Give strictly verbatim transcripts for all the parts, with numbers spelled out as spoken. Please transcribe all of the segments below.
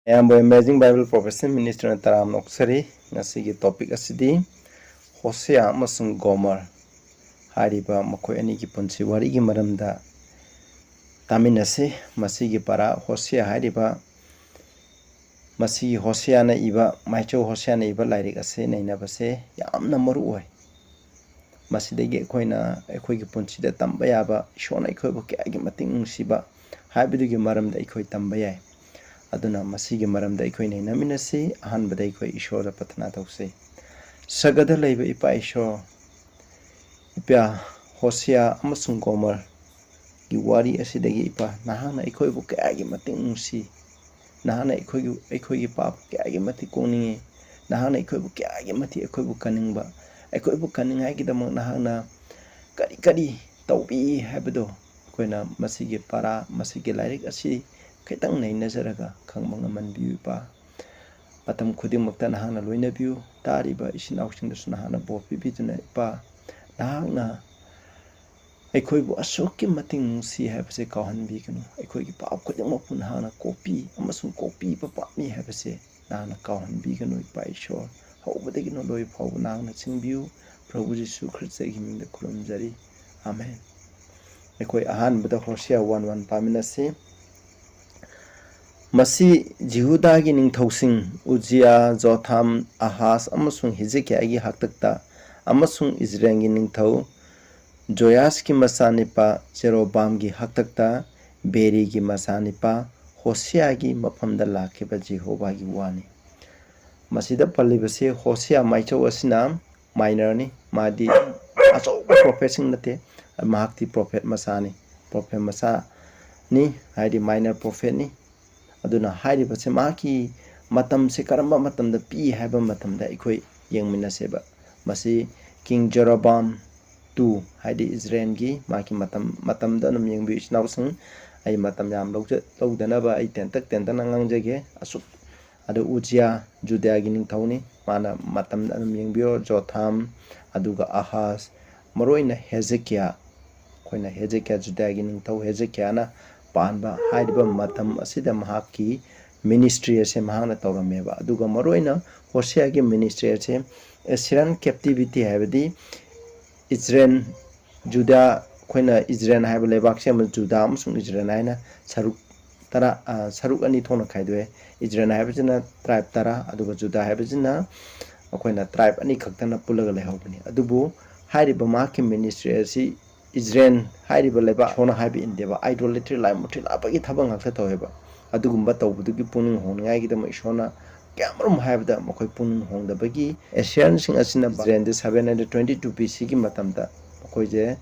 ꯑꯌꯥꯝꯕ Amazing Bible Prophecy Ministryꯅ ꯇꯔꯥꯝꯅ ꯑꯣꯛꯆꯔꯤ꯫ ꯉꯁꯤꯒꯤ topic ꯑꯁꯤꯗꯤ ꯍꯣꯁꯤꯌꯥ ꯑꯃꯁꯨꯡ ꯒꯣꯃꯔ ꯍꯥꯏꯔꯤꯕ ꯃꯈꯣꯏ ꯑꯅꯤꯒꯤ ꯄꯨꯟꯁꯤ ꯋꯥꯔꯤꯒꯤ ꯃꯔꯝꯗ ꯇꯥꯃꯤꯟꯅꯁꯤ꯫ ꯃꯁꯤꯒꯤ ꯄꯔꯥ ꯍꯣꯁꯤꯌꯥ ꯍꯥꯏꯔꯤꯕ, ꯃꯁꯤꯒꯤ ꯍꯣꯁꯤꯌꯥꯅ ꯏꯕ, ꯃꯥꯏꯆꯧ ꯍꯣꯁꯤꯌꯥꯅ ꯏꯕ ꯂꯥꯏꯔꯤꯛ ꯑꯁꯤ ꯅꯩꯅꯕꯁꯦ ꯌꯥꯝꯅ ꯃꯔꯨ ꯑꯣꯏ꯫ ꯃꯁꯤꯗꯒꯤ ꯑꯩꯈꯣꯏꯅ ꯑꯩꯈꯣꯏꯒꯤ ꯄꯨꯟꯁꯤꯗ ꯇꯝꯕ ꯌꯥꯕ, ꯏꯁꯣꯔꯅ ꯑꯩꯈꯣꯏꯕꯨ ꯀꯌꯥꯒꯤ ꯃꯇꯤꯛ ꯅꯨꯡꯁꯤꯕ ꯍꯥꯏꯕꯗꯨꯒꯤ ꯃꯔꯝꯗ ꯑꯩꯈꯣꯏ ꯇꯝꯕ ꯌꯥꯏ꯫ ꯑꯗꯨꯅ ꯃꯁꯤꯒꯤ ꯃꯔꯝꯗ ꯑꯩꯈꯣꯏ ꯅꯩꯅꯃꯤꯟꯅꯁꯤ꯫ ꯑꯍꯥꯟꯕꯗ ꯑꯩꯈꯣꯏ ꯏꯁꯣꯔꯗ ꯄ꯭ꯔꯊꯅꯥ ꯇꯧꯁꯤ꯫ ꯁꯔꯒꯗ ꯂꯩꯕ ꯏꯄꯥ ꯏꯁꯣꯔ, ꯏꯄꯥ ꯍꯣꯁꯤꯌꯥ ꯑꯃꯁꯨꯡ ꯒꯣꯃꯔꯒꯤ ꯋꯥꯔꯤ ꯑꯁꯤꯗꯒꯤ ꯏꯄꯥ, ꯅꯍꯥꯛꯅ ꯑꯩꯈꯣꯏꯕꯨ ꯀꯌꯥꯒꯤ ꯃꯇꯤꯛ ꯅꯨꯡꯁꯤ, ꯅꯍꯥꯛꯅ ꯑꯩꯈꯣꯏꯒꯤ, ꯑꯩꯈꯣꯏꯒꯤ ꯄꯥꯞ ꯀꯌꯥꯒꯤ ꯃꯇꯤꯛ ꯀꯣꯛꯅꯤꯡꯉꯤ, ꯅꯍꯥꯛꯅ ꯑꯩꯈꯣꯏꯕꯨ ꯀꯌꯥꯒꯤ ꯃꯇꯤꯛ ꯑꯩꯈꯣꯏꯕꯨ ꯀꯟꯅꯤꯡꯕ, ꯑꯩꯈꯣꯏꯕꯨ ꯀꯟꯅꯤꯡꯉꯥꯏꯒꯤꯗꯃꯛ ꯅꯍꯥꯛꯅ ꯀꯔꯤ ꯀꯔꯤ ꯇꯧꯕꯤ ꯍꯥꯏꯕꯗꯣ ꯑꯩꯈꯣꯏꯅ ꯃꯁꯤꯒꯤ ꯄꯔꯥ, ꯃꯁꯤꯒꯤ ꯂꯥꯏꯔꯤꯛ ꯑꯁꯤ ꯈꯤꯇꯪ ꯅꯩꯅꯖꯔꯒ ꯈꯪꯕ ꯉꯝꯍꯟꯕꯤꯌꯨ ꯏꯄꯥ꯫ ꯃꯇꯝ ꯈꯨꯗꯤꯡꯃꯛꯇ ꯅꯍꯥꯛꯅ ꯂꯣꯏꯅꯕꯤꯌꯨ꯫ ꯇꯥꯔꯤꯕ ꯏꯆꯤꯟ ꯏꯅꯥꯎꯁꯤꯡꯗꯁꯨ ꯅꯍꯥꯛꯅ ꯕꯣꯔ ꯄꯤꯕꯤꯗꯨꯅ ꯏꯄꯥ, ꯅꯍꯥꯛꯅ ꯑꯩꯈꯣꯏꯕꯨ ꯑꯁꯨꯛꯀꯤ ꯃꯇꯤꯛ ꯅꯨꯡꯁꯤ ꯍꯥꯏꯕꯁꯦ ꯀꯥꯎꯍꯟꯕꯤꯒꯅꯨ꯫ ꯑꯩꯈꯣꯏꯒꯤ ꯄꯥꯞ ꯈꯨꯗꯤꯡꯃꯛꯄꯨ ꯅꯍꯥꯛꯅ ꯀꯣꯛꯄꯤ ꯑꯃꯁꯨꯡ ꯀꯣꯛꯄꯤꯕ ꯄꯥꯝꯃꯤ ꯍꯥꯏꯕꯁꯦ ꯅꯍꯥꯛꯅ ꯀꯥꯎꯍꯟꯕꯤꯒꯅꯨ ꯏꯄꯥ ꯏꯁꯣꯔ꯫ ꯍꯧꯕꯗꯒꯤꯅ ꯂꯣꯏ ꯐꯥꯎꯕ ꯅꯍꯥꯛꯅ ꯆꯤꯡꯕꯤꯌꯨ꯫ ꯄ꯭ꯔꯚꯨ ꯖꯤꯁꯨ ꯈ꯭ꯔꯤꯁꯇꯒꯤ ꯃꯤꯡꯗ ꯈꯨꯔꯨꯝꯖꯔꯤ꯫ ꯑꯥꯃꯦꯟ꯫ ꯑꯩꯈꯣꯏ ꯑꯍꯥꯟꯕꯗ ꯍꯣꯁꯤꯌꯥ one one ꯄꯥꯃꯤꯟꯅꯁꯤ꯫ ꯃꯁꯤ ꯖꯤꯍꯨꯗꯥꯒꯤ ꯅꯤꯡꯊꯧꯁꯤꯡ ꯎꯖꯤꯌꯥ, ꯖꯣꯊꯥꯝ, ꯑꯍꯥꯖ ꯑꯃꯁꯨꯡ ꯍꯤꯖꯀꯤꯌꯥꯒꯤ ꯍꯥꯛꯇꯛꯇ ꯑꯃꯁꯨꯡ ꯏꯖꯔꯦꯜꯒꯤ ꯅꯤꯡꯊꯧ ꯖꯣꯌꯥꯁꯀꯤ ꯃꯆꯥꯅꯤꯄꯥ ꯖꯦꯔꯣꯕꯥꯝꯒꯤ ꯍꯥꯛꯇꯛꯇ ꯕꯦꯔꯤꯒꯤ ꯃꯆꯥꯅꯤꯄꯥ ꯍꯣꯁꯤꯌꯥꯒꯤ ꯃꯐꯝꯗ ꯂꯥꯛꯈꯤꯕ ꯖꯤꯍꯣꯕꯥꯒꯤ ꯋꯥꯅꯤ꯫ ꯃꯁꯤꯗ ꯄꯜꯂꯤꯕꯁꯤ ꯍꯣꯁꯤꯌꯥ ꯃꯥꯏꯆꯧ ꯑꯁꯤꯅ ꯃꯥꯏꯅꯔꯅꯤ꯫ ꯃꯥꯗꯤ ꯑꯆꯧꯕ ꯄ꯭ꯔꯣꯐꯦꯠꯁꯤꯡ ꯅꯠꯇꯦ꯫ ꯃꯍꯥꯛꯇꯤ ꯄ꯭ꯔꯣꯐꯦꯠ ꯃꯆꯥꯅꯤ꯫ ꯄ꯭ꯔꯣꯐꯦꯠ ꯃꯆꯥꯅꯤ, ꯍꯥꯏꯗꯤ ꯃꯥꯏꯅꯔ ꯄ꯭ꯔꯣꯐꯦꯠꯅꯤ꯫ ꯑꯗꯨꯅ ꯍꯥꯏꯔꯤꯕꯁꯦ ꯃꯍꯥꯛꯀꯤ ꯃꯇꯝꯁꯦ ꯀꯔꯝꯕ ꯃꯇꯝꯗ ꯄꯤ ꯍꯥꯏꯕ ꯃꯇꯝꯗ ꯑꯩꯈꯣꯏ ꯌꯦꯡꯃꯤꯟꯅꯁꯦꯕ꯫ ꯃꯁꯤ ꯀꯤꯡ ꯖꯦꯔꯣꯕꯥꯝ ꯇꯨ, ꯍꯥꯏꯗꯤ ꯏꯖꯔꯦꯜꯒꯤ ꯃꯥꯒꯤ ꯃꯇꯝ, ꯃꯇꯝꯗ ꯑꯗꯨꯝ ꯌꯦꯡꯕꯤꯌꯨ ꯏꯆꯤꯟ ꯏꯅꯥꯎꯁꯤꯡ꯫ ꯑꯩ ꯃꯇꯝ ꯌꯥꯝ ꯂꯧꯖ-, ꯂꯧꯗꯅꯕ ꯑꯩ ꯇꯦꯟꯇꯛ ꯇꯦꯟꯇꯛꯅ ꯉꯥꯡꯖꯒꯦ꯫ ꯑꯁꯨꯛ ꯑꯗꯨ ꯎꯖꯤꯌꯥ ꯖꯨꯗꯤꯌꯥꯒꯤ ꯅꯤꯡꯊꯧꯅꯤ꯫ ꯃꯥꯅ ꯃꯇꯝ ꯑꯗꯨꯝ ꯌꯦꯡꯕꯤꯌꯣ꯫ ꯖꯣꯊꯥꯝ, ꯑꯗꯨꯒ ꯑꯍꯥꯖ, ꯃꯔꯨꯑꯣꯏꯅ ꯍꯦꯖꯦꯀꯤꯌꯥ, ꯑꯩꯈꯣꯏꯅ ꯍꯦꯖꯦꯀꯤꯌꯥ, ꯖꯨꯗꯤꯌꯥꯒꯤ ꯅꯤꯡꯊꯧ ꯍꯦꯖꯦꯀꯤꯌꯥꯅ ꯄꯥꯟꯕ ꯍꯥꯏꯔꯤꯕ ꯃꯇꯝ ꯑꯁꯤꯗ ꯃꯍꯥꯛꯀꯤ ꯃꯤꯅꯤꯁꯇ꯭ꯔꯤ ꯑꯁꯦ ꯃꯍꯥꯛꯅ ꯇꯧꯔꯝꯃꯦꯕ꯫ ꯑꯗꯨꯒ ꯃꯔꯨꯑꯣꯏꯅ ꯍꯣꯁꯤꯌꯥꯒꯤ ꯃꯤꯅꯤꯁꯇ꯭ꯔꯤ ꯑꯁꯦ ꯑꯦꯁꯤꯔꯤꯌꯥꯟ ꯀꯦꯞꯇꯤꯚꯤꯇꯤ ꯍꯥꯏꯕꯗꯤ ꯏꯖꯔꯦꯜ, ꯖꯨꯗꯥ, ꯑꯩꯈꯣꯏꯅ ꯏꯖꯔꯦꯜ ꯍꯥꯏꯕ ꯂꯩꯕꯥꯛꯁꯦ ꯑꯃ ꯖꯨꯗꯥ ꯑꯃꯁꯨꯡ ꯏꯖꯔꯦꯜ ꯍꯥꯏꯅ ꯁꯔꯨꯛ ꯇꯔꯥ, ꯑ, ꯁꯔꯨꯛ ꯑꯅꯤ ꯊꯣꯛꯅ ꯈꯥꯏꯗꯣꯛꯑꯦ꯫ ꯏꯖꯔꯦꯜ ꯍꯥꯏꯕꯁꯤꯅ ꯇ꯭ꯔꯥꯏꯕ ꯇꯔꯥ, ꯑꯗꯨꯒ ꯖꯨꯗꯥ ꯍꯥꯏꯕꯁꯤꯅ ꯑꯩꯈꯣꯏꯅ ꯇ꯭ꯔꯥꯏꯕ ꯑꯅꯤꯈꯛꯇꯅ ꯄꯨꯜꯂꯒ ꯂꯩꯍꯧꯕꯅꯤ꯫ ꯑꯗꯨꯕꯨ ꯍꯥꯏꯔꯤꯕ ꯃꯍꯥꯛꯀꯤ ꯃꯤꯅꯤꯁꯇ꯭ꯔꯤ ꯑꯁꯤ ꯏꯖꯔꯦꯜ ꯍꯥꯏꯔꯤꯕ ꯂꯩꯕꯥꯛ ꯏꯁꯣꯔꯅ ꯍꯥꯏꯕ ꯏꯟꯗꯦꯕ, ꯑꯥꯏꯗꯣꯂꯦꯇ꯭ꯔꯤ, ꯂꯥꯏ ꯃꯨꯊ꯭ꯔꯤ ꯂꯥꯠꯄꯒꯤ ꯊꯕꯛ ꯉꯥꯛꯇ ꯇꯧꯋꯦꯕ꯫ ꯑꯗꯨꯒꯨꯝꯕ ꯇꯧꯕꯗꯨꯒꯤ ꯄꯨꯛꯅꯤꯡ ꯍꯣꯡꯅꯤꯡꯉꯥꯏꯒꯤꯗꯃꯛ ꯏꯁꯣꯔꯅ ꯀꯌꯥꯃꯔꯨꯝ ꯍꯥꯏꯕꯗ ꯃꯈꯣꯏ ꯄꯨꯛꯅꯤꯡ ꯍꯣꯡꯗꯕꯒꯤ ꯑꯦꯁꯤꯌꯥꯟꯁꯤꯡ ꯑꯁꯤꯅ ꯏꯖꯔꯦꯜꯗ seven hundred twenty two B C ꯒꯤ ꯃꯇꯝꯗ ꯃꯈꯣꯏꯁꯦ,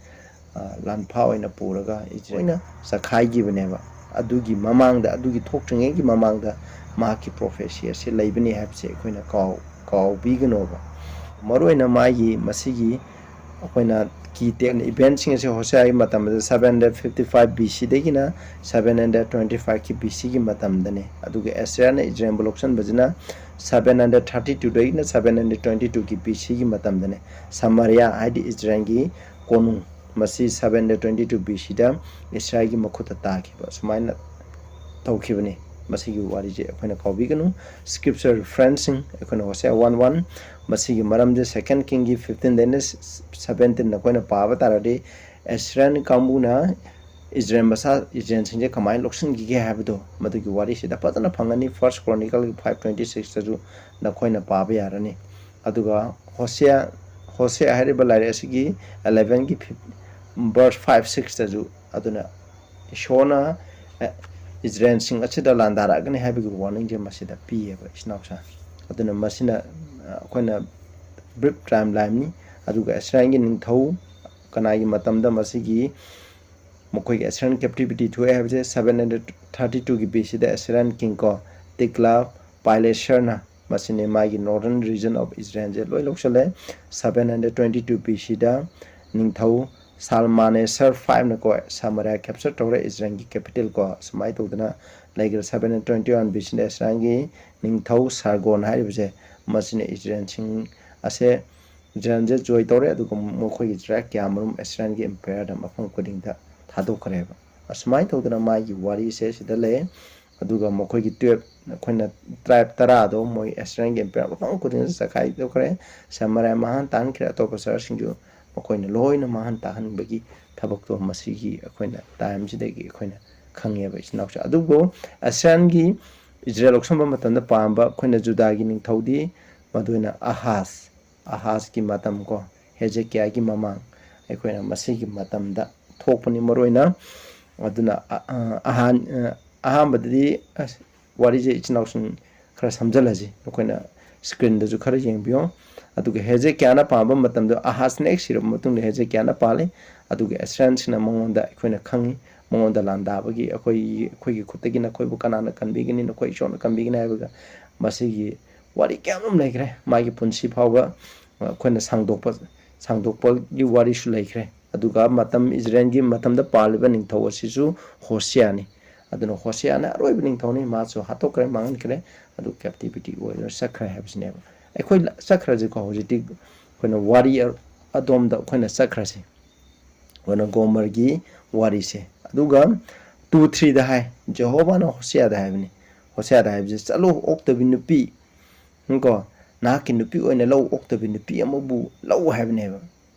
ꯑ, ꯂꯥꯟꯐꯥ ꯑꯣꯏꯅ ꯄꯨꯔꯒ ꯏꯖꯔꯦꯜ ꯑꯣꯏꯅ ꯆꯈꯥꯏꯈꯤꯕꯅꯦꯕ꯫ ꯑꯗꯨꯒꯤ ꯃꯃꯥꯡꯗ, ꯑꯗꯨꯒꯤ ꯊꯣꯛꯇ꯭ꯔꯤꯉꯩꯒꯤ ꯃꯃꯥꯡꯗ ꯃꯍꯥꯛꯀꯤ ꯄ꯭ꯔꯣꯐꯦꯁꯤ ꯑꯁꯤ ꯂꯩꯕꯅꯤ ꯍꯥꯏꯕꯁꯦ ꯑꯩꯈꯣꯏꯅ ꯀꯥꯎ-, ꯀꯥꯎꯕꯤꯒꯅꯣꯕ꯫ ꯃꯔꯨꯑꯣꯏꯅ ꯃꯥꯒꯤ ꯃꯁꯤꯒꯤ ꯑꯩꯈꯣꯏꯅ ꯀꯤ ꯇꯦꯛ ꯏꯚꯦꯟꯁꯤꯡ ꯑꯁꯤ ꯍꯣꯁꯤꯌꯥꯒꯤ ꯃꯇꯝꯗ seven hundred fifty five B C ꯗꯒꯤꯅ seven hundred twenty five ꯀꯤ B C ꯒꯤ ꯃꯇꯝꯗꯅꯤ꯫ ꯑꯗꯨꯒ ꯑꯦꯁꯤꯌꯥꯅ ꯏꯖꯔꯦꯜꯕꯨ ꯂꯧꯁꯤꯟꯕꯁꯤꯅ seven hundred thirty two ꯗꯒꯤꯅ seven hundred twenty two ꯒꯤ B C ꯒꯤ ꯃꯇꯝꯗꯅꯤ꯫ ꯁꯃꯥꯔꯤꯌꯥ ꯍꯥꯏꯗꯤ ꯏꯖꯔꯦꯜꯒꯤ ꯀꯣꯅꯨꯡ, ꯃꯁꯤ seven hundred twenty two B C ꯗ ꯏꯁꯔꯥꯏꯜꯒꯤ ꯃꯈꯨꯠꯇ ꯇꯥꯈꯤꯕ, ꯁꯨꯃꯥꯏꯅ ꯇꯧꯈꯤꯕꯅꯤ꯫ ꯃꯁꯤꯒꯤ ꯋꯥꯔꯤꯁꯦ ꯑꯩꯈꯣꯏꯅ ꯀꯥꯎꯕꯤꯒꯅꯨ꯫ Scripture referenceꯁꯤꯡ ꯑꯩꯈꯣꯏꯅ ꯍꯣꯁꯤꯌꯥ one one, ꯃꯁꯤꯒꯤ ꯃꯔꯝꯁꯦ Second Kingꯒꯤ fifteen ꯗꯩꯅ seventeen ꯅꯈꯣꯏꯅ ꯄꯥꯕ ꯇꯥꯔꯗꯤ ꯑꯦꯁꯤꯔꯤꯌꯥꯟ ꯀꯥꯡꯕꯨꯅ ꯏꯖꯔꯦꯜ ꯃꯆꯥ, ꯏꯖꯔꯦꯜꯁꯤꯡꯁꯦ ꯀꯃꯥꯏꯅ ꯂꯧꯁꯤꯟꯈꯤꯒꯦ ꯍꯥꯏꯕꯗꯣ ꯃꯗꯨꯒꯤ ꯋꯥꯔꯤꯁꯤꯗ ꯐꯖꯅ ꯐꯪꯒꯅꯤ꯫ First Chronicleꯒꯤ five twenty sixꯇꯁꯨ ꯅꯈꯣꯏꯅ ꯄꯥꯕ ꯌꯥꯔꯅꯤ꯫ ꯑꯗꯨꯒ ꯍꯣꯁꯤꯌꯥ, ꯍꯣꯁꯤꯌꯥ ꯍꯥꯏꯔꯤꯕ ꯂꯥꯏꯔꯤꯛ ꯑꯁꯤꯒꯤ elevenꯒꯤ verse five sixꯇꯁꯨ, ꯑꯗꯨꯅ ꯏꯁꯣꯔꯅ, ꯑꯦ, ꯏꯖꯔꯦꯜꯁꯤꯡ ꯑꯁꯤꯗ ꯂꯥꯟꯗꯥꯔꯛꯑꯒꯅꯤ ꯍꯥꯏꯕꯒꯤ warningꯁꯦ ꯃꯁꯤꯗ ꯄꯤꯌꯦꯕ, ꯏꯆꯤꯟ ꯏꯅꯥꯎꯁꯥ꯫ ꯑꯗꯨꯅ ꯃꯁꯤꯅ, ꯑ, ꯑꯩꯈꯣꯏꯅ brief timeline ꯅꯤ꯫ ꯑꯗꯨꯒ ꯑꯦꯁꯤꯔꯤꯌꯥꯟꯒꯤ ꯅꯤꯡꯊꯧ ꯀꯅꯥꯒꯤ ꯃꯇꯝꯗ ꯃꯁꯤꯒꯤ ꯃꯈꯣꯏꯒꯤ Assyrian captivity ꯊꯣꯛꯑꯦ ꯍꯥꯏꯕꯁꯦ seven hundred thirty two ꯒꯤ B C ꯗ Assyrian king ꯀꯣ, ꯇꯤꯒꯂꯥꯠ ꯄꯥꯏꯂꯦꯁꯔꯅ, ꯃꯁꯤꯅꯤ ꯃꯥꯒꯤ northern region of Israelꯁꯦ ꯂꯣꯏ ꯂꯧꯁꯤꯜꯂꯦ꯫ Seven hundred twenty two B C ꯗ ꯅꯤꯡꯊꯧ ꯁꯥꯜꯃꯥꯅꯦꯁꯔ five ꯅꯀꯣ ꯁꯃꯥꯔꯤꯌꯥ capture ꯇꯧꯔꯦ, ꯏꯖꯔꯦꯜꯒꯤ capital ꯀꯣ, ꯁꯨꯃꯥꯏꯅ ꯇꯧꯗꯅ ꯂꯩꯈ꯭ꯔꯦ꯫ Seven hundred twenty one B C ꯗ ꯏꯁꯔꯥꯏꯜꯒꯤ ꯅꯤꯡꯊꯧ ꯁꯥꯔꯒꯣꯟ ꯍꯥꯏꯔꯤꯕꯁꯦ, ꯃꯁꯤꯅ ꯏꯖꯔꯦꯜꯁꯤꯡ ꯑꯁꯦ ꯏꯖꯔꯦꯜꯁꯦ ꯖꯣꯏ ꯇꯧꯔꯦ, ꯑꯗꯨꯒ ꯃꯈꯣꯏꯒꯤ ꯇ꯭ꯔꯥꯏꯕ ꯀꯌꯥꯃꯔꯨꯝ ꯏꯁꯔꯥꯏꯜꯒꯤ ꯑꯦꯝꯄꯥꯌꯔꯗ ꯃꯐꯝ ꯈꯨꯗꯤꯡꯗ ꯊꯥꯗꯣꯛꯈ꯭ꯔꯦꯕ꯫ ꯑꯁꯨꯃꯥꯏꯅ ꯇꯧꯗꯅ ꯃꯥꯒꯤ ꯋꯥꯔꯤꯁꯦ ꯁꯤꯗ ꯂꯩ꯫ ꯑꯗꯨꯒ ꯃꯈꯣꯏꯒꯤ ꯇꯨꯌꯦꯜꯞ, ꯑꯩꯈꯣꯏꯅ ꯇ꯭ꯔꯥꯏꯕ ꯇꯔꯥꯗꯣ ꯃꯣꯏ ꯑꯦꯁꯤꯌꯥꯟꯒꯤ ꯑꯦꯝꯄꯥꯌꯔ ꯃꯐꯝ ꯈꯨꯗꯤꯡꯗ ꯆꯈꯥꯏꯗꯣꯛꯈ꯭ꯔꯦ꯫ ꯁꯃꯔꯥ ꯃꯥꯡꯍꯟ ꯇꯥꯍꯟꯈ꯭ꯔꯦ꯫ ꯑꯇꯣꯞꯄ ꯁꯍꯔꯁꯤꯡꯁꯨ ꯃꯈꯣꯏꯅ ꯂꯣꯏꯅ ꯃꯥꯡꯍꯟ ꯇꯥꯍꯟꯕꯒꯤ ꯊꯕꯛꯇꯣ ꯃꯁꯤꯒꯤ ꯑꯩꯈꯣꯏꯅ ꯇꯥꯏꯝꯁꯤꯗꯒꯤ ꯑꯩꯈꯣꯏꯅ ꯈꯪꯉꯦꯕ, ꯏꯆꯤꯟ ꯏꯅꯥꯎꯁꯦ꯫ ꯑꯗꯨꯕꯨ ꯑꯦꯁꯤꯌꯥꯟꯒꯤ ꯏꯖꯔꯦꯜ ꯂꯧꯁꯤꯟꯕ ꯃꯇꯝꯗ ꯄꯥꯟꯕ ꯑꯩꯈꯣꯏꯅ ꯖꯨꯗꯥꯒꯤ ꯅꯤꯡꯊꯧꯗꯤ ꯃꯗꯨꯅ ꯑꯍꯥꯖ, ꯑꯍꯥꯖꯀꯤ ꯃꯇꯝ ꯀꯣ, ꯍꯦꯖꯦꯀꯤꯌꯥꯒꯤ ꯃꯃꯥꯡ, ꯑꯩꯈꯣꯏꯅ ꯃꯁꯤꯒꯤ ꯃꯇꯝꯗ ꯊꯣꯛꯄꯅꯤ ꯃꯔꯨꯑꯣꯏꯅ꯫ ꯑꯗꯨꯅ ꯑ-, ꯑ-, ꯑꯍꯥꯟ-, ꯑ, ꯑꯍꯥꯟꯕꯗꯗꯤ ꯑꯁ, ꯋꯥꯔꯤꯁꯦ ꯏꯆꯤꯟ ꯏꯅꯥꯎꯁꯤꯡ ꯈꯔ ꯁꯝꯖꯜꯂꯁꯤ, ꯅꯈꯣꯏꯅ ꯁ꯭ꯀ꯭ꯔꯤꯟꯗꯁꯨ ꯈꯔ ꯌꯦꯡꯕꯤꯌꯣ꯫ ꯑꯗꯨꯒ ꯍꯦꯖꯦꯀꯤꯌꯥꯅ ꯄꯥꯟꯕ ꯃꯇꯝꯗ ꯑꯍꯥꯖꯅ ꯍꯦꯛ ꯁꯤꯔꯕ ꯃꯇꯨꯡꯗ ꯍꯦꯖꯦꯀꯤꯌꯥꯅ ꯄꯥꯜꯂꯤ꯫ ꯑꯗꯨꯒ ꯑꯦꯁꯤꯌꯥꯟꯁꯤꯡꯅ ꯃꯉꯣꯟꯗ, ꯑꯩꯈꯣꯏꯅ ꯈꯪꯉꯤ, ꯃꯉꯣꯟꯗ ꯂꯥꯟꯗꯥꯕꯒꯤ, ꯑꯩꯈꯣꯏꯒꯤ, ꯑꯩꯈꯣꯏꯒꯤ ꯈꯨꯠꯇꯒꯤ ꯅꯈꯣꯏꯕꯨ ꯀꯅꯥꯅ ꯀꯟꯕꯤꯒꯅꯤ, ꯅꯈꯣꯏ ꯏꯁꯣꯔꯅ ꯀꯟꯕꯤꯒꯅꯤ ꯍꯥꯏꯕꯒ ꯃꯁꯤꯒꯤ ꯋꯥꯔꯤ ꯀꯌꯥ ꯑꯃ ꯂꯩꯈ꯭ꯔꯦ꯫ ꯃꯥꯒꯤ ꯄꯨꯟꯁꯤ ꯐꯥꯎꯕ ꯑꯩꯈꯣꯏꯅ ꯁꯥꯡꯗꯣꯛꯄ, ꯁꯥꯡꯗꯣꯛꯄꯒꯤ ꯋꯥꯔꯤꯁꯨ ꯂꯩꯈ꯭ꯔꯦ꯫ ꯑꯗꯨꯒ ꯃꯇꯝ, ꯏꯖꯔꯦꯜꯒꯤ ꯃꯇꯝꯗ ꯄꯥꯜꯂꯤꯕ ꯅꯤꯡꯊꯧ ꯑꯁꯤꯁꯨ ꯍꯣꯁꯤꯌꯥꯅꯤ꯫ ꯑꯗꯨꯅ ꯍꯣꯁꯤꯌꯥꯅ ꯑꯔꯣꯏꯕ ꯅꯤꯡꯊꯧꯅꯤ, ꯃꯥꯁꯨ ꯍꯥꯠꯇꯣꯛꯈ꯭ꯔꯦ, ꯃꯥꯡꯍꯟꯈ꯭ꯔꯦ, ꯑꯗꯨ ꯀꯦꯞꯇꯤꯚꯤꯇꯤ ꯑꯣꯏꯗꯨꯅ ꯆꯠꯈ꯭ꯔꯦ ꯍꯥꯏꯕꯁꯤꯅꯦꯕ꯫ ꯑꯩꯈꯣꯏ ꯆꯠꯈ꯭ꯔꯁꯤꯀꯣ, ꯍꯧꯖꯤꯛꯇꯤ ꯑꯩꯈꯣꯏꯅ ꯋꯥꯔꯤ ꯑꯗꯣꯝꯗ ꯑꯩꯈꯣꯏꯅ ꯆꯠꯈ꯭ꯔꯁꯤ꯫ ꯑꯩꯈꯣꯏꯅ ꯒꯣꯃꯔꯒꯤ ꯋꯥꯔꯤꯁꯦ꯫ ꯑꯗꯨꯒ ꯇꯨ ꯊ꯭ꯔꯤꯗ ꯍꯥꯏ, ꯖꯦꯍꯣꯕꯥꯅ ꯍꯣꯁꯤꯌꯥꯗ ꯍꯥꯏꯕꯅꯤ, ꯍꯣꯁꯤꯌꯥꯗ ꯍꯥꯏꯕꯁꯦ, "ꯆꯠꯂꯣ, ꯑꯣꯛꯇꯕꯤ ꯅꯨꯄꯤ, ꯀꯣ, ꯅꯍꯥꯛꯀꯤ ꯅꯨꯄꯤ ꯑꯣꯏꯅ ꯂꯧ, ꯑꯣꯛꯇꯕꯤ ꯅꯨꯄꯤ ꯑꯃꯕꯨ ꯂꯧ" ꯍꯥꯏꯕꯅꯦꯕ꯫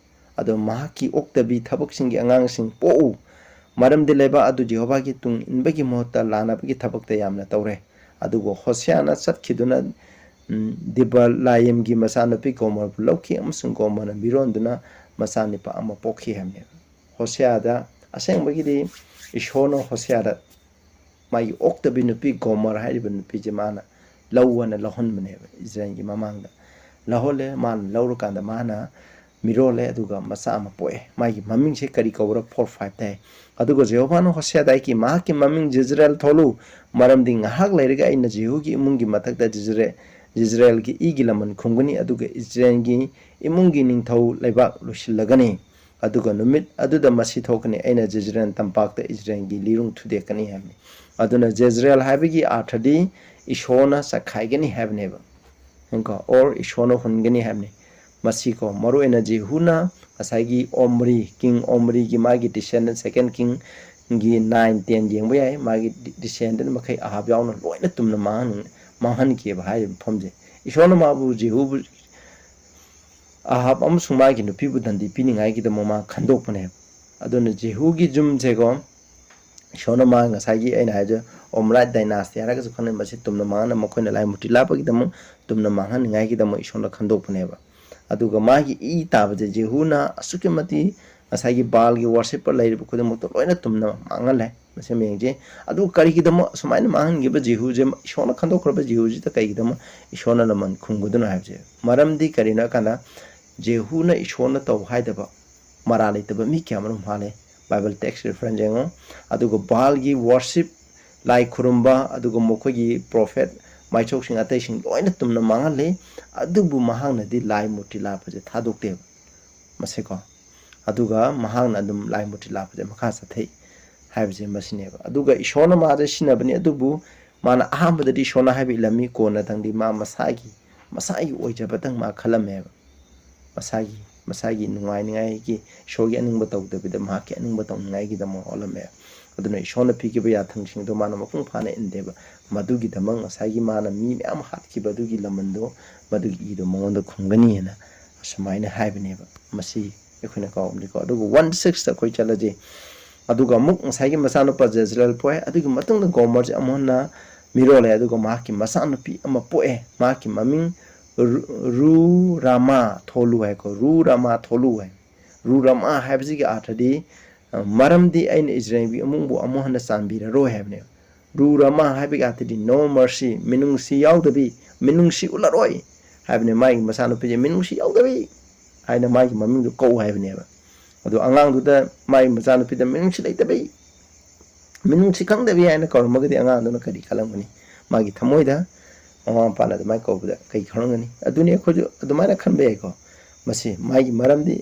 ꯑꯗꯣ ꯃꯍꯥꯛꯀꯤ ꯑꯣꯛꯇꯕꯤ ꯊꯕꯛꯁꯤꯡꯒꯤ ꯑꯉꯥꯡꯁꯤꯡ ꯄꯣꯛꯎ, ꯃꯔꯝꯗꯤ ꯂꯩꯕꯥꯛ ꯑꯗꯨ ꯖꯦꯍꯣꯚꯥꯒꯤ ꯇꯨꯡ ꯏꯟꯕꯒꯤ ꯃꯍꯨꯠꯇ ꯂꯥꯟꯅꯕꯒꯤ ꯊꯕꯛꯇ ꯌꯥꯝꯅ ꯇꯧꯔꯦ꯫ ꯑꯗꯨꯕꯨ ꯍꯣꯁꯤꯌꯥꯅ ꯆꯠꯈꯤꯗꯨꯅ, ꯎꯝ, ꯗꯤꯕꯂꯥꯌꯤꯝꯒꯤ ꯃꯆꯥꯅꯨꯄꯤ ꯒꯣꯃꯔꯕꯨ ꯂꯧꯈꯤ ꯑꯃꯁꯨꯡ ꯒꯣꯃꯔꯅ ꯃꯤꯔꯣꯟꯗꯨꯅ ꯃꯆꯥꯅꯤꯄꯥ ꯑꯃ ꯄꯣꯛꯈꯤ ꯍꯥꯏꯕꯅꯦꯕ꯫ ꯍꯣꯁꯤꯌꯥꯗ ꯑꯁꯦꯡꯕꯒꯤꯗꯤ ꯏꯁꯣꯔꯅ ꯍꯣꯁꯤꯌꯥꯗ ꯃꯥꯒꯤ ꯑꯣꯛꯇꯕꯤ ꯅꯨꯄꯤ ꯒꯣꯃꯔ ꯍꯥꯏꯔꯤꯕ ꯅꯨꯄꯤꯁꯦ ꯃꯥꯅ ꯂꯧꯑꯅ ꯂꯧꯍꯟꯕꯅꯦꯕ ꯏꯁꯔꯥꯌꯦꯜꯒꯤ ꯃꯃꯥꯡꯗ꯫ ꯂꯧꯍꯜꯂꯦ, ꯃꯥꯅ ꯂꯧꯔꯀꯥꯟꯗ ꯃꯥꯅ ꯃꯤꯔꯣꯜꯂꯦ, ꯑꯗꯨꯒ ꯃꯆꯥ ꯑꯃ ꯄꯣꯛꯑꯦ꯫ ꯃꯥꯒꯤ ꯃꯃꯤꯡꯁꯦ ꯀꯔꯤ ꯀꯧꯕ꯭ꯔꯥ? ꯐꯣꯔ ꯐꯥꯏꯚꯇ ꯍꯥꯏ꯫ ꯑꯗꯨꯒ ꯖꯦꯍꯣꯚꯥꯅ ꯍꯣꯁꯤꯌꯥꯗ ꯍꯥꯏꯈꯤ, "ꯃꯍꯥꯛꯀꯤ ꯃꯃꯤꯡ ꯖꯤꯖꯔꯦꯜ ꯊꯣꯜꯂꯨ, ꯃꯔꯝꯗꯤ ꯉꯥꯏꯍꯥꯛ ꯂꯩꯔꯒ ꯑꯩꯅ ꯖꯦꯍꯨꯒꯤ ꯏꯃꯨꯡꯒꯤ ꯃꯊꯛꯇ ꯖꯤꯖꯔꯦ-, ꯖꯤꯖꯔꯦꯜꯒꯤ ꯏꯒꯤ ꯂꯃꯟ ꯈꯨꯝꯒꯅꯤ, ꯑꯗꯨꯒ ꯏꯁꯔꯥꯌꯦꯜꯒꯤ ꯏꯃꯨꯡꯒꯤ ꯅꯤꯡꯊꯧ ꯂꯩꯕꯥꯛ ꯂꯣꯏꯁꯤꯜꯂꯒꯅꯤ꯫ ꯑꯗꯨꯒ ꯅꯨꯃꯤꯠ ꯑꯗꯨꯗ ꯃꯁꯤ ꯊꯣꯛꯀꯅꯤ, ꯑꯩꯅ ꯖꯤꯖꯔꯦꯜ ꯇꯝꯄꯥꯛꯇ ꯏꯁꯔꯥꯌꯦꯜꯒꯤ ꯂꯤꯔꯨꯡ ꯊꯨꯗꯦꯛꯀꯅꯤ" ꯍꯥꯏꯕꯅꯤ꯫ ꯑꯗꯨꯅ ꯖꯦꯖꯔꯦꯜ ꯍꯥꯏꯕꯒꯤ ꯑꯥꯔꯊꯗꯤ ꯏꯁꯣꯔꯅ ꯆꯈꯥꯏꯒꯅꯤ ꯍꯥꯏꯕꯅꯦꯕ꯫ ꯌꯦꯡꯉꯨꯀꯣ, or ꯏꯁꯣꯔꯅ ꯍꯨꯟꯒꯅꯤ ꯍꯥꯏꯕꯅꯤ꯫ ꯃꯁꯤꯀꯣ, ꯃꯔꯨꯑꯣꯏꯅ ꯖꯦꯍꯨꯅ ꯉꯁꯥꯏꯒꯤ ꯑꯣꯝꯔꯤ, ꯀꯤꯡ ꯑꯣꯝꯔꯤꯒꯤ ꯃꯥꯒꯤ descendant, second king, ꯒꯤ ꯅꯥꯏꯟ ꯇꯦꯟ ꯌꯦꯡꯕ ꯌꯥꯏ꯫ ꯃꯥꯒꯤ ꯗꯤꯁꯦꯟꯗꯦꯟ ꯃꯈꯩ ꯑꯍꯥꯕ ꯌꯥꯎꯅ ꯂꯣꯏꯅ ꯇꯨꯝꯅ ꯃꯥꯡꯍꯟ-, ꯃꯥꯡꯍꯟꯈꯤꯑꯕ ꯍꯥꯏꯔꯤꯕ ꯃꯐꯝꯁꯦ꯫ ꯏꯁꯣꯔꯅ ꯃꯥꯕꯨ ꯖꯦꯍꯨꯕꯨ, ꯑꯍꯥꯕ ꯑꯃꯁꯨꯡ ꯃꯥꯒꯤ ꯅꯨꯄꯤꯕꯨ ꯗꯟꯗꯤ ꯄꯤꯅꯤꯡꯉꯥꯏꯒꯤꯗꯃꯛ ꯃꯥ ꯈꯟꯗꯣꯛꯄꯅꯦꯕ꯫ ꯑꯗꯨꯅ ꯖꯦꯍꯨꯒꯤ ꯌꯨꯝꯁꯦꯀꯣ, ꯏꯁꯣꯔꯅ ꯃꯥ ꯉꯁꯥꯏꯒꯤ ꯑꯩꯅ ꯍꯥꯏꯖ ꯑꯣꯝꯔꯥꯏꯠ ꯗꯥꯏꯅꯥꯁꯇꯤ ꯍꯥꯏꯔꯒꯁꯨ ꯈꯪꯅꯩ, ꯃꯁꯤ ꯇꯨꯝꯅ ꯃꯥꯡꯍꯟꯅ ꯃꯈꯣꯏꯅ ꯂꯥꯏ ꯃꯨꯔꯇꯤ ꯂꯥꯠꯄꯒꯤꯗꯃꯛ, ꯇꯨꯝꯅ ꯃꯥꯡꯍꯟꯅꯤꯡꯉꯥꯏꯒꯤꯗꯃꯛ ꯏꯁꯣꯔꯅ ꯈꯟꯗꯣꯛꯄꯅꯦꯕ꯫ ꯑꯗꯨꯒ ꯃꯥꯒꯤ ꯏ ꯇꯥꯕꯁꯦ ꯖꯦꯍꯨꯅ ꯑꯁꯨꯛꯀꯤ ꯃꯇꯤꯛ ꯉꯁꯥꯏꯒꯤ ꯕꯥꯜꯒꯤ ꯋꯥꯔꯁꯤꯞꯄꯔ ꯂꯩꯔꯤꯕ ꯈꯨꯗꯤꯡꯃꯛꯇꯣ ꯂꯣꯏꯅ ꯇꯨꯝꯅ ꯃꯥꯡꯍꯜꯂꯦ꯫ ꯃꯁꯤ ꯑꯃ ꯌꯦꯡꯁꯤ꯫ ꯑꯗꯨ ꯀꯔꯤꯒꯤꯗꯃꯛ ꯁꯨꯃꯥꯏꯅ ꯃꯥꯡꯍꯟꯈꯤꯕ ꯖꯦꯍꯨꯁꯦ, ꯏꯁꯣꯔꯅ ꯈꯟꯗꯣꯛꯈ꯭ꯔꯕ ꯖꯦꯍꯨꯁꯤꯗ ꯀꯩꯒꯤꯗꯃꯛ ꯏꯁꯣꯔꯅ ꯂꯃꯟ ꯈꯨꯝꯒꯗꯣꯏꯅꯣ ꯍꯥꯏꯕꯁꯦ? ꯃꯔꯝꯗꯤ ꯀꯔꯤꯅꯣ ꯍꯥꯏ ꯀꯥꯟꯗ, ꯖꯦꯍꯨꯅ ꯏꯁꯣꯔꯅ ꯇꯧ ꯍꯥꯏꯗꯕ ꯃꯔꯥꯜ ꯂꯩꯇꯕ ꯃꯤ ꯀꯌꯥ ꯑꯃꯔꯣꯝ ꯍꯥꯠꯂꯦ꯫ ꯕꯥꯏꯕꯜ ꯇꯦꯛꯁ ꯔꯤꯐꯔꯦꯟꯁ ꯌꯦꯡꯉꯣ꯫ ꯑꯗꯨꯒ ꯕꯥꯜꯒꯤ ꯋꯥꯔꯁꯤꯞ, ꯂꯥꯏ ꯈꯨꯔꯨꯝꯕ, ꯑꯗꯨꯒ ꯃꯈꯣꯏꯒꯤ ꯄ꯭ꯔꯣꯐꯦꯠ ꯃꯥꯏꯁꯣꯛꯁꯤꯡ ꯑꯇꯩꯁꯤꯡ ꯂꯣꯏꯅ ꯇꯨꯝꯅ ꯃꯥꯡꯍꯜꯂꯤ꯫ ꯑꯗꯨꯕꯨ ꯃꯍꯥꯛꯅꯗꯤ ꯂꯥꯏ ꯃꯨꯔꯇꯤ ꯂꯥꯠꯄꯁꯦ ꯊꯥꯗꯣꯛꯇꯦꯕ꯫ ꯃꯁꯤꯀꯣ꯫ ꯑꯗꯨꯒ ꯃꯍꯥꯛꯅ ꯑꯗꯨꯝ ꯂꯥꯏ ꯃꯨꯔꯇꯤ ꯂꯥꯠꯄꯁꯦ ꯃꯈꯥ ꯆꯠꯊꯩ ꯍꯥꯏꯕꯁꯦ ꯃꯁꯤꯅꯦꯕ꯫ ꯑꯗꯨꯒ ꯏꯁꯣꯔꯅ ꯃꯥꯁꯦ ꯁꯤꯟꯅꯕꯅꯤ, ꯑꯗꯨꯕꯨ ꯃꯥꯅ ꯑꯍꯥꯟꯕꯗꯗꯤ ꯏꯁꯣꯔꯅ ꯍꯥꯏꯕ ꯏꯜꯂꯝꯃꯤ, ꯀꯣꯟꯅꯊꯪꯗꯤ ꯃꯥ ꯃꯁꯥꯒꯤ, ꯃꯁꯥꯒꯤ ꯑꯣꯏꯖꯕꯇꯪ ꯃꯥ ꯈꯜꯂꯝꯃꯦꯕ꯫ ꯃꯁꯥꯒꯤ, ꯃꯁꯥꯒꯤ ꯅꯨꯡꯉꯥꯏꯅꯤꯡꯉꯥꯏꯒꯤ, ꯏꯁꯣꯔꯒꯤ ꯑꯅꯤꯡꯕ ꯇꯧꯗꯕꯤꯗ ꯃꯍꯥꯛꯀꯤ ꯑꯅꯤꯡꯕ ꯇꯧꯅꯤꯡꯉꯥꯏꯒꯤꯗꯃꯛ ꯍꯣꯠꯂꯝꯃꯦ꯫ ꯑꯗꯨꯅ ꯏꯁꯣꯔꯅ ꯄꯤꯈꯤꯕ ꯌꯥꯊꯪꯁꯤꯡꯗꯣ ꯃꯥꯅ ꯃꯄꯨꯡ ꯐꯥꯅ ꯏꯟꯗꯦꯕ꯫ ꯃꯗꯨꯒꯤꯗꯃꯛ ꯉꯁꯥꯏꯒꯤ ꯃꯥꯅ ꯃꯤ ꯃꯌꯥꯝ ꯍꯥꯠꯈꯤꯕ ꯑꯗꯨꯒꯤ ꯂꯃꯟꯗꯣ, ꯃꯗꯨꯒꯤ ꯏꯗꯣ ꯃꯉꯣꯟꯗ ꯈꯨꯝꯒꯅꯤ ꯍꯥꯏꯅ ꯑꯁꯨꯃꯥꯏꯅ ꯍꯥꯏꯕꯅꯦꯕ꯫ ꯃꯁꯤ ꯑꯩꯈꯣꯏꯅ ꯀꯥꯎꯔꯝꯗꯦꯀꯣ꯫ ꯑꯗꯨꯒ ꯋꯥꯟ ꯁꯤꯛꯁꯇ ꯑꯩꯈꯣꯏ ꯆꯠꯂꯁꯤ꯫ ꯑꯗꯨꯒ ꯑꯃꯨꯛ ꯉꯁꯥꯏꯒꯤ ꯃꯆꯥꯅꯨꯄꯥ ꯖꯦꯖꯔꯦꯜ ꯄꯣꯛꯑꯦ꯫ ꯑꯗꯨꯒꯤ ꯃꯇꯨꯡꯗ ꯒꯣꯃꯔꯁꯦ ꯑꯃꯨꯛ ꯍꯟꯅ ꯃꯤꯔꯣꯜꯂꯦ꯫ ꯑꯗꯨꯒ ꯃꯍꯥꯛꯀꯤ ꯃꯆꯥꯅꯨꯄꯤ ꯑꯃ ꯄꯣꯛꯑꯦ꯫ ꯃꯍꯥꯛꯀꯤ ꯃꯃꯤꯡ ꯔꯨ-, ꯔꯨ ꯔꯥꯃꯥ ꯊꯣꯂꯨ ꯍꯥꯏꯀꯣ꯫ ꯔꯨ ꯔꯥꯃꯥ ꯊꯣꯂꯨ ꯍꯥꯏ꯫ ꯔꯨ ꯔꯥꯃꯥ ꯍꯥꯏꯕꯁꯤꯒꯤ ꯑꯥꯔꯊꯗꯤ, ꯑ, ꯃꯔꯝꯗꯤ ꯑꯩꯅ ꯏꯖꯔꯦꯜꯒꯤ ꯏꯃꯨꯡꯕꯨ ꯑꯃꯨꯛ ꯍꯟꯅ ꯆꯥꯟꯕꯤꯔꯔꯣꯏ ꯍꯥꯏꯕꯅꯦꯕ꯫ ꯔꯨ ꯔꯥꯃꯥ ꯍꯥꯏꯕꯒꯤ ꯑꯥꯔꯊꯗꯤ no mercy, ꯃꯤꯅꯨꯡꯁꯤ ꯌꯥꯎꯗꯕꯤ, ꯃꯤꯅꯨꯡꯁꯤ ꯎꯠꯂꯔꯣꯏ ꯍꯥꯏꯕꯅꯦ꯫ ꯃꯥꯒꯤ ꯃꯆꯥꯅꯨꯄꯤꯁꯦ ꯃꯤꯅꯨꯡꯁꯤ ꯌꯥꯎꯗꯕꯤ ꯍꯥꯏꯅ ꯃꯥꯒꯤ ꯃꯃꯤꯡꯗꯣ ꯀꯧ ꯍꯥꯏꯕꯅꯦꯕ꯫ ꯑꯗꯣ ꯑꯉꯥꯡꯗꯨꯗ ꯃꯥꯒꯤ ꯃꯆꯥꯅꯨꯄꯤꯗ ꯃꯤꯅꯨꯡꯁꯤ ꯂꯩꯇꯕꯤ, ꯃꯤꯅꯨꯡꯁꯤ ꯈꯪꯗꯕꯤ ꯍꯥꯏꯅ ꯀꯧꯔꯝꯃꯒꯗꯤ ꯑꯉꯥꯡꯗꯨꯅ ꯀꯔꯤ ꯈꯜꯂꯝꯒꯅꯤ? ꯃꯥꯒꯤ ꯊꯃꯣꯏꯗ ꯃꯃꯥ ꯃꯄꯥꯅ ꯑꯗꯨꯃꯥꯏꯅ ꯀꯧꯕꯗ ꯀꯔꯤ ꯈꯜꯂꯝꯒꯅꯤ? ꯑꯗꯨꯅꯤ ꯑꯩꯈꯣꯏꯁꯨ ꯑꯗꯨꯃꯥꯏꯅ ꯈꯟꯕ ꯌꯥꯏꯀꯣ꯫ ꯃꯁꯤ ꯃꯥꯒꯤ ꯃꯔꯝꯗꯤ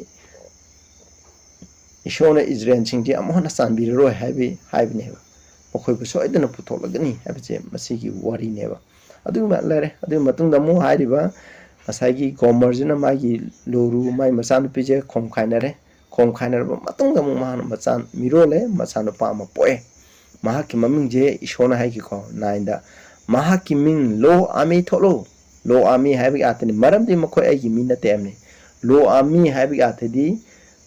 ꯏꯁꯣꯔꯅ ꯏꯖꯔꯦꯜꯁꯤꯡꯁꯤ ꯑꯃꯨꯛ ꯍꯟꯅ ꯆꯥꯟꯕꯤꯔꯔꯣꯏ ꯍꯥꯏꯕꯤ-, ꯍꯥꯏꯕꯅꯦꯕ꯫ ꯃꯈꯣꯏꯕꯨ ꯁꯣꯏꯗꯅ ꯄꯨꯊꯣꯛꯂꯒꯅꯤ ꯍꯥꯏꯕꯁꯦ ꯃꯁꯤꯒꯤ ꯋꯥꯔꯤꯅꯦꯕ꯫ ꯑꯗꯨꯒ ꯂꯩꯔꯦ꯫ ꯑꯗꯨꯒꯤ ꯃꯇꯨꯡꯗ ꯑꯃꯨꯛ ꯍꯥꯏꯔꯤꯕ ꯉꯁꯥꯏꯒꯤ ꯒꯣꯃꯔꯁꯤꯅ ꯃꯥꯒꯤ ꯂꯣꯔꯨ, ꯃꯥꯒꯤ ꯃꯆꯥꯅꯨꯄꯤꯁꯦ ꯈꯣꯝꯈꯥꯏꯅꯔꯦ꯫ ꯈꯣꯡ ꯈꯥꯏꯅꯔꯕ ꯃꯇꯨꯡꯗ ꯑꯃꯨꯛ ꯃꯍꯥꯛꯅ ꯃꯆꯥ ꯃꯤꯔꯣꯜꯂꯦ, ꯃꯆꯥꯅꯨꯄꯥ ꯑꯃ ꯄꯣꯛꯑꯦ꯫ ꯃꯍꯥꯛꯀꯤ ꯃꯃꯤꯡꯁꯦ ꯏꯁꯣꯔꯅ ꯍꯥꯏꯈꯤꯀꯣ, ꯅꯥꯏꯟꯗ, "ꯃꯍꯥꯛꯀꯤ ꯃꯤꯡ ꯂꯣ ꯑꯥꯃꯤ ꯊꯣꯛꯂꯣ"꯫ ꯂꯣ ꯑꯥꯃꯤ ꯍꯥꯏꯕꯒꯤ ꯑꯥꯔꯊꯅꯤ, ꯃꯔꯝꯗꯤ ꯃꯈꯣꯏ ꯑꯩꯒꯤ ꯃꯤ ꯅꯠꯇꯦ ꯍꯥꯏꯕꯅꯤ꯫ ꯂꯣ ꯑꯥꯃꯤ ꯍꯥꯏꯕꯒꯤ ꯑꯥꯔꯊꯗꯤ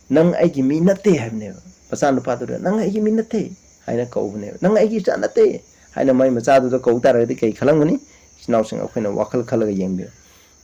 ꯅꯪ ꯑꯩꯒꯤ ꯃꯤ ꯅꯠꯇꯦ ꯍꯥꯏꯕꯅꯦꯕ꯫ ꯃꯆꯥꯅꯨꯄꯥꯗꯨꯗ "ꯅꯪ ꯑꯩꯒꯤ ꯃꯤ ꯅꯠꯇꯦ" ꯍꯥꯏꯅ ꯀꯧꯕꯅꯦꯕ, "ꯅꯪ ꯑꯩꯒꯤ ꯏꯆꯥ ꯅꯠꯇꯦ" ꯍꯥꯏꯅ ꯃꯥꯏ ꯃꯆꯥꯗꯨꯗ ꯀꯧ ꯇꯥꯔꯒꯗꯤ ꯀꯩ ꯈꯜꯂꯝꯒꯅꯤ? ꯏꯆꯤꯟ ꯏꯅꯥꯎꯁꯤꯡ, ꯑꯩꯈꯣꯏꯅ ꯋꯥꯈꯜ ꯈꯜꯂꯒ ꯌꯦꯡꯕꯤꯌꯨ꯫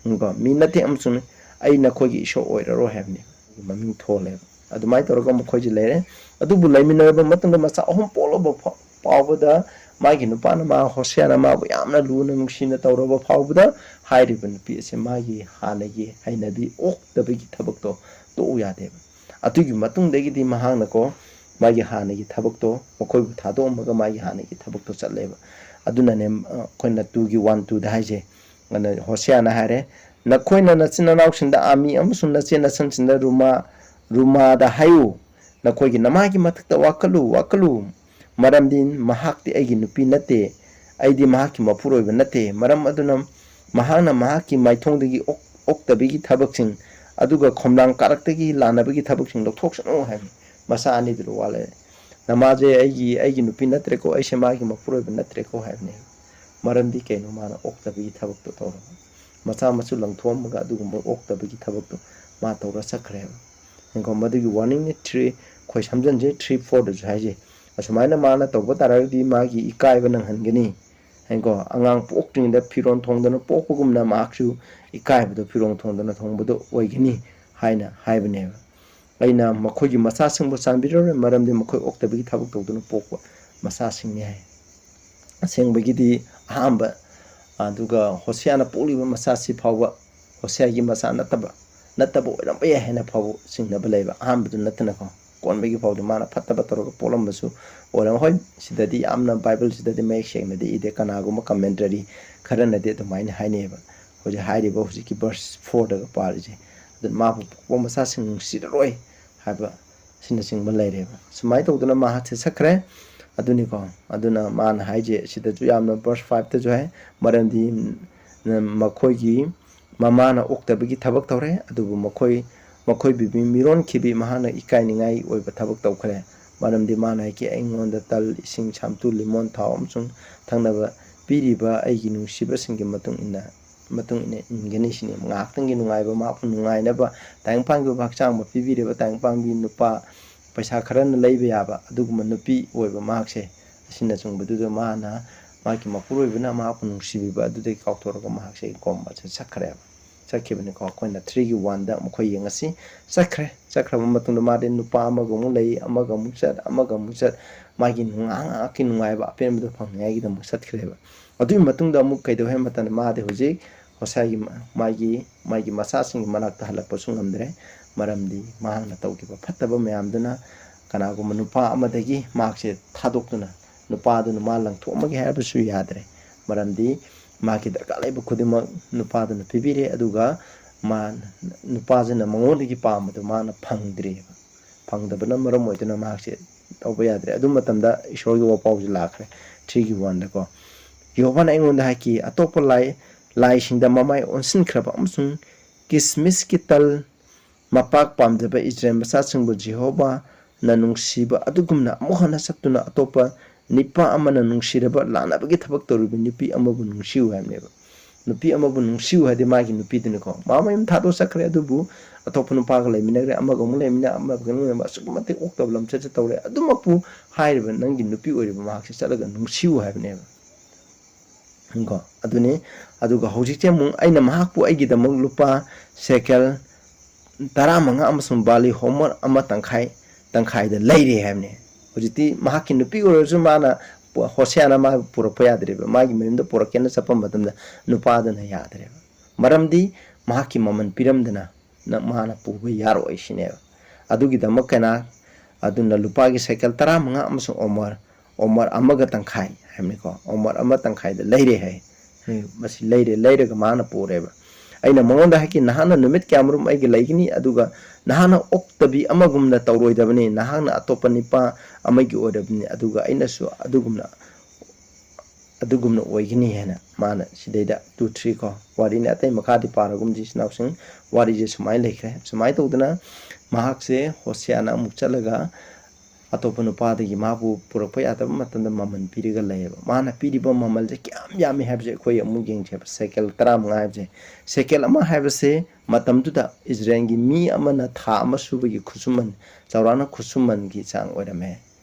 ꯎꯝ, ꯀꯣ, "ꯃꯤ ꯅꯠꯇꯦ ꯑꯃꯁꯨꯡ ꯑꯩ ꯅꯈꯣꯏꯒꯤ ꯏꯁꯣꯔ ꯑꯣꯏꯔꯔꯣꯏ" ꯍꯥꯏꯕꯅꯦꯕ꯫ ꯃꯃꯤꯡ ꯊꯣꯜꯂꯦꯕ꯫ ꯑꯗꯨꯃꯥꯏꯅ ꯇꯧꯔꯒ ꯃꯈꯣꯏꯁꯦ ꯂꯩꯔꯦ꯫ ꯑꯗꯨꯕꯨ ꯂꯩꯃꯤꯟꯅꯔꯕ ꯃꯇꯨꯡꯗ ꯃꯆꯥ ꯑꯍꯨꯝ ꯄꯣꯛꯂꯕ ꯐꯥꯎ-, ꯐꯥꯎꯕꯗ ꯃꯥꯒꯤ ꯅꯨꯄꯥꯅ, ꯃꯥ ꯍꯣꯁꯤꯌꯥꯅ ꯃꯥꯕꯨ ꯌꯥꯝꯅ ꯂꯨꯅ ꯅꯨꯡꯁꯤꯅ ꯇꯧꯔꯕ ꯐꯥꯎꯕꯗ ꯍꯥꯏꯔꯤꯕ ꯅꯨꯄꯤ ꯑꯁꯦ ꯃꯥꯒꯤ ꯍꯥꯟꯅꯒꯤ ꯍꯩꯅꯕꯤ ꯑꯣꯛꯇꯕꯒꯤ ꯊꯕꯛꯇꯣ ꯇꯣꯛꯎ ꯌꯥꯗꯦꯕ꯫ ꯑꯗꯨꯒꯤ ꯃꯇꯨꯡꯗꯒꯤꯗꯤ ꯃꯍꯥꯛꯅꯀꯣ ꯃꯥꯒꯤ ꯍꯥꯟꯅꯒꯤ ꯊꯕꯛꯇꯣ, ꯃꯈꯣꯏꯕꯨ ꯊꯥꯗꯣꯛꯑꯝꯃꯒ ꯃꯥꯒꯤ ꯍꯥꯟꯅꯒꯤ ꯊꯕꯛꯇꯣ ꯆꯠꯂꯦꯕ꯫ ꯑꯗꯨꯅꯅꯦ, ꯑ, ꯑꯩꯈꯣꯏꯅ ꯇꯨꯒꯤ ꯋꯥꯟ ꯇꯨꯗ ꯍꯥꯏꯁꯦ, ꯑꯗꯨꯅ ꯍꯣꯁꯤꯌꯥꯅ ꯍꯥꯏꯔꯦ, "ꯅꯈꯣꯏꯅ ꯅꯆꯤꯟ ꯅꯅꯥꯎꯁꯤꯡꯗ ꯑꯥꯃꯤ ꯑꯃꯁꯨꯡ ꯅꯆꯦ ꯅꯆꯟꯁꯤꯡꯗ ꯔꯨꯃꯥ-, ꯔꯨꯃꯥꯗ ꯍꯥꯏꯌꯨ, ꯅꯈꯣꯏꯒꯤ ꯅꯃꯥꯒꯤ ꯃꯊꯛꯇ ꯋꯥꯀꯠꯂꯨ, ꯋꯥꯀꯠꯂꯨ, ꯃꯔꯝꯗꯤ ꯃꯍꯥꯛꯇꯤ ꯑꯩꯒꯤ ꯅꯨꯄꯤ ꯅꯠꯇꯦ, ꯑꯩꯗꯤ ꯃꯍꯥꯛꯀꯤ ꯃꯄꯨꯔꯣꯏꯕ ꯅꯠꯇꯦ꯫ ꯃꯔꯝ ꯑꯗꯨꯅ ꯃꯍꯥꯛꯅ ꯃꯍꯥꯛꯀꯤ ꯃꯥꯏꯊꯣꯡꯗꯒꯤ ꯑꯣꯛ-, ꯑꯣꯛꯇꯕꯤꯒꯤ ꯊꯕꯛꯁꯤꯡ, ꯑꯗꯨꯒ ꯈꯣꯝꯂꯥꯡ ꯀꯥꯔꯛꯇꯒꯤ ꯂꯥꯟꯅꯕꯒꯤ ꯊꯕꯛꯁꯤꯡ ꯂꯧꯊꯣꯛꯁꯅꯨ" ꯍꯥꯏꯕꯅꯤ꯫ ꯃꯆꯥ ꯑꯅꯤꯗꯨꯗ ꯋꯥ ꯂꯩꯔꯦ꯫ "ꯅꯃꯥꯁꯦ ꯑꯩꯒꯤ, ꯑꯩꯒꯤ ꯅꯨꯄꯤ ꯅꯠꯇ꯭ꯔꯦꯀꯣ, ꯑꯩꯁꯦ ꯃꯥꯒꯤ ꯃꯄꯨꯔꯣꯏꯕ ꯅꯠꯇ꯭ꯔꯦꯀꯣ" ꯍꯥꯏꯕꯅꯦ꯫ ꯃꯔꯝꯗꯤ ꯀꯩꯅꯣ? ꯃꯥꯅ ꯑꯣꯛꯇꯕꯒꯤ ꯊꯕꯛꯇꯣ ꯇꯧꯔꯕ꯫ ꯃꯆꯥ ꯃꯁꯨ ꯂꯪꯊꯣꯛꯑꯝꯃꯒ ꯑꯗꯨꯒꯨꯝꯕ ꯑꯣꯛꯇꯕꯒꯤ ꯊꯕꯛꯇꯣ ꯃꯥ ꯇꯧꯔ ꯆꯠꯈ꯭ꯔꯦꯕ꯫ ꯌꯦꯡꯉꯣ, ꯃꯗꯨꯒꯤ ꯋꯥꯔꯅꯤꯡꯅꯤ ꯊ꯭ꯔꯤ, ꯑꯩꯈꯣꯏ ꯁꯝꯖꯟꯁꯦ ꯊ꯭ꯔꯤ ꯐꯣꯔꯗꯁꯨ ꯍꯥꯏꯁꯦ꯫ ꯑꯁꯨꯃꯥꯏꯅ ꯃꯥꯅ ꯇꯧꯕ ꯇꯥꯔꯒꯗꯤ ꯃꯥꯒꯤ ꯏꯀꯥꯏꯕ ꯅꯪꯍꯟꯒꯅꯤ꯫ ꯍꯥꯏꯀꯣ, ꯑꯉꯥꯡ ꯄꯣꯛꯇ꯭ꯔꯤꯉꯩꯗ ꯐꯤꯔꯣꯟ ꯊꯣꯡꯗꯅ ꯄꯣꯛꯄꯒꯨꯝꯅ ꯃꯍꯥꯛꯁꯨ ꯏꯀꯥꯏꯕꯗꯣ ꯐꯤꯔꯣꯟ ꯊꯣꯡꯗꯅ ꯊꯣꯡꯕꯗꯣ ꯑꯣꯏꯒꯅꯤ ꯍꯥꯏꯅ ꯍꯥꯏꯕꯅꯦꯕ꯫ "ꯑꯩꯅ ꯃꯈꯣꯏꯒꯤ ꯃꯆꯥꯁꯤꯡꯕꯨ ꯆꯥꯟꯕꯤꯔꯔꯣꯏ, ꯃꯔꯝꯗꯤ ꯃꯈꯣꯏ ꯑꯣꯛꯇꯕꯒꯤ ꯊꯕꯛ ꯇꯧꯗꯨꯅ ꯄꯣꯛꯄ ꯃꯆꯥꯁꯤꯡꯅꯤ" ꯍꯥꯏ꯫ ꯑꯁꯦꯡꯕꯒꯤꯗꯤ ꯑꯍꯥꯟꯕ, ꯑꯗꯨꯒ ꯍꯣꯁꯤꯌꯥꯅ ꯄꯣꯛꯂꯤꯕ ꯃꯆꯥꯁꯤ ꯐꯥꯎꯕ ꯍꯣꯁꯤꯌꯥꯒꯤ ꯃꯆꯥ ꯅꯠꯇꯕ, ꯅꯠꯇꯕ ꯑꯣꯏꯔꯝꯕ ꯌꯥꯏ ꯍꯥꯏꯅ ꯐꯥꯎꯕ ꯆꯤꯡꯅꯕ ꯂꯩꯕ, ꯑꯍꯥꯟꯕꯗꯨ ꯅꯠꯇꯅꯀꯣ꯫ ꯀꯣꯟꯕꯒꯤ ꯐꯥꯎꯗꯤ ꯃꯥꯅ ꯐꯠꯇꯕ ꯇꯧꯔꯒ ꯄꯣꯛꯂꯝꯕꯁꯨ ꯑꯣꯏꯔꯝ-, ꯍꯣꯏ, ꯁꯤꯗꯗꯤ ꯌꯥꯝꯅ ꯕꯥꯏꯕꯜꯁꯤꯗꯗꯤ ꯃꯌꯦꯛ ꯁꯦꯡꯅꯗꯤ ꯏꯗꯦ, ꯀꯅꯥꯒꯨꯝꯕ ꯀꯃꯦꯟꯇꯔꯤ ꯈꯔꯅꯗꯤ ꯑꯗꯨꯃꯥꯏꯅ ꯍꯥꯏꯅꯩꯌꯦꯕ꯫ ꯍꯧꯖꯤꯛ ꯍꯥꯏꯔꯤꯕ ꯍꯧꯖꯤꯛꯀꯤ ꯚꯔꯁ ꯐꯣꯔꯗꯒ ꯄꯥꯔꯤꯁꯦ, ꯑꯗꯨꯅ ꯃꯥꯕꯨ ꯄꯣꯛꯄ ꯃꯆꯥꯁꯤꯡ ꯅꯨꯡꯁꯤꯔꯔꯣꯏ ꯍꯥꯏꯕ ꯑꯁꯤꯅꯆꯤꯡꯕ ꯂꯩꯔꯦꯕ꯫ ꯁꯨꯃꯥꯏꯅ ꯇꯧꯗꯅ ꯃꯍꯥꯛꯁꯦ ꯆꯠꯈ꯭ꯔꯦ꯫ ꯑꯗꯨꯅꯤꯀꯣ, ꯑꯗꯨꯅ ꯃꯥꯅ ꯍꯥꯏꯁꯦ ꯁꯤꯗꯁꯨ ꯌꯥꯝꯅ ꯚꯔꯁ ꯐꯥꯏꯚꯇꯁꯨ ꯍꯥꯏ, "ꯃꯔꯝꯗꯤ ꯃꯈꯣꯏꯒꯤ ꯃꯃꯥꯅ ꯑꯣꯛꯇꯕꯒꯤ ꯊꯕꯛ ꯇꯧꯔꯦ, ꯑꯗꯨꯕꯨ ꯃꯈꯣꯏ ꯃꯈꯣꯏꯕꯨ ꯃꯤꯔꯣꯟꯈꯤꯕꯤ ꯃꯍꯥꯛꯅ ꯏꯀꯥꯏꯅꯤꯡꯉꯥꯏ ꯑꯣꯏꯕ ꯊꯕꯛ ꯇꯧꯈ꯭ꯔꯦ꯫ ꯃꯔꯝꯗꯤ ꯃꯥꯅ ꯍꯥꯏꯈꯤ, "ꯑꯩꯉꯣꯟꯗ ꯇꯜ, ꯏꯁꯤꯡ, ꯁꯥꯝꯇꯨ, ꯂꯤꯃꯣꯟ, ꯊꯥꯎ ꯑꯃꯁꯨꯡ ꯊꯛꯅꯕ ꯄꯤꯔꯤꯕ ꯑꯩꯒꯤ ꯅꯨꯡꯁꯤꯕꯁꯤꯡꯒꯤ ꯃꯇꯨꯡ ꯏꯟꯅ, ꯃꯇꯨꯡ ꯏꯟꯅ ꯏꯟꯒꯅꯤ" ꯁꯤꯅꯤ꯫ ꯉꯥꯏꯍꯥꯛꯇꯪꯒꯤ ꯅꯨꯡꯉꯥꯏꯕ, ꯃꯍꯥꯛꯄꯨ ꯅꯨꯡꯉꯥꯏꯅꯕ, ꯇꯥꯏꯕꯪꯄꯥꯟꯒꯤ ꯑꯣꯏꯕ ꯍꯛꯆꯥꯡ ꯑꯃ ꯄꯤꯕꯤꯔꯤꯕ ꯇꯥꯏꯕꯪꯄꯥꯟꯒꯤ ꯅꯨꯄꯥ, ꯄꯩꯁꯥ ꯈꯔꯅ ꯂꯩꯕ ꯌꯥꯕ ꯑꯗꯨꯒꯨꯝꯕ ꯅꯨꯄꯤ ꯑꯣꯏꯕ ꯃꯍꯥꯛꯁꯦ, ꯑꯁꯤꯅꯆꯤꯡꯕꯗꯨꯗ ꯃꯥꯅ, ꯃꯍꯥꯛꯀꯤ ꯃꯄꯨꯔꯣꯏꯕꯅ ꯃꯍꯥꯛꯄꯨ ꯅꯨꯡꯁꯤꯕꯤꯕ ꯑꯗꯨꯗꯒꯤ ꯀꯥꯎꯊꯣꯔꯒ ꯃꯍꯥꯛꯁꯦ ꯀꯣꯝꯕꯁꯦ ꯆꯠꯈ꯭ꯔꯦꯕ꯫ ꯆꯠꯈꯤꯕꯅꯤꯀꯣ꯫ ꯑꯩꯈꯣꯏꯅ ꯊ꯭ꯔꯤꯒꯤ ꯋꯥꯟꯗ ꯃꯈꯣꯏ ꯌꯦꯡꯉꯁꯤ꯫ ꯆꯠꯈ꯭ꯔꯦ꯫ ꯆꯠꯈ꯭ꯔꯕ ꯃꯇꯨꯡꯗ ꯃꯥꯗꯤ ꯅꯨꯄꯥ ꯑꯃꯒ ꯑꯃꯨꯛ ꯂꯩ, ꯑꯃꯒ ꯑꯃꯨꯛ ꯆꯠ, ꯑꯃꯒ ꯑꯃꯨꯛ ꯆꯠ, ꯃꯥꯒꯤ ꯉꯥꯏꯍꯥꯛ ꯉꯥꯏꯍꯥꯛꯀꯤ ꯅꯨꯡꯉꯥꯏꯕ ꯑꯄꯦꯟꯕꯗꯣ ꯐꯪꯅꯤꯡꯉꯥꯏꯒꯤꯗꯃꯛ ꯆꯠꯈ꯭ꯔꯦꯕ꯫ ꯑꯗꯨꯒꯤ ꯃꯇꯨꯡꯗ ꯑꯃꯨꯛ ꯀꯩꯗꯧꯋꯦ ꯍꯥꯏꯕ ꯃꯇꯝꯗ ꯃꯥꯗꯤ ꯍꯧꯖꯤꯛ ꯍꯣꯁꯦꯒꯤ ꯃ-, ꯃꯥꯒꯤ, ꯃꯥꯒꯤ ꯃꯆꯥꯁꯤꯡꯒꯤ ꯃꯅꯥꯛꯇ ꯍꯜꯂꯛꯄꯁꯨ ꯉꯝꯗ꯭ꯔꯦ꯫ ꯃꯔꯝꯗꯤ ꯃꯍꯥꯛꯅ ꯇꯧꯈꯤꯕ ꯐꯠꯇꯕ ꯃꯌꯥꯝꯗꯨꯅ ꯀꯅꯥꯒꯨꯝꯕ ꯅꯨꯄꯥ ꯑꯃꯗꯒꯤ ꯃꯍꯥꯛꯁꯦ ꯊꯥꯗꯣꯛꯇꯨꯅ ꯅꯨꯄꯥꯗꯨꯅ ꯃꯥ ꯂꯪꯊꯣꯛꯑꯝꯃꯒꯦ ꯍꯥꯏꯕꯁꯨ ꯌꯥꯗ꯭ꯔꯦ꯫ ꯃꯔꯝꯗꯤ ꯃꯥꯒꯤ ꯗꯔꯀꯥꯔ ꯂꯩꯕ ꯈꯨꯗꯤꯡꯃꯛ ꯅꯨꯄꯥꯗꯨꯅ ꯄꯤꯕꯤꯔꯦ, ꯑꯗꯨꯒ ꯃꯥ, ꯅꯨꯄꯥꯁꯤꯅ ꯃꯉꯣꯟꯗꯒꯤ ꯄꯥꯝꯕꯗꯨ ꯃꯥꯅ ꯐꯪꯗ꯭ꯔꯦꯕ꯫ ꯐꯪꯗꯕꯅ ꯃꯔꯝ ꯑꯣꯏꯗꯨꯅ ꯃꯍꯥꯛꯁꯦ ꯇꯧꯕ ꯌꯥꯗ꯭ꯔꯦ꯫ ꯑꯗꯨ ꯃꯇꯝꯗ ꯏꯁꯣꯔꯒꯤ ꯋꯥꯄꯥꯎꯁꯦ ꯂꯥꯛꯈ꯭ꯔꯦ, ꯊ꯭ꯔꯤꯒꯤ ꯋꯥꯟꯗꯀꯣ꯫ ꯌꯦꯍꯣꯚꯥꯅ ꯑꯩꯉꯣꯟꯗ ꯍꯥꯏꯈꯤ, "ꯑꯇꯣꯞꯄ ꯂꯥꯏ, ꯂꯥꯏꯁꯤꯡꯗ ꯃꯃꯥꯏ ꯑꯣꯟꯁꯤꯟꯈ꯭ꯔꯕ ꯑꯃꯁꯨꯡ ꯀꯤꯁꯃꯤꯁꯀꯤ ꯇꯜ ꯃꯄꯥꯛ ꯄꯥꯝꯖꯕ ꯏꯁꯔꯥꯌꯦꯜ ꯃꯆꯥꯁꯤꯡꯕꯨ ꯖꯦꯍꯣꯚꯥꯅ ꯅꯨꯡꯁꯤꯕ ꯑꯗꯨꯒꯨꯝꯅ ꯑꯃꯨꯛ ꯍꯟꯅ ꯆꯠꯇꯨꯅ ꯑꯇꯣꯞꯄ ꯅꯤꯄꯥ ꯑꯃꯅ ꯅꯨꯡꯁꯤꯔꯕ ꯂꯥꯟꯅꯕꯒꯤ ꯊꯕꯛ ꯇꯧꯔꯤꯕ ꯅꯨꯄꯤ ꯑꯃꯕꯨ ꯅꯨꯡꯁꯤꯌꯨ" ꯍꯥꯏꯕꯅꯦꯕ꯫ ꯅꯨꯄꯤ ꯑꯃꯕꯨ ꯅꯨꯡꯁꯤꯌꯨ ꯍꯥꯏꯗꯤ ꯃꯥꯒꯤ ꯅꯨꯄꯤꯗꯨꯅꯤꯀꯣ꯫ ꯃꯥ ꯃꯌꯨꯝ ꯊꯥꯗꯣꯛ ꯆꯠꯈ꯭ꯔꯦ, ꯑꯗꯨꯕꯨ ꯑꯇꯣꯞꯄ ꯅꯨꯄꯥꯒ ꯂꯩꯃꯤꯟꯅꯈ꯭ꯔꯦ, ꯑꯃꯒ ꯑꯃꯨꯛ ꯂꯩꯃꯤꯟꯅ, ꯑꯃꯒ ꯑꯃꯨꯛ ꯂꯩꯃꯤꯟꯅ, ꯑꯁꯨꯛꯀꯤ ꯃꯇꯤꯛ ꯑꯣꯛꯇꯕ ꯂꯝꯆꯠꯁꯦ ꯇꯧꯔꯦ꯫ ꯑꯗꯨꯃꯛꯄꯨ ꯍꯥꯏꯔꯤꯕ ꯅꯪꯒꯤ ꯅꯨꯄꯤ ꯑꯣꯏꯔꯤꯕ ꯃꯍꯥꯛꯁꯦ ꯆꯠꯂꯒ ꯅꯨꯡꯁꯤꯌꯨ ꯍꯥꯏꯕꯅꯦꯕ꯫ ꯀꯣ, ꯑꯗꯨꯅꯤ꯫ ꯑꯗꯨꯒ ꯍꯧꯖꯤꯛꯇꯤ ꯑꯃꯨꯛ ꯑꯩꯅ ꯃꯍꯥꯛꯄꯨ ꯑꯩꯒꯤꯗꯃꯛ ꯂꯨꯄꯥ ꯁꯦꯀꯦꯜ ꯇꯔꯥꯃꯉꯥ ꯑꯃꯁꯨꯡ ꯕꯥꯔꯂꯤ ꯍꯣꯃꯔ ꯑꯃ ꯇꯪꯈꯥꯏ, ꯇꯪꯈꯥꯏꯗ ꯂꯩꯔꯦ ꯍꯥꯏꯕꯅꯦ꯫ ꯍꯧꯖꯤꯛꯇꯤ ꯃꯍꯥꯛꯀꯤ ꯅꯨꯄꯤ ꯑꯣꯏꯔꯁꯨ ꯃꯥꯅ ꯄꯨ-, ꯍꯣꯁꯦꯌꯥꯅ ꯃꯥ ꯄꯨꯔꯛꯄ ꯌꯥꯗ꯭ꯔꯦꯕ꯫ ꯃꯥꯒꯤ ꯃꯌꯨꯝꯗ ꯄꯨꯔꯛꯀꯦꯅ ꯆꯠꯄ ꯃꯇꯝꯗ ꯅꯨꯄꯥꯗꯨꯅ ꯌꯥꯗ꯭ꯔꯦꯕ꯫ ꯃꯔꯝꯗꯤ ꯃꯍꯥꯛꯀꯤ ꯃꯃꯜ ꯄꯤꯔꯝꯗꯅ ꯅ-, ꯃꯥꯅ ꯄꯨꯕ ꯌꯥꯔꯣꯏ ꯁꯤꯅꯦꯕ꯫ ꯑꯗꯨꯒꯤꯗꯃꯛ ꯀꯅꯥ, ꯑꯗꯨꯅ ꯂꯨꯄꯥꯒꯤ ꯁꯦꯀꯦꯜ ꯇꯔꯥꯃꯉꯥ ꯑꯃꯁꯨꯡ ꯑꯣꯃꯔ, ꯑꯣꯃꯔ ꯑꯃꯒ ꯇꯪꯈꯥꯏ ꯍꯥꯏꯕꯅꯤꯀꯣ꯫ ꯑꯣꯃꯔ ꯑꯃ ꯇꯪꯈꯥꯏꯗ ꯂꯩꯔꯦ ꯍꯥꯏ꯫ ꯎꯝ, ꯃꯁꯤ ꯂꯩꯔꯦ, ꯂꯩꯔꯒ ꯃꯥꯅ ꯄꯨꯔꯦꯕ꯫ ꯑꯩꯅ ꯃꯉꯣꯟꯗ ꯍꯥꯏꯈꯤ, "ꯅꯍꯥꯛꯅ ꯅꯨꯃꯤꯠ ꯀꯌꯥꯃꯔꯨꯝ ꯑꯩꯒꯤ ꯂꯩꯒꯅꯤ? ꯑꯗꯨꯒ ꯅꯍꯥꯛꯅ ꯑꯣꯛꯇꯕꯤ ꯑꯃꯒꯨꯝꯅ ꯇꯧꯔꯣꯏꯗꯕꯅꯤ꯫ ꯅꯍꯥꯛꯅ ꯑꯇꯣꯞꯄ ꯅꯤꯄꯥ ꯑꯃꯒꯤ ꯑꯣꯏꯔꯕꯅꯤ, ꯑꯗꯨꯒ ꯑꯩꯅꯁꯨ ꯑꯗꯨꯒꯨꯝꯅ, ꯑꯗꯨꯒꯨꯝꯅ ꯑꯣꯏꯒꯅꯤ ꯍꯥꯏꯅ ꯃꯥꯅ ꯁꯤꯗꯩꯗ ꯇꯨ ꯊ꯭ꯔꯤ ꯀꯣ ꯋꯥꯔꯤꯅꯤ꯫ ꯑꯇꯩ ꯃꯈꯥꯗꯤ ꯄꯥꯔꯒꯨꯝꯁꯤ ꯏꯆꯤꯟ ꯏꯅꯥꯎꯁꯤꯡ꯫ ꯋꯥꯔꯤꯁꯦ ꯁꯨꯃꯥꯏꯅ ꯂꯩꯈ꯭ꯔꯦ꯫ ꯁꯨꯃꯥꯏꯅ ꯇꯧꯗꯅ ꯃꯍꯥꯛꯁꯦ ꯍꯣꯁꯤꯌꯥꯅ ꯑꯃꯨꯛ ꯆꯠꯂꯒ ꯑꯇꯣꯞꯄ ꯅꯨꯄꯥꯗꯒꯤ ꯃꯥꯕꯨ ꯄꯨꯔꯛꯄ ꯌꯥꯗꯕ ꯃꯇꯝꯗ ꯃꯃꯜ ꯄꯤꯔꯒ ꯂꯩꯌꯦꯕ꯫ ꯃꯥꯅ ꯄꯤꯔꯤꯕ ꯃꯃꯜꯁꯦ ꯀꯌꯥꯝ ꯌꯥꯝꯃꯤ ꯍꯥꯏꯕꯁꯦ ꯑꯩꯈꯣꯏ ꯑꯃꯨꯛ ꯌꯦꯡꯁꯦꯕ꯫ ꯁꯦꯀꯦꯜ ꯇꯔꯥꯃꯉꯥ ꯍꯥꯏꯕꯁꯦ, ꯁꯦꯀꯦꯜ ꯑꯃ ꯍꯥꯏꯕꯁꯦ ꯃꯇꯝꯗꯨꯗ ꯏꯖꯔꯦꯜꯒꯤ ꯃꯤ ꯑꯃꯅ ꯊꯥ ꯑꯃ ꯁꯨꯕꯒꯤ ꯈꯨꯠꯁꯨꯃꯟ, ꯆꯥꯎꯔꯥꯛꯅ ꯈꯨꯠꯁꯨꯃꯟꯒꯤ ꯆꯥꯡ ꯑꯣꯏꯔꯝꯃꯦ꯫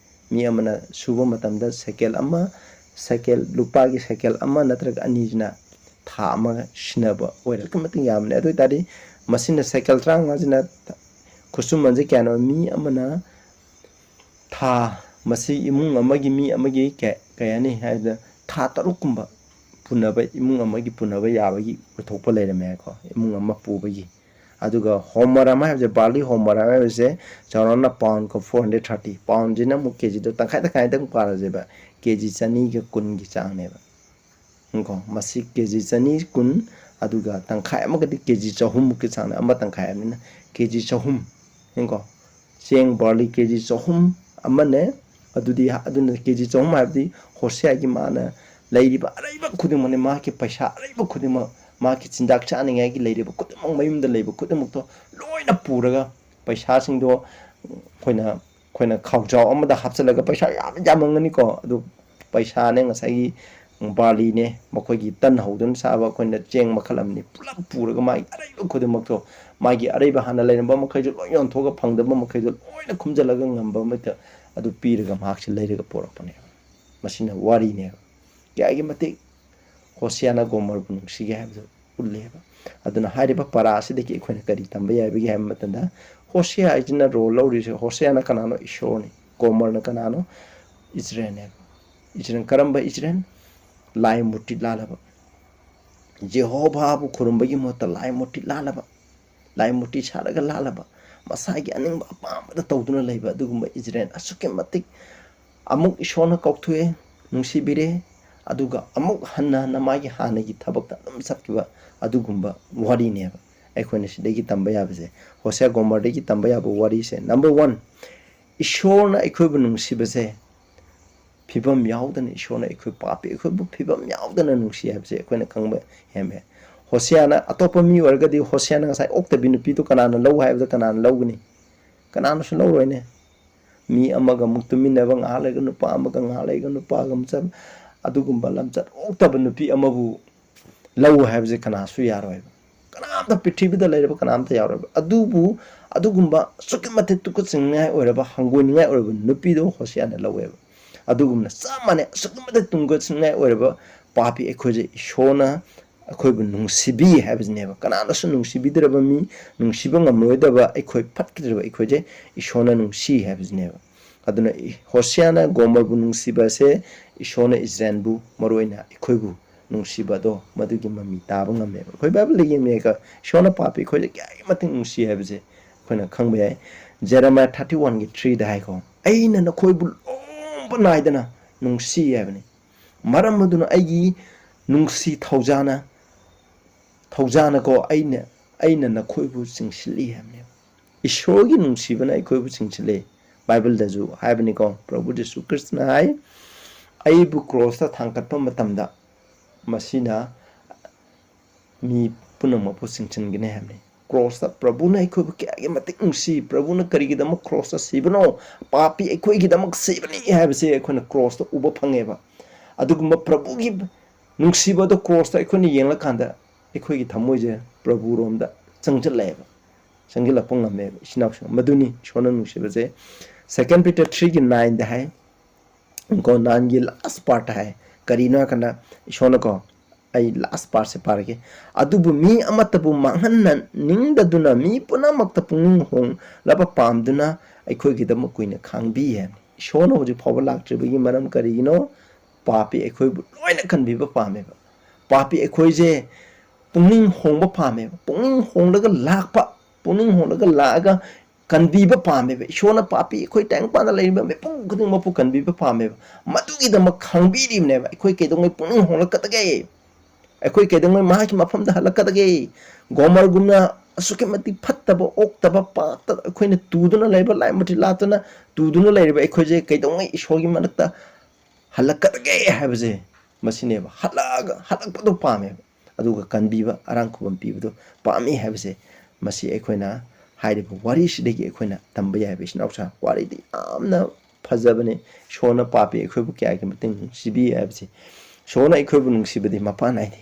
ꯃꯤ ꯑꯃꯅ ꯁꯨꯕ ꯃꯇꯝꯗ ꯁꯦꯀꯦꯜ ꯑꯃ, ꯁꯦꯀꯦꯜ, ꯂꯨꯄꯥꯒꯤ ꯁꯦꯀꯦꯜ ꯑꯃ ꯅꯠꯇ꯭ꯔꯒ ꯑꯅꯤꯁꯤꯅ ꯊꯥ ꯑꯃ ꯁꯤꯟꯅꯕ ꯑꯣꯏꯔꯦ꯫ ꯑꯗꯨꯛꯀꯤ ꯃꯇꯤꯛ ꯌꯥꯝꯕꯅꯦ꯫ ꯑꯗꯨ ꯑꯣꯏ ꯇꯥꯔꯗꯤ ꯃꯁꯤꯅ ꯁꯦꯀꯦꯜ ꯇꯔꯥꯃꯉꯥꯁꯤꯅ ꯈꯨꯠꯁꯨꯃꯟꯁꯦ ꯀꯌꯥꯅꯣ? ꯃꯤ ꯑꯃꯅ ꯊꯥ, ꯃꯁꯤ ꯏꯃꯨꯡ ꯑꯃꯒꯤ ꯃꯤ ꯑꯃꯒꯤ ꯀꯩ-, ꯀꯩ ꯍꯥꯏꯅꯤ ꯍꯥꯏꯕꯗ ꯊꯥ ꯇꯔꯨꯛꯀꯨꯝꯕ ꯄꯨꯅꯕ, ꯏꯃꯨꯡ ꯑꯃꯒꯤ ꯄꯨꯅꯕ ꯌꯥꯕꯒꯤ ꯑꯣꯏꯊꯣꯛꯄ ꯂꯩꯔꯝꯃꯦ ꯍꯥꯏꯀꯣ, ꯏꯃꯨꯡ ꯑꯃ ꯄꯨꯕꯒꯤ꯫ ꯑꯗꯨꯒ ꯍꯣꯃꯔ ꯑꯃ ꯍꯥꯏꯕꯁꯦ, ꯕꯥꯔꯂꯤ ꯍꯣꯃꯔ ꯑꯃ ꯍꯥꯏꯕꯁꯦ ꯆꯥꯎꯔꯥꯛꯅ ꯄꯥꯎꯟ ꯀꯣ ꯐꯣꯔ ꯍꯟꯗ꯭ꯔꯦꯠ ꯊꯥꯔꯇꯤ꯫ ꯄꯥꯎꯟꯁꯤꯅ ꯑꯃꯨꯛ ꯀꯦꯖꯤꯗꯣ ꯇꯪꯈꯥꯏ ꯇꯪꯈꯥꯏꯗꯪ ꯄꯥꯔꯁꯦꯕ, ꯀꯦꯖꯤ ꯆꯅꯤꯒ ꯀꯨꯟꯒꯤ ꯆꯥꯡꯅꯦꯕ꯫ ꯌꯦꯡꯉꯨꯀꯣ, ꯃꯁꯤ ꯀꯦꯖꯤ ꯆꯅꯤ ꯀꯨꯟ, ꯑꯗꯨꯒ ꯇꯪꯈꯥꯏ ꯑꯃꯒꯗꯤ ꯀꯦꯖꯤ ꯆꯍꯨꯝꯃꯨꯛꯀꯤ ꯆꯥꯡꯅꯦ꯫ ꯑꯃ ꯇꯪꯈꯥꯏ ꯍꯥꯏꯕꯅꯤꯅ ꯀꯦꯖꯤ ꯆꯍꯨꯝ꯫ ꯌꯦꯡꯉꯨꯀꯣ, ꯆꯦꯡ ꯕꯥꯔꯂꯤ ꯀꯦꯖꯤ ꯆꯍꯨꯝ ꯑꯃꯅꯦ꯫ ꯑꯗꯨꯗꯤ, ꯑꯗꯨꯅ ꯀꯦꯖꯤ ꯆꯍꯨꯝ ꯍꯥꯏꯕꯗꯤ ꯍꯣꯁꯤꯌꯥꯒꯤ ꯃꯥꯅ ꯂꯩꯔꯤꯕ ꯑꯔꯩꯕ ꯈꯨꯗꯤꯡꯃꯛꯅꯦ, ꯃꯍꯥꯛꯀꯤ ꯄꯩꯁꯥ ꯑꯔꯩꯕ ꯈꯨꯗꯤꯡꯃꯛ, ꯃꯍꯥꯛꯀꯤ ꯆꯤꯟꯖꯥꯛ ꯆꯥꯅꯤꯡꯉꯥꯏꯒꯤ ꯂꯩꯔꯤꯕ ꯈꯨꯗꯤꯡꯃꯛ, ꯃꯌꯨꯝꯗ ꯂꯩꯕ ꯈꯨꯗꯤꯡꯃꯛꯇꯣ ꯂꯣꯏꯅ ꯄꯨꯔꯒ ꯄꯩꯁꯥꯁꯤꯡꯗꯣ ꯑꯩꯈꯣꯏꯅ, ꯑꯩꯈꯣꯏꯅ ꯈꯥꯎꯖꯥꯎ ꯑꯃꯗ ꯍꯥꯞꯆꯤꯜꯂꯒ ꯄꯩꯁꯥ ꯌꯥꯝ ꯌꯥꯝꯃꯝꯒꯅꯤꯀꯣ꯫ ꯑꯗꯨ ꯄꯩꯁꯥꯅꯦ, ꯉꯁꯥꯏꯒꯤ ꯕꯥꯔꯂꯤꯅꯦ, ꯃꯈꯣꯏꯒꯤ ꯇꯟ ꯍꯧꯗꯨꯅ ꯆꯥꯕ ꯑꯩꯈꯣꯏꯅ ꯆꯦꯡ ꯃꯈꯜ ꯑꯃꯅꯤ꯫ ꯄꯨꯂꯞ ꯄꯨꯔꯒ ꯃꯥꯒꯤ ꯑꯔꯩꯕ ꯈꯨꯗꯤꯡꯃꯛꯇꯣ, ꯃꯥꯒꯤ ꯑꯔꯩꯕ ꯍꯥꯟꯅ ꯂꯩꯔꯝꯕ ꯃꯈꯩꯗꯣ ꯂꯣꯏ ꯌꯣꯟꯊꯣꯛꯑꯒ ꯐꯪꯗꯕ ꯃꯈꯩꯗꯣ ꯂꯣꯏꯅ ꯈꯨꯝꯖꯤꯜꯂꯒ ꯉꯝꯕ ꯑꯃꯠꯇ ꯑꯗꯨ ꯄꯤꯔꯒ ꯃꯍꯥꯛꯁꯦ ꯂꯩꯔꯒ ꯄꯣꯔꯛꯄꯅꯦꯕ꯫ ꯃꯁꯤꯅ ꯋꯥꯔꯤꯅꯦꯕ꯫ ꯀꯌꯥꯒꯤ ꯃꯇꯤꯛ ꯍꯣꯁꯤꯌꯥꯅ ꯒꯣꯃꯔꯕꯨ ꯅꯨꯡꯁꯤꯒꯦ ꯍꯥꯏꯕꯗꯨ ꯎꯠꯂꯦꯕ꯫ ꯑꯗꯨꯅ ꯍꯥꯏꯔꯤꯕ ꯄꯔꯥ ꯑꯁꯤꯗꯒꯤ ꯑꯩꯈꯣꯏꯅ ꯀꯔꯤ ꯇꯝꯕ ꯌꯥꯏꯕꯒꯦ ꯍꯥꯏꯕ ꯃꯇꯝꯗ, ꯍꯣꯁꯤꯌꯥ ꯍꯥꯏꯁꯤꯅ ꯔꯣꯜ ꯂꯧꯔꯤꯁꯦ, ꯍꯣꯁꯤꯌꯥꯅ ꯀꯅꯥꯅꯣ? ꯏꯁꯣꯔꯅꯤ꯫ ꯒꯣꯃꯔꯅ ꯀꯅꯥꯅꯣ? ꯏꯖꯔꯦꯜꯅꯦꯕ꯫ ꯏꯖꯔꯦꯜ ꯀꯔꯝꯕ ꯏꯖꯔꯦꯜ? ꯂꯥꯏ ꯃꯨꯔꯇꯤ ꯂꯥꯠꯂꯕ꯫ ꯖꯦꯍꯣꯚꯥꯕꯨ ꯈꯨꯔꯨꯝꯕꯒꯤ ꯃꯍꯨꯠꯇ ꯂꯥꯏ ꯃꯨꯔꯇꯤ ꯂꯥꯠꯂꯕ, ꯂꯥꯏ ꯃꯨꯔꯇꯤ ꯁꯥꯔꯒ ꯂꯥꯠꯂꯕ, ꯃꯁꯥꯒꯤ ꯑꯅꯤꯡꯕ ꯑꯄꯥꯝꯕꯗ ꯇꯧꯗꯨꯅ ꯂꯩꯕ ꯑꯗꯨꯒꯨꯝꯕ ꯏꯖꯔꯦꯜ ꯑꯁꯨꯛꯀꯤ ꯃꯇꯤꯛ ꯑꯃꯨꯛ ꯏꯁꯣꯔꯅ ꯀꯧꯊꯣꯛꯑꯦ, ꯅꯨꯡꯁꯤꯕꯤꯔꯦ, ꯑꯗꯨꯒ ꯑꯃꯨꯛ ꯍꯟꯅ ꯍꯟꯅ ꯃꯥꯒꯤ ꯍꯥꯟꯅꯒꯤ ꯊꯕꯛꯇ ꯑꯗꯨꯝ ꯆꯠꯈꯤꯕ ꯑꯗꯨꯒꯨꯝꯕ ꯋꯥꯔꯤꯅꯦꯕ꯫ ꯑꯩꯈꯣꯏꯅ ꯁꯤꯗꯒꯤ ꯇꯝꯕ ꯌꯥꯕꯁꯦ, ꯍꯣꯁꯤꯌꯥ ꯒꯣꯃꯔꯗꯒꯤ ꯇꯝꯕ ꯌꯥꯕ ꯋꯥꯔꯤꯁꯦ, ꯅꯝꯕꯔ ꯋꯥꯟ, ꯏꯁꯣꯔꯅ ꯑꯩꯈꯣꯏꯕꯨ ꯅꯨꯡꯁꯤꯕꯁꯦ ꯐꯤꯕꯝ ꯌꯥꯎꯗꯅ ꯏꯁꯣꯔꯅ ꯑꯩꯈꯣꯏ ꯄꯥꯄꯤ ꯑꯩꯈꯣꯏꯕꯨ ꯐꯤꯕꯝ ꯌꯥꯎꯗꯅ ꯅꯨꯡꯁꯤ ꯍꯥꯏꯕꯁꯦ ꯑꯩꯈꯣꯏꯅ ꯈꯪꯕ ꯍꯦꯝꯃꯦ꯫ ꯍꯣꯁꯤꯌꯥꯅ, ꯑꯇꯣꯞꯄ ꯃꯤ ꯑꯣꯏꯔꯒꯗꯤ ꯍꯣꯁꯤꯌꯥꯅ ꯉꯁꯥꯏ ꯑꯣꯛꯇꯕꯤ ꯅꯨꯄꯤꯗꯨ ꯀꯅꯥꯅ ꯂꯧ ꯍꯥꯏꯕꯗ ꯀꯅꯥꯅ ꯂꯧꯒꯅꯤ? ꯀꯅꯥꯅꯁꯨ ꯂꯧꯔꯣꯏꯅꯦ꯫ ꯃꯤ ꯑꯃꯒ ꯑꯃꯨꯛ ꯇꯨꯃꯤꯟꯅꯕ, ꯉꯥꯏꯍꯥꯛ ꯂꯩꯔꯒ ꯅꯨꯄꯥ ꯑꯃꯒ, ꯉꯥꯏꯍꯥꯛ ꯂꯩꯔꯒ ꯅꯨꯄꯥꯒ ꯑꯃ ꯆꯠ-, ꯑꯗꯨꯒꯨꯝꯕ ꯂꯝꯆꯠ ꯑꯣꯛꯇꯕ ꯅꯨꯄꯤ ꯑꯃꯕꯨ ꯂꯧ ꯍꯥꯏꯕꯁꯦ ꯀꯅꯥꯁꯨ ꯌꯥꯔꯣꯏꯕ꯫ ꯀꯅꯥꯝꯇ, ꯄ꯭ꯔꯤꯊꯤꯕꯤꯗ ꯂꯩꯔꯕ ꯀꯅꯥꯝꯇ ꯌꯥꯔꯣꯏꯕ꯫ ꯑꯗꯨꯕꯨ ꯑꯗꯨꯒꯨꯝꯕ ꯑꯁꯨꯛꯀꯤ ꯃꯇꯤꯛ ꯇꯨꯀꯠꯆꯅꯤꯡꯉꯥꯏ ꯑꯣꯏꯔꯕ, ꯍꯪꯒꯣꯏꯅꯤꯡꯉꯥꯏ ꯑꯣꯏꯔꯕ ꯅꯨꯄꯤꯗꯣ ꯍꯣꯁꯤꯌꯥꯅ ꯂꯧꯋꯦꯕ꯫ ꯑꯗꯨꯒꯨꯝꯅ ꯆꯞ ꯃꯥꯟꯅꯩ, ꯑꯁꯨꯛꯀꯤ ꯃꯇꯤꯛ ꯇꯨꯀꯠꯆꯅꯤꯡꯉꯥꯏ ꯑꯣꯏꯔꯕ ꯄꯥꯄꯤ ꯑꯩꯈꯣꯏꯁꯦ ꯏꯁꯣꯔꯅ ꯑꯩꯈꯣꯏꯕꯨ ꯅꯨꯡꯁꯤꯕꯤ ꯍꯥꯏꯕꯁꯤꯅꯦꯕ꯫ ꯀꯅꯥꯅꯁꯨ ꯅꯨꯡꯁꯤꯕꯤꯗ꯭ꯔꯕ ꯃꯤ, ꯅꯨꯡꯁꯤꯕ ꯉꯝꯂꯣꯏꯗꯕ ꯑꯩꯈꯣꯏ, ꯐꯠꯇ꯭ꯔꯤꯕ ꯑꯩꯈꯣꯏꯁꯦ ꯏꯁꯣꯔꯅ ꯅꯨꯡꯁꯤ ꯍꯥꯏꯕꯁꯤꯅꯦꯕ꯫ ꯑꯗꯨꯅ ꯏ-, ꯍꯣꯁꯤꯌꯥꯅ ꯒꯣꯃꯔꯕꯨ ꯅꯨꯡꯁꯤꯕ ꯑꯁꯦ ꯏꯁꯣꯔꯅ ꯏꯖꯔꯦꯜꯕꯨ, ꯃꯔꯨꯑꯣꯏꯅ ꯑꯩꯈꯣꯏꯕꯨ ꯅꯨꯡꯁꯤꯕꯗꯣ ꯃꯗꯨꯒꯤ ꯃꯃꯤ ꯇꯥꯕ ꯉꯝꯃꯦꯕ꯫ ꯑꯩꯈꯣꯏ ꯕꯥꯏꯕꯜꯗ ꯌꯦꯡꯉꯦꯒ ꯏꯁꯣꯔꯅ ꯄꯥꯄꯤ ꯑꯩꯈꯣꯏꯗ ꯀꯌꯥꯒꯤ ꯃꯇꯤꯛ ꯅꯨꯡꯁꯤ ꯍꯥꯏꯕꯁꯦ ꯑꯩꯈꯣꯏꯅ ꯈꯪꯕ ꯌꯥꯏ꯫ ꯖꯦꯔꯦꯃꯥꯌꯥ ꯊꯥꯔꯇꯤ ꯋꯥꯟꯒꯤ ꯊ꯭ꯔꯤꯗ ꯍꯥꯏꯀꯣ, "ꯑꯩꯅ ꯅꯈꯣꯏꯕꯨ ꯂꯣꯝꯕ ꯅꯥꯏꯗꯅ ꯅꯨꯡꯁꯤ" ꯍꯥꯏꯕꯅꯤ꯫ "ꯃꯔꯝ ꯑꯗꯨꯅ ꯑꯩꯒꯤ ꯅꯨꯡꯁꯤ ꯊꯧꯖꯥꯅ, ꯊꯧꯖꯥꯅꯀꯣ, ꯑꯩꯅ, ꯑꯩꯅ ꯅꯈꯣꯏꯕꯨ ꯆꯤꯡꯁꯤꯜꯂꯤ" ꯍꯥꯏꯕꯅꯦꯕ꯫ ꯏꯁꯣꯔꯒꯤ ꯅꯨꯡꯁꯤꯕꯅ ꯑꯩꯈꯣꯏꯕꯨ ꯆꯤꯡꯁꯤꯜꯂꯤ꯫ ꯕꯥꯏꯕꯜꯗꯁꯨ ꯍꯥꯏꯕꯅꯤꯀꯣ, ꯄ꯭ꯔꯚꯨ ꯖꯤꯁꯨ ꯈ꯭ꯔꯤꯁꯇꯅ ꯍꯥꯏ, "ꯑꯩꯕꯨ ꯀ꯭ꯔꯣꯁꯇ ꯊꯥꯡꯒꯠꯄ ꯃꯇꯝꯗ ꯃꯁꯤꯅ ꯃꯤ ꯄꯨꯝꯅꯃꯛꯄꯨ ꯆꯤꯡꯁꯤꯟꯒꯅꯤ" ꯍꯥꯏꯕꯅꯤ꯫ ꯀ꯭ꯔꯣꯁꯇ ꯄ꯭ꯔꯚꯨꯅ ꯑꯩꯈꯣꯏꯕꯨ ꯀꯌꯥꯒꯤ ꯃꯇꯤꯛ ꯅꯨꯡꯁꯤ, ꯄ꯭ꯔꯚꯨꯅ ꯀꯔꯤꯒꯤꯗꯃꯛ ꯀ꯭ꯔꯣꯁꯇ ꯁꯤꯕꯅꯣ? ꯄꯥꯄꯤ ꯑꯩꯈꯣꯏꯒꯤꯗꯃꯛ ꯁꯤꯕꯅꯤ ꯍꯥꯏꯕꯁꯦ ꯑꯩꯈꯣꯏꯅ ꯀ꯭ꯔꯣꯁꯇ ꯎꯕ ꯐꯪꯉꯦꯕ꯫ ꯑꯗꯨꯒꯨꯝꯕ ꯄ꯭ꯔꯚꯨꯒꯤ ꯅꯨꯡꯁꯤꯕꯗꯣ ꯀ꯭ꯔꯣꯁꯇ ꯑꯩꯈꯣꯏꯅ ꯌꯦꯡꯂꯀꯥꯟꯗ ꯑꯩꯈꯣꯏꯒꯤ ꯊꯃꯣꯏꯁꯦ ꯄ꯭ꯔꯚꯨꯔꯣꯝꯗ ꯆꯪꯁꯤꯜꯂꯛꯑꯦꯕ, ꯆꯪꯁꯤꯜꯂꯛꯄ ꯉꯝꯃꯦꯕ, ꯏꯆꯤꯟ ꯏꯅꯥꯎꯁꯤꯡ꯫ ꯃꯗꯨꯅꯤ ꯏꯁꯣꯔꯅ ꯅꯨꯡꯁꯤꯕꯁꯦ꯫ ꯁꯦꯀꯦꯟ ꯄꯤꯇꯔ ꯊ꯭ꯔꯤꯒꯤ ꯅꯥꯏꯟꯗ ꯍꯥꯏ, ꯀꯣ, ꯅꯥꯏꯟꯒꯤ ꯂꯥꯁ ꯄꯥꯔꯠꯇ ꯍꯥꯏ꯫ ꯀꯔꯤꯅꯣ ꯍꯥꯏ ꯀꯥꯟꯗ ꯏꯁꯣꯔꯅꯀꯣ, ꯑꯩ ꯂꯥꯁ ꯄꯥꯔꯠꯁꯦ ꯄꯥꯔꯒꯦ꯫ "ꯑꯗꯨꯕꯨ ꯃꯤ ꯑꯃꯠꯇꯕꯨ ꯃꯥꯡꯍꯟꯅꯅꯤꯡꯗꯗꯨꯅ ꯃꯤ ꯄꯨꯝꯅꯃꯛꯇ ꯄꯨꯛꯅꯤꯡ ꯍꯣꯡꯂꯕ ꯄꯥꯝꯗꯨꯅ ꯑꯩꯈꯣꯏꯒꯤꯗꯃꯛ ꯀꯨꯏꯅ ꯈꯥꯡꯕꯤ" ꯍꯥꯏꯕꯅꯤ꯫ ꯏꯁꯣꯔꯅ ꯍꯧꯖꯤꯛ ꯐꯥꯎꯕ ꯂꯥꯛꯇ꯭ꯔꯤꯕꯒꯤ ꯃꯔꯝ ꯀꯔꯤꯒꯤꯅꯣ? ꯄꯥꯄꯤ ꯑꯩꯈꯣꯏꯕꯨ ꯂꯣꯏꯅ ꯀꯟꯕꯤꯕ ꯄꯥꯝꯃꯦꯕ꯫ ꯄꯥꯄꯤ ꯑꯩꯈꯣꯏꯁꯦ ꯄꯨꯛꯅꯤꯡ ꯍꯣꯡꯕ ꯄꯥꯝꯃꯦꯕ꯫ ꯄꯨꯛꯅꯤꯡ ꯍꯣꯡꯂꯒ ꯂꯥꯛꯄ, ꯄꯨꯛꯅꯤꯡ ꯍꯣꯡꯂꯒ ꯂꯥꯛꯑꯒ ꯀꯟꯕꯤꯕ ꯄꯥꯝꯃꯦꯕ꯫ ꯏꯁꯣꯔꯅ ꯄꯥꯄꯤ ꯑꯩꯈꯣꯏ ꯇꯥꯏꯕꯪꯄꯥꯟꯗ ꯂꯩꯔꯤꯕ ꯃꯤꯄꯨꯝ ꯈꯨꯗꯤꯡꯃꯛꯄꯨ ꯀꯟꯕꯤꯕ ꯄꯥꯝꯃꯦꯕ꯫ ꯃꯗꯨꯒꯤꯗꯃꯛ ꯈꯥꯡꯕꯤꯔꯤꯕꯅꯦꯕ꯫ ꯑꯩꯈꯣꯏ ꯀꯩꯗꯧꯉꯩ ꯄꯨꯛꯅꯤꯡ ꯍꯣꯡꯂꯛꯀꯗꯒꯦ? ꯑꯩꯈꯣꯏ ꯀꯩꯗꯧꯉꯩ ꯃꯍꯥꯛꯀꯤ ꯃꯐꯝꯗ ꯍꯜꯂꯛꯀꯗꯒꯦ? ꯒꯣꯃꯔꯒꯨꯝꯅ ꯑꯁꯨꯛꯀꯤ ꯃꯇꯤꯛ ꯐꯠꯇꯕ, ꯑꯣꯛꯇꯕ, ꯄꯥꯞꯇ ꯑꯩꯈꯣꯏꯅ ꯇꯨꯗꯨꯅ ꯂꯩꯕ, ꯂꯥꯏ ꯃꯨꯊꯤ ꯂꯥꯠꯇꯨꯅ ꯇꯨꯗꯨꯅ ꯂꯩꯔꯤꯕ ꯑꯩꯈꯣꯏꯁꯦ ꯀꯩꯗꯧꯉꯩ ꯏꯁꯣꯔꯒꯤ ꯃꯔꯛꯇ ꯍꯜꯂꯛꯀꯗꯒꯦ ꯍꯥꯏꯕꯁꯦ ꯃꯁꯤꯅꯦꯕ꯫ ꯍꯜꯂꯛꯑꯒ, ꯍꯜꯂꯛꯄꯗꯣ ꯄꯥꯝꯃꯦꯕ, ꯑꯗꯨꯒ ꯀꯟꯕꯤꯕ, ꯑꯔꯥꯝ ꯈꯨꯕꯝ ꯄꯤꯕꯗꯣ ꯄꯥꯝꯃꯤ ꯍꯥꯏꯕꯁꯦ ꯃꯁꯤ ꯑꯩꯈꯣꯏꯅ ꯍꯥꯏꯔꯤꯕ ꯋꯥꯔꯤꯁꯤꯗꯒꯤ ꯑꯩꯈꯣꯏꯅ ꯇꯝꯕ ꯌꯥꯏꯕ꯫ ꯏꯆꯤꯟ ꯏꯅꯥꯎꯁꯥ, ꯋꯥꯔꯤꯗꯤ ꯌꯥꯝꯅ ꯐꯖꯕꯅꯤ꯫ ꯏꯁꯣꯔꯅ ꯄꯥꯄꯤ ꯑꯩꯈꯣꯏꯕꯨ ꯀꯌꯥꯒꯤ ꯃꯇꯤꯛ ꯅꯨꯡꯁꯤꯕꯤ ꯍꯥꯏꯕꯁꯦ꯫ ꯏꯁꯣꯔꯅ ꯑꯩꯈꯣꯏꯕꯨ ꯅꯨꯡꯁꯤꯕꯗꯤ ꯃꯄꯥꯟ ꯅꯥꯏꯗꯦ꯫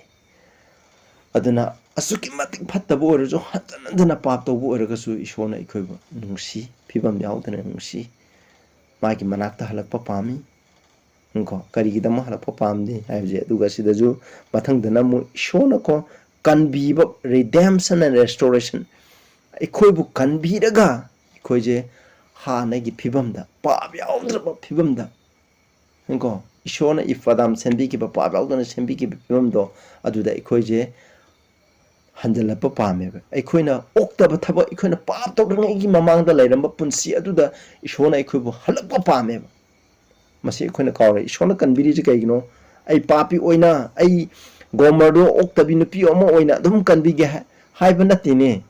ꯑꯗꯨꯅ ꯑꯁꯨꯛꯀꯤ ꯃꯇꯤꯛ ꯐꯠꯇꯕ ꯑꯣꯏꯔꯁꯨ, ꯍꯟꯖꯟ ꯍꯟꯖꯟꯅ ꯄꯥꯞ ꯇꯧꯕ ꯑꯣꯏꯔꯒꯁꯨ, ꯏꯁꯣꯔꯅ ꯑꯩꯈꯣꯏꯕꯨ ꯅꯨꯡꯁꯤ, ꯐꯤꯕꯝ ꯌꯥꯎꯗꯅ ꯅꯨꯡꯁꯤ꯫ ꯃꯥꯒꯤ ꯃꯅꯥꯛꯇ ꯍꯜꯂꯛꯄ ꯄꯥꯝꯃꯤ꯫ ꯀꯣ, ꯀꯔꯤꯒꯤꯗꯃꯛ ꯍꯜꯂꯛꯄ ꯄꯥꯝꯗꯦ ꯍꯥꯏꯕꯁꯦ꯫ ꯑꯗꯨꯒ ꯁꯤꯗꯁꯨ ꯃꯊꯪꯗꯅ ꯑꯃꯨꯛ ꯏꯁꯣꯔꯅꯀꯣ ꯀꯟꯕꯤꯕ, redemption and restoration, ꯑꯩꯈꯣꯏꯕꯨ ꯀꯟꯕꯤꯔꯒ ꯑꯩꯈꯣꯏꯁꯦ ꯍꯥꯟꯅꯒꯤ ꯐꯤꯕꯝꯗ, ꯄꯥꯞ ꯌꯥꯎꯗ꯭ꯔꯕ ꯐꯤꯕꯝꯗ, ꯀꯣ, ꯏꯁꯣꯔꯅ ꯏꯐ ꯑꯗꯥꯝ ꯁꯦꯝꯕꯤꯈꯤꯕ, ꯄꯥꯞ ꯌꯥꯎꯗꯅ ꯁꯦꯝꯕꯤꯈꯤꯕ ꯐꯤꯕꯝꯗꯣ, ꯑꯗꯨꯗ ꯑꯩꯈꯣꯏꯁꯦ ꯍꯟꯖꯤꯜꯂꯛꯄ ꯄꯥꯝꯃꯦꯕ꯫ ꯑꯩꯈꯣꯏꯅ ꯑꯣꯛꯇꯕ ꯊꯕꯛ, ꯑꯩꯈꯣꯏꯅ ꯄꯥꯞ ꯇꯧꯗ꯭ꯔꯤꯉꯩꯒꯤ ꯃꯃꯥꯡꯗ ꯂꯩꯔꯝꯕ ꯄꯨꯟꯁꯤ ꯑꯗꯨꯗ ꯏꯁꯣꯔꯅ ꯑꯩꯈꯣꯏꯕꯨ ꯍꯜꯂꯛꯄ ꯄꯥꯝꯃꯦꯕ꯫ ꯃꯁꯤ ꯑꯩꯈꯣꯏꯅ ꯀꯥꯎꯔꯦ꯫ ꯏꯁꯣꯔꯅ ꯀꯟꯕꯤꯔꯤꯁꯦ ꯀꯩꯒꯤꯅꯣ? ꯑꯩ ꯄꯥꯄꯤ ꯑꯣꯏꯅ, ꯑꯩ ꯒꯣꯃꯔꯗꯣ ꯑꯣꯛꯇꯕꯤ ꯅꯨꯄꯤ ꯑꯃ ꯑꯣꯏꯅ ꯑꯗꯨꯝ ꯀꯟꯕꯤꯒꯦ ꯍꯥꯏ-, ꯍꯥꯏꯕ ꯅꯠꯇꯦꯅꯦ꯫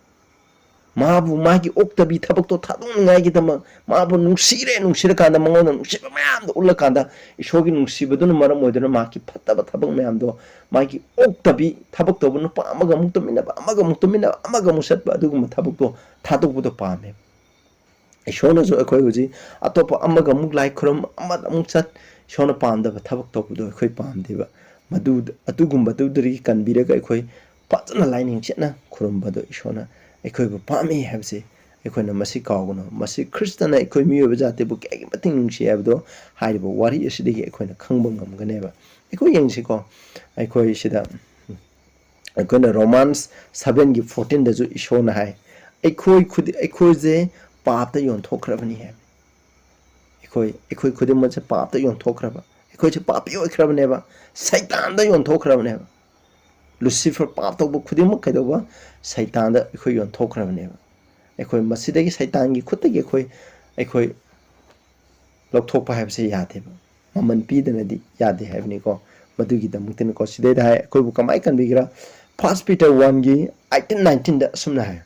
ꯃꯥꯕꯨ ꯃꯥꯒꯤ ꯑꯣꯛꯇꯕꯤ ꯊꯕꯛꯇꯣ ꯊꯥꯗꯣꯛꯅꯤꯡꯉꯥꯏꯒꯤꯗꯃꯛ, ꯃꯥꯕꯨ ꯅꯨꯡꯁꯤꯔꯦ, ꯅꯨꯡꯁꯤꯔꯀꯥꯟꯗ, ꯃꯉꯣꯟꯗ ꯅꯨꯡꯁꯤꯕ ꯃꯌꯥꯝꯗꯣ ꯎꯠꯂꯀꯥꯟꯗ, ꯏꯁꯣꯔꯒꯤ ꯅꯨꯡꯁꯤꯕꯗꯨꯅ ꯃꯔꯝ ꯑꯣꯏꯗꯨꯅ ꯃꯥꯒꯤ ꯐꯠꯇꯕ ꯊꯕꯛ ꯃꯌꯥꯝꯗꯣ, ꯃꯥꯒꯤ ꯑꯣꯛꯇꯕꯤ ꯊꯕꯛ ꯇꯧꯕ ꯅꯨꯄꯥ ꯑꯃꯒ ꯑꯃꯨꯛ ꯇꯨꯃꯤꯟꯅꯕ, ꯑꯃꯒ ꯑꯃꯨꯛ ꯇꯨꯃꯤꯟꯅꯕ, ꯑꯃꯒ ꯑꯃꯨꯛ ꯆꯠꯄ, ꯑꯗꯨꯒꯨꯝꯕ ꯊꯕꯛꯇꯣ ꯊꯥꯗꯣꯛꯄꯗꯣ ꯄꯥꯝꯃꯦꯕ꯫ ꯏꯁꯣꯔꯅꯁꯨ ꯑꯩꯈꯣꯏ ꯍꯧꯖꯤꯛ ꯑꯇꯣꯞꯄ ꯑꯃꯒ ꯑꯃꯨꯛ ꯂꯥꯏ ꯈꯨꯔꯨꯝ, ꯑꯃꯗ ꯑꯃꯨꯛ ꯆꯠ, ꯏꯁꯣꯔꯅ ꯄꯥꯝꯗꯕ ꯊꯕꯛ ꯇꯧꯕꯗꯣ ꯑꯩꯈꯣꯏ ꯄꯥꯝꯗꯦꯕ꯫ ꯃꯗꯨ, ꯑꯗꯨꯒꯨꯝꯕꯗꯨꯗꯒꯤ ꯀꯟꯕꯤꯔꯒ ꯑꯩꯈꯣꯏ ꯐꯖꯅ ꯂꯥꯏꯅꯤꯡ ꯆꯦꯠꯅ ꯈꯨꯔꯨꯝꯕꯗꯣ ꯏꯁꯣꯔꯅ ꯑꯩꯈꯣꯏꯕꯨ ꯄꯥꯝꯃꯤ ꯍꯥꯏꯕꯁꯦ ꯑꯩꯈꯣꯏꯅ ꯃꯁꯤ ꯀꯥꯎꯒꯅꯨ꯫ ꯃꯁꯤ ꯈ꯭ꯔꯤꯁꯇꯅ ꯑꯩꯈꯣꯏ ꯃꯤꯑꯣꯏꯕ ꯖꯥꯇꯤꯕꯨ ꯀꯌꯥꯒꯤ ꯃꯇꯤꯛ ꯅꯨꯡꯁꯤ ꯍꯥꯏꯕꯗꯣ ꯍꯥꯏꯔꯤꯕ ꯋꯥꯔꯤ ꯑꯁꯤꯗꯒꯤ ꯑꯩꯈꯣꯏꯅ ꯈꯪꯕ ꯉꯝꯒꯅꯦꯕ꯫ ꯑꯩꯈꯣꯏ ꯌꯦꯡꯁꯤꯀꯣ, ꯑꯩꯈꯣꯏ ꯁꯤꯗ ꯑꯩꯈꯣꯏꯅ ꯔꯣꯃꯥꯟꯁ ꯁꯚꯦꯟꯒꯤ ꯐꯣꯔꯇꯤꯟꯗꯁꯨ ꯏꯁꯣꯔꯅ ꯍꯥꯏ, "ꯑꯩꯈꯣꯏ ꯈꯨꯗꯤ-, ꯑꯩꯈꯣꯏꯁꯦ ꯄꯥꯞꯇ ꯌꯣꯟꯊꯣꯛꯈ꯭ꯔꯕꯅꯤ" ꯍꯥꯏ꯫ ꯑꯩꯈꯣꯏ, ꯑꯩꯈꯣꯏ ꯈꯨꯗꯤꯡꯃꯛꯁꯦ ꯄꯥꯞꯇ ꯌꯣꯟꯊꯣꯛꯈ꯭ꯔꯕ, ꯑꯩꯈꯣꯏꯁꯦ ꯄꯥꯄꯤ ꯑꯣꯏꯈ꯭ꯔꯕꯅꯦꯕ, ꯁꯩꯇꯥꯟꯗ ꯌꯣꯟꯊꯣꯛꯈ꯭ꯔꯕꯅꯦꯕ꯫ ꯂꯨꯁꯤꯐꯔ ꯄꯥꯞ ꯇꯧꯕ ꯈꯨꯗꯤꯡꯃꯛ ꯀꯩꯗꯧꯕ? ꯁꯩꯇꯥꯟꯗ ꯑꯩꯈꯣꯏ ꯌꯣꯟꯊꯣꯛꯈ꯭ꯔꯕꯅꯦꯕ꯫ ꯑꯩꯈꯣꯏ ꯃꯁꯤꯗꯒꯤ, ꯁꯩꯇꯥꯟꯒꯤ ꯈꯨꯠꯇꯒꯤ ꯑꯩꯈꯣꯏ, ꯑꯩꯈꯣꯏ ꯂꯧꯊꯣꯛꯄ ꯍꯥꯏꯕꯁꯦ ꯌꯥꯗꯦꯕ꯫ ꯃꯃꯜ ꯄꯤꯗꯅꯗꯤ ꯌꯥꯗꯦ ꯍꯥꯏꯕꯅꯤꯀꯣ꯫ ꯃꯗꯨꯒꯤꯗꯃꯛꯇꯅꯤꯀꯣ꯫ ꯁꯤꯗꯩꯗ ꯍꯥꯏ, ꯑꯩꯈꯣꯏꯕꯨ ꯀꯃꯥꯏꯅ ꯀꯟꯕꯤꯒꯦꯔꯥ? First Peter one ꯒꯤ eighteen nineteen ꯗ ꯑꯁꯨꯝꯅ ꯍꯥꯏ,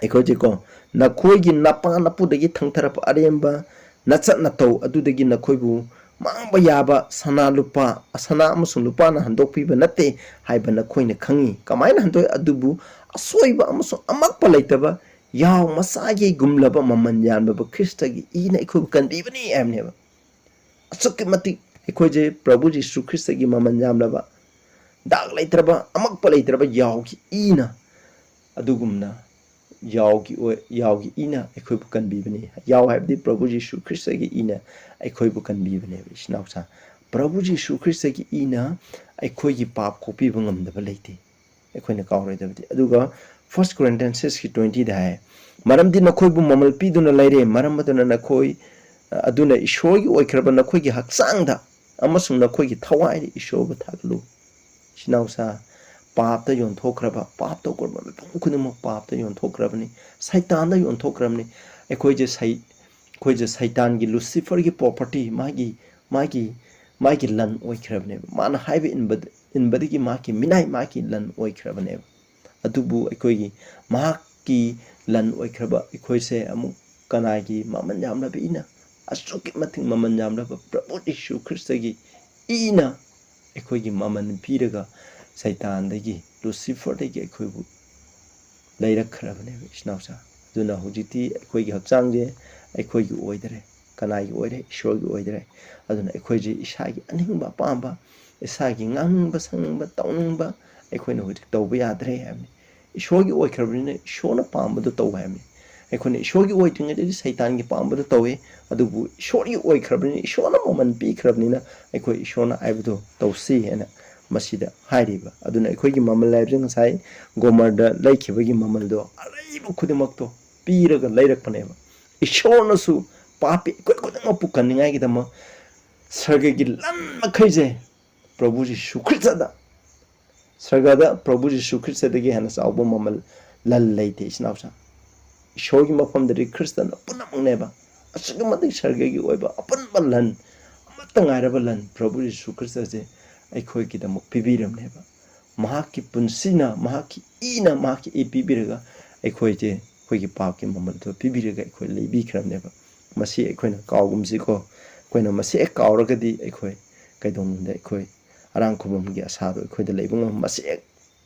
ꯑꯩꯈꯣꯏꯁꯦꯀꯣ, "ꯅꯈꯣꯏꯒꯤ ꯅꯄꯥ ꯅꯄꯨꯗꯒꯤ ꯊꯪꯊꯔꯛꯄ ꯑꯔꯦꯝꯕ ꯅꯆꯠ ꯅꯇꯧ ꯑꯗꯨꯗꯒꯤ ꯅꯈꯣꯏꯕꯨ ꯃꯥꯡꯕ ꯌꯥꯕ ꯁꯅꯥ ꯂꯨꯄꯥ, ꯁꯅꯥ ꯑꯃꯁꯨꯡ ꯂꯨꯄꯥꯅ ꯍꯟꯗꯣꯛꯄꯤꯕ ꯅꯠꯇꯦ ꯍꯥꯏꯕ ꯅꯈꯣꯏꯅ ꯈꯪꯉꯤ꯫ ꯀꯃꯥꯏꯅ ꯍꯟꯗꯣꯛꯏ? ꯑꯗꯨꯕꯨ ꯑꯁꯣꯏꯕ ꯑꯃꯁꯨꯡ ꯑꯃꯛꯄ ꯂꯩꯇꯕ ꯌꯥꯎ ꯃꯆꯥꯒꯤꯒꯨꯝꯂꯕ ꯃꯃꯜ ꯌꯥꯝꯂꯕ ꯈ꯭ꯔꯤꯁꯇꯒꯤ ꯏꯅ ꯑꯩꯈꯣꯏꯕꯨ ꯀꯟꯕꯤꯕꯅꯤ ꯍꯥꯏꯕꯅꯦꯕ꯫ ꯑꯁꯨꯛꯀꯤ ꯃꯇꯤꯛ ꯑꯩꯈꯣꯏꯁꯦ ꯄ꯭ꯔꯚꯨ ꯖꯤꯁꯨ ꯈ꯭ꯔꯤꯁꯇꯒꯤ ꯃꯃꯜ ꯌꯥꯝꯂꯕ, ꯗꯥꯛ ꯂꯩꯇ꯭ꯔꯕ, ꯑꯃꯛꯄ ꯂꯩꯇ꯭ꯔꯕ ꯌꯥꯎꯒꯤ ꯏꯅ, ꯑꯗꯨꯒꯨꯝꯅ ꯌꯥꯎꯒꯤ ꯑꯣꯏ-, ꯌꯥꯎꯒꯤ ꯏꯅ ꯑꯩꯈꯣꯏꯕꯨ ꯀꯟꯕꯤꯕꯅꯤ꯫ ꯌꯥꯎ ꯍꯥꯏꯕꯗꯤ ꯄ꯭ꯔꯚꯨ ꯖꯤꯁꯨ ꯈ꯭ꯔꯤꯁꯇꯒꯤ ꯏꯅ ꯑꯩꯈꯣꯏꯕꯨ ꯀꯟꯕꯤꯕꯅꯦꯕ, ꯏꯆꯤꯟ ꯏꯅꯥꯎꯁꯥ꯫ ꯄ꯭ꯔꯚꯨ ꯖꯤꯁꯨ ꯈ꯭ꯔꯤꯁꯇꯒꯤ ꯏꯅ ꯑꯩꯈꯣꯏꯒꯤ ꯄꯥꯞ ꯀꯣꯛꯄꯤꯕ ꯉꯝꯗꯕ ꯂꯩꯇꯦ꯫ ꯑꯩꯈꯣꯏꯅ ꯀꯥꯎꯔꯣꯏꯗꯕꯗꯤ꯫ ꯑꯗꯨꯒ First Corinthians six ꯀꯤ twenty ꯗ ꯍꯥꯏ, "ꯃꯔꯝꯗꯤ ꯅꯈꯣꯏꯕꯨ ꯃꯃꯜ ꯄꯤꯗꯨꯅ ꯂꯩꯔꯦ, ꯃꯔꯝ ꯑꯗꯨꯅ ꯅꯈꯣꯏ, ꯑꯗꯨꯅ ꯏꯁꯣꯔꯒꯤ ꯑꯣꯏꯈ꯭ꯔꯕ ꯅꯈꯣꯏꯒꯤ ꯍꯛꯆꯥꯡꯗ ꯑꯃꯁꯨꯡ ꯅꯈꯣꯏꯒꯤ ꯊꯋꯥꯏꯗ ꯏꯁꯣꯔꯕꯨ ꯊꯥꯒꯠꯂꯨ꯫" ꯏꯆꯤꯟ ꯏꯅꯥꯎꯁꯥ, ꯄꯥꯞꯇ ꯌꯣꯟꯊꯣꯛꯈ꯭ꯔꯕ, ꯄꯥꯞ ꯇꯧꯈ꯭ꯔꯕ ꯃꯤꯄꯨꯝ ꯈꯨꯗꯤꯡꯃꯛ ꯄꯥꯞꯇ ꯌꯣꯟꯊꯣꯛꯈ꯭ꯔꯕꯅꯤ, ꯁꯩꯇꯥꯟꯗ ꯌꯣꯟꯊꯣꯛꯈ꯭ꯔꯕꯅꯤ꯫ ꯑꯩꯈꯣꯏꯁꯦ ꯁꯩ-, ꯑꯩꯈꯣꯏꯁꯦ ꯁꯩꯇꯥꯟꯒꯤ, ꯂꯨꯁꯤꯐꯔꯒꯤ property, ꯃꯥꯒꯤ, ꯃꯥꯒꯤ, ꯃꯥꯒꯤ ꯂꯟ ꯑꯣꯏꯈ꯭ꯔꯕꯅꯦꯕ꯫ ꯃꯥꯅ ꯍꯥꯏꯕ ꯏꯟꯕꯗ, ꯏꯟꯕꯗꯒꯤ ꯃꯍꯥꯛꯀꯤ ꯃꯤꯅꯥꯏ, ꯃꯍꯥꯛꯀꯤ ꯂꯟ ꯑꯣꯏꯈ꯭ꯔꯕꯅꯦꯕ꯫ ꯑꯗꯨꯕꯨ ꯑꯩꯈꯣꯏꯒꯤ ꯃꯍꯥꯛꯀꯤ ꯂꯟ ꯑꯣꯏꯈ꯭ꯔꯕ ꯑꯩꯈꯣꯏꯁꯦ ꯑꯃꯨꯛ ꯀꯅꯥꯒꯤ ꯃꯃꯜ ꯌꯥꯝꯂꯕ ꯏꯅ? ꯑꯁꯨꯛꯀꯤ ꯃꯇꯤꯛ ꯃꯃꯜ ꯌꯥꯝꯂꯕ ꯄ꯭ꯔꯚꯨ ꯌꯤꯁꯨ ꯈ꯭ꯔꯤꯁꯇꯒꯤ ꯏꯅ ꯑꯩꯈꯣꯏꯒꯤ ꯃꯃꯜ ꯄꯤꯔꯒ ꯁꯩꯇꯥꯟꯗꯒꯤ, ꯂꯨꯁꯤꯐꯔꯗꯒꯤ ꯑꯩꯈꯣꯏꯕꯨ ꯂꯩꯔꯛꯈ꯭ꯔꯕꯅꯦꯕ, ꯏꯆꯤꯟ ꯏꯅꯥꯎꯁꯥ꯫ ꯑꯗꯨꯅ ꯍꯧꯖꯤꯛꯇꯤ ꯑꯩꯈꯣꯏꯒꯤ ꯍꯛꯆꯥꯡꯁꯦ ꯑꯩꯈꯣꯏꯒꯤ ꯑꯣꯏꯗ꯭ꯔꯦ꯫ ꯀꯅꯥꯒꯤ ꯑꯣꯏꯔꯦ? ꯏꯁꯣꯔꯒꯤ ꯑꯣꯏꯗ꯭ꯔꯦ꯫ ꯑꯗꯨꯅ ꯑꯩꯈꯣꯏꯁꯦ ꯏꯁꯥꯒꯤ ꯑꯅꯤꯡꯕ ꯑꯄꯥꯝꯕ, ꯏꯁꯥꯒꯤ ꯉꯥꯡꯅꯤꯡꯕ, ꯁꯛꯅꯤꯡꯕ, ꯇꯧꯅꯤꯡꯕ ꯑꯩꯈꯣꯏꯅ ꯍꯧꯖꯤꯛ ꯇꯧꯕ ꯌꯥꯗ꯭ꯔꯦ ꯍꯥꯏꯕꯅꯤ꯫ ꯏꯁꯣꯔꯒꯤ ꯑꯣꯏꯈ꯭ꯔꯕꯅꯤꯅ ꯏꯁꯣꯔꯅ ꯄꯥꯝꯕꯗꯣ ꯇꯧ ꯍꯥꯏꯕꯅꯤ꯫ ꯑꯩꯈꯣꯏꯅ ꯏꯁꯣꯔꯒꯤ ꯑꯣꯏꯗ꯭ꯔꯤꯉꯩꯗꯗꯤ ꯁꯩꯇꯥꯟꯒꯤ ꯄꯥꯝꯕꯗꯣ ꯇꯧꯏ, ꯑꯗꯨꯕꯨ ꯏꯁꯣꯔꯒꯤ ꯑꯣꯏꯈ꯭ꯔꯕꯅꯤꯅ, ꯏꯁꯣꯔꯅ ꯃꯃꯜ ꯄꯤꯈ꯭ꯔꯕꯅꯤꯅ ꯑꯩꯈꯣꯏ ꯏꯁꯣꯔꯅ ꯍꯥꯏꯕꯗꯣ ꯇꯧꯁꯤ ꯍꯥꯏꯅ ꯃꯁꯤꯗ ꯍꯥꯏꯔꯤꯕ꯫ ꯑꯗꯨꯅ ꯑꯩꯈꯣꯏꯒꯤ ꯃꯃꯜ ꯍꯥꯏꯕꯁꯦ ꯉꯁꯥꯏ ꯒꯣꯃꯔꯗ ꯂꯩꯈꯤꯕꯒꯤ ꯃꯃꯜꯗꯣ, ꯑꯔꯩꯕ ꯈꯨꯗꯤꯡꯃꯛꯇꯣ ꯄꯤꯔꯒ ꯂꯩꯔꯛꯄꯅꯦꯕ꯫ ꯏꯁꯣꯔꯅꯁꯨ ꯄꯥꯄꯤ ꯑꯩꯈꯣꯏ ꯈꯨꯗꯤꯡꯃꯛꯄꯨ ꯀꯟꯅꯤꯡꯉꯥꯏꯒꯤꯗꯃꯛ ꯁꯔꯒꯒꯤ ꯂꯟ ꯃꯈꯩꯁꯦ ꯄ꯭ꯔꯚꯨ ꯖꯤꯁꯨ ꯈ꯭ꯔꯤꯁꯇꯗ, ꯁꯔꯒꯗ ꯄ꯭ꯔꯚꯨ ꯖꯤꯁꯨ ꯈ꯭ꯔꯤꯁꯇꯗꯒꯤ ꯍꯦꯟꯅ ꯆꯥꯎꯕ ꯃꯃꯜ, ꯂꯟ ꯂꯩꯇꯦ, ꯏꯆꯤꯟ ꯏꯅꯥꯎꯁꯥ꯫ ꯏꯁꯣꯔꯒꯤ ꯃꯐꯝꯗꯗꯤ ꯈ꯭ꯔꯤꯁꯇꯅ ꯄꯨꯝꯅꯃꯛꯅꯦꯕ꯫ ꯑꯁꯨꯛꯀꯤ ꯃꯇꯤꯛ ꯁꯔꯒꯒꯤ ꯑꯣꯏꯕ ꯑꯄꯨꯟꯕ ꯂꯟ, ꯑꯃꯠꯇ ꯉꯥꯏꯔꯕ ꯂꯟ ꯄ꯭ꯔꯚꯨ ꯖꯤꯁꯨ ꯈ꯭ꯔꯤꯁꯇꯁꯦ ꯑꯩꯈꯣꯏꯒꯤꯗꯃꯛ ꯄꯤꯕꯤꯔꯝꯅꯦꯕ꯫ ꯃꯍꯥꯛꯀꯤ ꯄꯨꯟꯁꯤꯅ, ꯃꯍꯥꯛꯀꯤ ꯏꯅ, ꯃꯍꯥꯛꯀꯤ ꯏ ꯄꯤꯕꯤꯔꯒ ꯑꯩꯈꯣꯏꯁꯦ, ꯑꯩꯈꯣꯏꯒꯤ ꯄꯥꯞꯀꯤ ꯃꯃꯜꯗꯣ ꯄꯤꯕꯤꯔꯒ ꯑꯩꯈꯣꯏ ꯂꯩꯕꯤꯈ꯭ꯔꯕꯅꯦꯕ꯫ ꯃꯁꯤ ꯑꯩꯈꯣꯏꯅ ꯀꯥꯎꯒꯨꯝꯁꯤꯀꯣ꯫ ꯑꯩꯈꯣꯏꯅ ꯃꯁꯤ ꯍꯦꯛ ꯀꯥꯎꯔꯒꯗꯤ ꯑꯩꯈꯣꯏ ꯀꯩꯗꯧꯅꯨꯡꯗ ꯑꯩꯈꯣꯏ ꯑꯔꯥꯡ ꯈꯨꯕꯝꯒꯤ ꯑꯁꯥꯗꯣ ꯑꯩꯈꯣꯏꯗ ꯂꯩꯕ ꯉꯝꯃꯣꯏ꯫ ꯃꯁꯤ ꯍꯦꯛ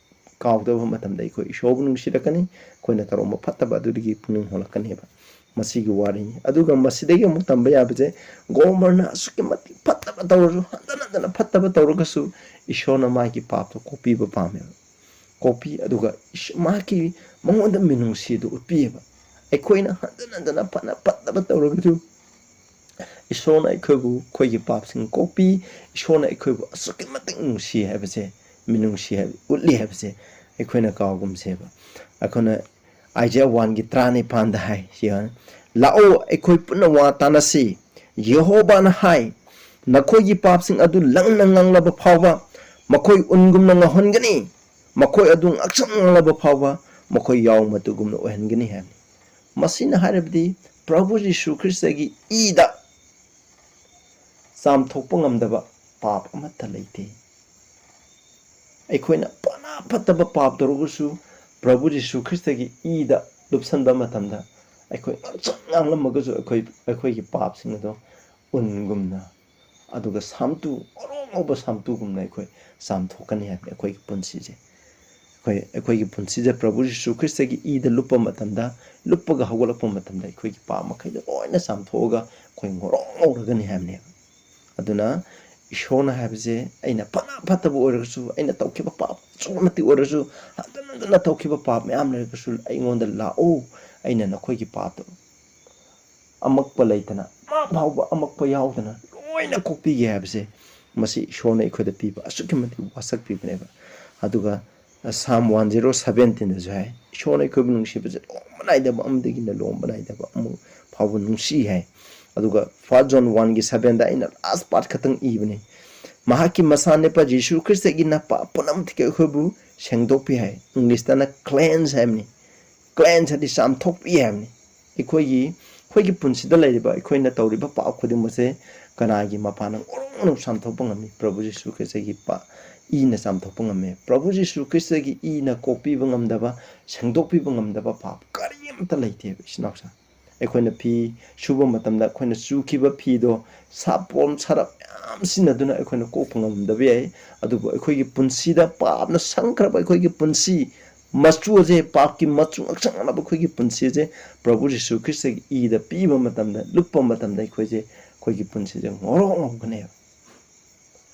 ꯀꯥꯎꯗꯕ ꯃꯇꯝꯗ ꯑꯩꯈꯣꯏ ꯏꯁꯣꯔꯕꯨ ꯅꯨꯡꯁꯤꯔꯛꯀꯅꯤ, ꯑꯩꯈꯣꯏꯅ ꯇꯧꯔꯝꯕ ꯐꯠꯇꯕ ꯑꯗꯨꯗꯒꯤ ꯄꯨꯛꯅꯤꯡ ꯍꯣꯜꯂꯛꯀꯅꯦꯕ꯫ ꯃꯁꯤꯒꯤ ꯋꯥꯔꯤꯅꯤ꯫ ꯑꯗꯨꯒ ꯃꯁꯤꯗꯒꯤ ꯑꯃꯨꯛ ꯇꯝꯕ ꯌꯥꯕꯁꯦ, ꯒꯣꯃꯔꯅ ꯑꯁꯨꯛꯀꯤ ꯃꯇꯤꯛ ꯐꯠꯇꯕ ꯇꯧꯔꯁꯨ, ꯍꯟꯖꯟ ꯍꯟꯖꯟꯅ ꯐꯠꯇꯕ ꯇꯧꯔꯒꯁꯨ, ꯏꯁꯣꯔꯅ ꯃꯥꯒꯤ ꯄꯥꯞꯇꯣ ꯀꯣꯛꯄꯤꯕ ꯄꯥꯝꯃꯦꯕ꯫ ꯀꯣꯛꯄꯤ, ꯑꯗꯨꯒ ꯏꯁ-, ꯃꯍꯥꯛꯀꯤ, ꯃꯉꯣꯟꯗ ꯃꯤꯅꯨꯡꯁꯤ ꯑꯗꯨ ꯎꯠꯄꯤꯌꯦꯕ꯫ ꯑꯩꯈꯣꯏꯅ ꯍꯟꯖꯟ ꯍꯟꯖꯟꯅ ꯐꯅ ꯐꯠꯇꯕ ꯇꯧꯔꯒꯁꯨ, ꯏꯁꯣꯔꯅ ꯑꯩꯈꯣꯏꯕꯨ, ꯑꯩꯈꯣꯏꯒꯤ ꯄꯥꯞꯁꯤꯡ ꯀꯣꯛꯄꯤ, ꯏꯁꯣꯔꯅ ꯑꯩꯈꯣꯏꯕꯨ ꯑꯁꯨꯛꯀꯤ ꯃꯇꯤꯛ ꯅꯨꯡꯁꯤ ꯍꯥꯏꯕꯁꯦ, ꯃꯤꯅꯨꯡꯁꯤ ꯍꯥꯏꯕ ꯎꯠꯂꯤ ꯍꯥꯏꯕꯁꯦ ꯑꯩꯈꯣꯏꯅ ꯀꯥꯎꯒꯨꯝꯁꯦꯕ꯫ ꯑꯩꯈꯣꯏꯅ ꯑꯥꯏꯖꯤꯌꯥ ꯋꯥꯟꯒꯤ ꯇꯔꯥꯅꯤꯄꯥꯟꯗ ꯍꯥꯏ, ꯁꯤ ꯍꯥꯏ, "ꯂꯥꯛꯑꯣ, ꯑꯩꯈꯣꯏ ꯄꯨꯟꯅ ꯋꯥ ꯇꯥꯅꯁꯤ꯫ ꯌꯦꯍꯣꯕꯥꯅ ꯍꯥꯏ, ꯅꯈꯣꯏꯒꯤ ꯄꯥꯞꯁꯤꯡ ꯑꯗꯨ ꯂꯪꯅ ꯉꯥꯡꯂꯕ ꯐꯥꯎꯕ, ꯃꯈꯣꯏ ꯎꯟꯒꯨꯝꯅ ꯉꯧꯍꯟꯒꯅꯤ, ꯃꯈꯣꯏ ꯑꯗꯨ ꯉꯥꯛꯁꯪ ꯉꯥꯡꯂꯕ ꯐꯥꯎꯕ, ꯃꯈꯣꯏ ꯌꯥꯎ ꯃꯇꯨꯒꯨꯝꯅ ꯑꯣꯏꯍꯟꯒꯅꯤ" ꯍꯥꯏꯕꯅꯤ꯫ ꯃꯁꯤꯅ ꯍꯥꯏꯔꯕꯗꯤ ꯄ꯭ꯔꯚꯨ ꯖꯤꯁꯨ ꯈ꯭ꯔꯤꯁꯇꯒꯤ ꯏꯗ ꯆꯥꯝꯊꯣꯛꯄ ꯉꯝꯗꯕ ꯄꯥꯞ ꯑꯃꯠꯇ ꯂꯩꯇꯦ꯫ ꯑꯩꯈꯣꯏꯅ ꯐꯅ ꯐꯠꯇꯕ ꯄꯥꯞ ꯇꯧꯔꯒꯁꯨ, ꯄ꯭ꯔꯚꯨ ꯖꯤꯁꯨ ꯈ꯭ꯔꯤꯁꯇꯒꯤ ꯏꯗ ꯂꯨꯞꯁꯟꯕ ꯃꯇꯝꯗ, ꯑꯩꯈꯣꯏ ꯉꯥꯡꯁꯪ ꯉꯥꯡꯂꯝꯃꯒꯁꯨ ꯑꯩꯈꯣꯏ, ꯑꯩꯈꯣꯏꯒꯤ ꯄꯥꯞꯁꯤꯡ ꯑꯗꯣ ꯎꯟꯒꯨꯝꯅ, ꯑꯗꯨꯒ ꯁꯥꯝꯇꯨ, ꯉꯧꯔꯣꯛ ꯉꯧꯕ ꯁꯥꯝꯇꯨꯒꯨꯝꯅ ꯑꯩꯈꯣꯏ ꯆꯥꯝꯊꯣꯛꯀꯅꯤ ꯍꯥꯏꯕꯅꯤ꯫ ꯑꯩꯈꯣꯏꯒꯤ ꯄꯨꯟꯁꯤꯁꯦ, ꯑꯩꯈꯣꯏ, ꯑꯩꯈꯣꯏꯒꯤ ꯄꯨꯟꯁꯤꯁꯦ ꯄ꯭ꯔꯚꯨ ꯖꯤꯁꯨ ꯈ꯭ꯔꯤꯁꯇꯒꯤ ꯏꯗ ꯂꯨꯞꯄ ꯃꯇꯝꯗ, ꯂꯨꯞꯄꯒ ꯍꯧꯒꯠꯂꯛꯄ ꯃꯇꯝꯗ, ꯑꯩꯈꯣꯏꯒꯤ ꯄꯥꯞ ꯃꯈꯩꯗꯣ ꯂꯣꯏꯅ ꯆꯥꯝꯊꯣꯛꯑꯒ ꯑꯩꯈꯣꯏ ꯉꯧꯔꯣꯛ ꯉꯧꯔꯒꯅꯤ ꯍꯥꯏꯕꯅꯦꯕ꯫ ꯑꯗꯨꯅ ꯏꯁꯣꯔꯅ ꯍꯥꯏꯕꯁꯦ, ꯑꯩꯅ ꯐꯅ ꯐꯠꯇꯕ ꯑꯣꯏꯔꯒꯁꯨ, ꯑꯩꯅ ꯇꯧꯈꯤꯕ ꯄꯥꯞ ꯑꯁꯨꯛꯀꯤ ꯃꯇꯤꯛ ꯑꯣꯏꯔꯁꯨ, ꯍꯟꯖꯟ ꯍꯟꯖꯟꯅ ꯇꯧꯈꯤꯕ ꯄꯥꯞ ꯃꯌꯥꯝ ꯂꯩꯔꯒꯁꯨ, "ꯑꯩꯉꯣꯟꯗ ꯂꯥꯛꯑꯣ, ꯑꯩꯅ ꯅꯈꯣꯏꯒꯤ ꯄꯥꯞꯇꯣ ꯑꯃꯛꯄ ꯂꯩꯇꯅ, ꯑꯃ ꯐꯥꯎꯕ ꯑꯃꯛꯄ ꯌꯥꯎꯗꯅ ꯂꯣꯏꯅ ꯀꯣꯛꯄꯤꯒꯦ" ꯍꯥꯏꯕꯁꯦ, ꯃꯁꯤ ꯏꯁꯣꯔꯅ ꯑꯩꯈꯣꯏꯗ ꯄꯤꯕ ꯑꯁꯨꯛꯀꯤ ꯃꯇꯤꯛ ꯋꯥꯁꯛ ꯄꯤꯕꯅꯦꯕ꯫ ꯑꯗꯨꯒ ꯁꯥꯝ ꯋꯥꯟ ꯖꯤꯔꯣ ꯁꯕꯦꯟꯇꯤꯟꯗꯁꯨ ꯍꯥꯏ, ꯏꯁꯣꯔꯅ ꯑꯩꯈꯣꯏꯕꯨ ꯅꯨꯡꯁꯤꯕꯁꯦ ꯂꯣꯝꯕ ꯅꯥꯏꯗꯕ ꯑꯃꯗꯒꯤꯅ ꯂꯣꯝꯕ ꯅꯥꯏꯗꯕ ꯑꯃ ꯐꯥꯎꯕ ꯅꯨꯡꯁꯤ ꯍꯥꯏ꯫ ꯑꯗꯨꯒ ꯐꯥꯔꯁ ꯖꯣꯟ ꯋꯥꯟꯒꯤ ꯁꯕꯦꯟꯗ ꯑꯩꯅ ꯂꯥꯁ ꯄꯥꯔꯠ ꯈꯛꯇꯪ ꯏꯕꯅꯤ, "ꯃꯍꯥꯛꯀꯤ ꯃꯁꯥꯅꯦꯄꯥ ꯖꯤꯁꯨ ꯈ꯭ꯔꯤꯁꯇꯒꯤ ꯅꯄꯥ ꯄꯨꯝꯅꯃꯛꯇꯒꯤ ꯑꯩꯈꯣꯏꯕꯨ ꯁꯦꯡꯗꯣꯛꯄꯤ" ꯍꯥꯏ꯫ ꯏꯪꯂꯤꯁꯇꯅ ꯀ꯭ꯂꯦꯟꯁ ꯍꯥꯏꯕꯅꯤ꯫ ꯀ꯭ꯂꯦꯟꯁ ꯍꯥꯏꯗꯤ ꯆꯥꯝꯊꯣꯛꯄꯤ ꯍꯥꯏꯕꯅꯤ꯫ ꯑꯩꯈꯣꯏꯒꯤ, ꯑꯩꯈꯣꯏꯒꯤ ꯄꯨꯟꯁꯤꯗ ꯂꯩꯔꯤꯕ, ꯑꯩꯈꯣꯏꯅ ꯇꯧꯔꯤꯕ ꯄꯥꯞ ꯈꯨꯗꯤꯡꯃꯛꯁꯦ ꯀꯅꯥꯒꯤ ꯃꯄꯥꯅ ꯉꯧꯔꯣꯛ ꯉꯧꯅ ꯆꯥꯝꯊꯣꯛꯄ ꯉꯝꯃꯤ? ꯄ꯭ꯔꯚꯨ ꯖꯤꯁꯨ ꯈ꯭ꯔꯤꯁꯇꯒꯤ ꯄꯥ-, ꯏꯅ ꯆꯥꯝꯊꯣꯛꯄ ꯉꯝꯃꯤ꯫ ꯄ꯭ꯔꯚꯨ ꯖꯤꯁꯨ ꯈ꯭ꯔꯤꯁꯇꯒꯤ ꯏꯅ ꯀꯣꯛꯄꯤꯕ ꯉꯝꯗꯕ, ꯁꯦꯡꯗꯣꯛꯄꯤꯕ ꯉꯝꯗꯕ ꯄꯥꯞ ꯀꯔꯤꯝꯇ ꯂꯩꯇꯦꯕ, ꯏꯆꯤꯟ ꯏꯅꯥꯎꯁꯥ꯫ ꯑꯩꯈꯣꯏꯅ ꯐꯤ ꯁꯨꯕ ꯃꯇꯝꯗ ꯑꯩꯈꯣꯏꯅ ꯆꯨꯈꯤꯕ ꯐꯤꯗꯣ ꯁꯥꯄꯣꯟ ꯁꯔꯞ ꯃꯌꯥꯝ ꯁꯤꯖꯤꯟꯅꯗꯨꯅ ꯑꯩꯈꯣꯏꯅ ꯀꯣꯛꯄ ꯉꯝꯗꯕ ꯌꯥꯏ꯫ ꯑꯗꯨꯕꯨ ꯑꯩꯈꯣꯏꯒꯤ ꯄꯨꯟꯁꯤꯗ ꯄꯥꯞꯅ ꯁꯪꯈ꯭ꯔꯕ ꯑꯩꯈꯣꯏꯒꯤ ꯄꯨꯟꯁꯤ ꯃꯆꯨ ꯑꯁꯦ, ꯄꯥꯞꯀꯤ ꯃꯆꯨ ꯉꯥꯛꯁꯪꯅꯕ ꯑꯩꯈꯣꯏꯒꯤ ꯄꯨꯟꯁꯤꯁꯦ ꯄ꯭ꯔꯚꯨ ꯖꯤꯁꯨ ꯈ꯭ꯔꯤꯁꯇꯒꯤ ꯏꯗ ꯄꯤꯕ ꯃꯇꯝꯗ, ꯂꯨꯞꯄ ꯃꯇꯝꯗ ꯑꯩꯈꯣꯏꯁꯦ, ꯑꯩꯈꯣꯏꯒꯤ ꯄꯨꯟꯁꯤꯁꯦ ꯉꯧꯔꯣꯛ ꯉꯧꯒꯅꯦꯕ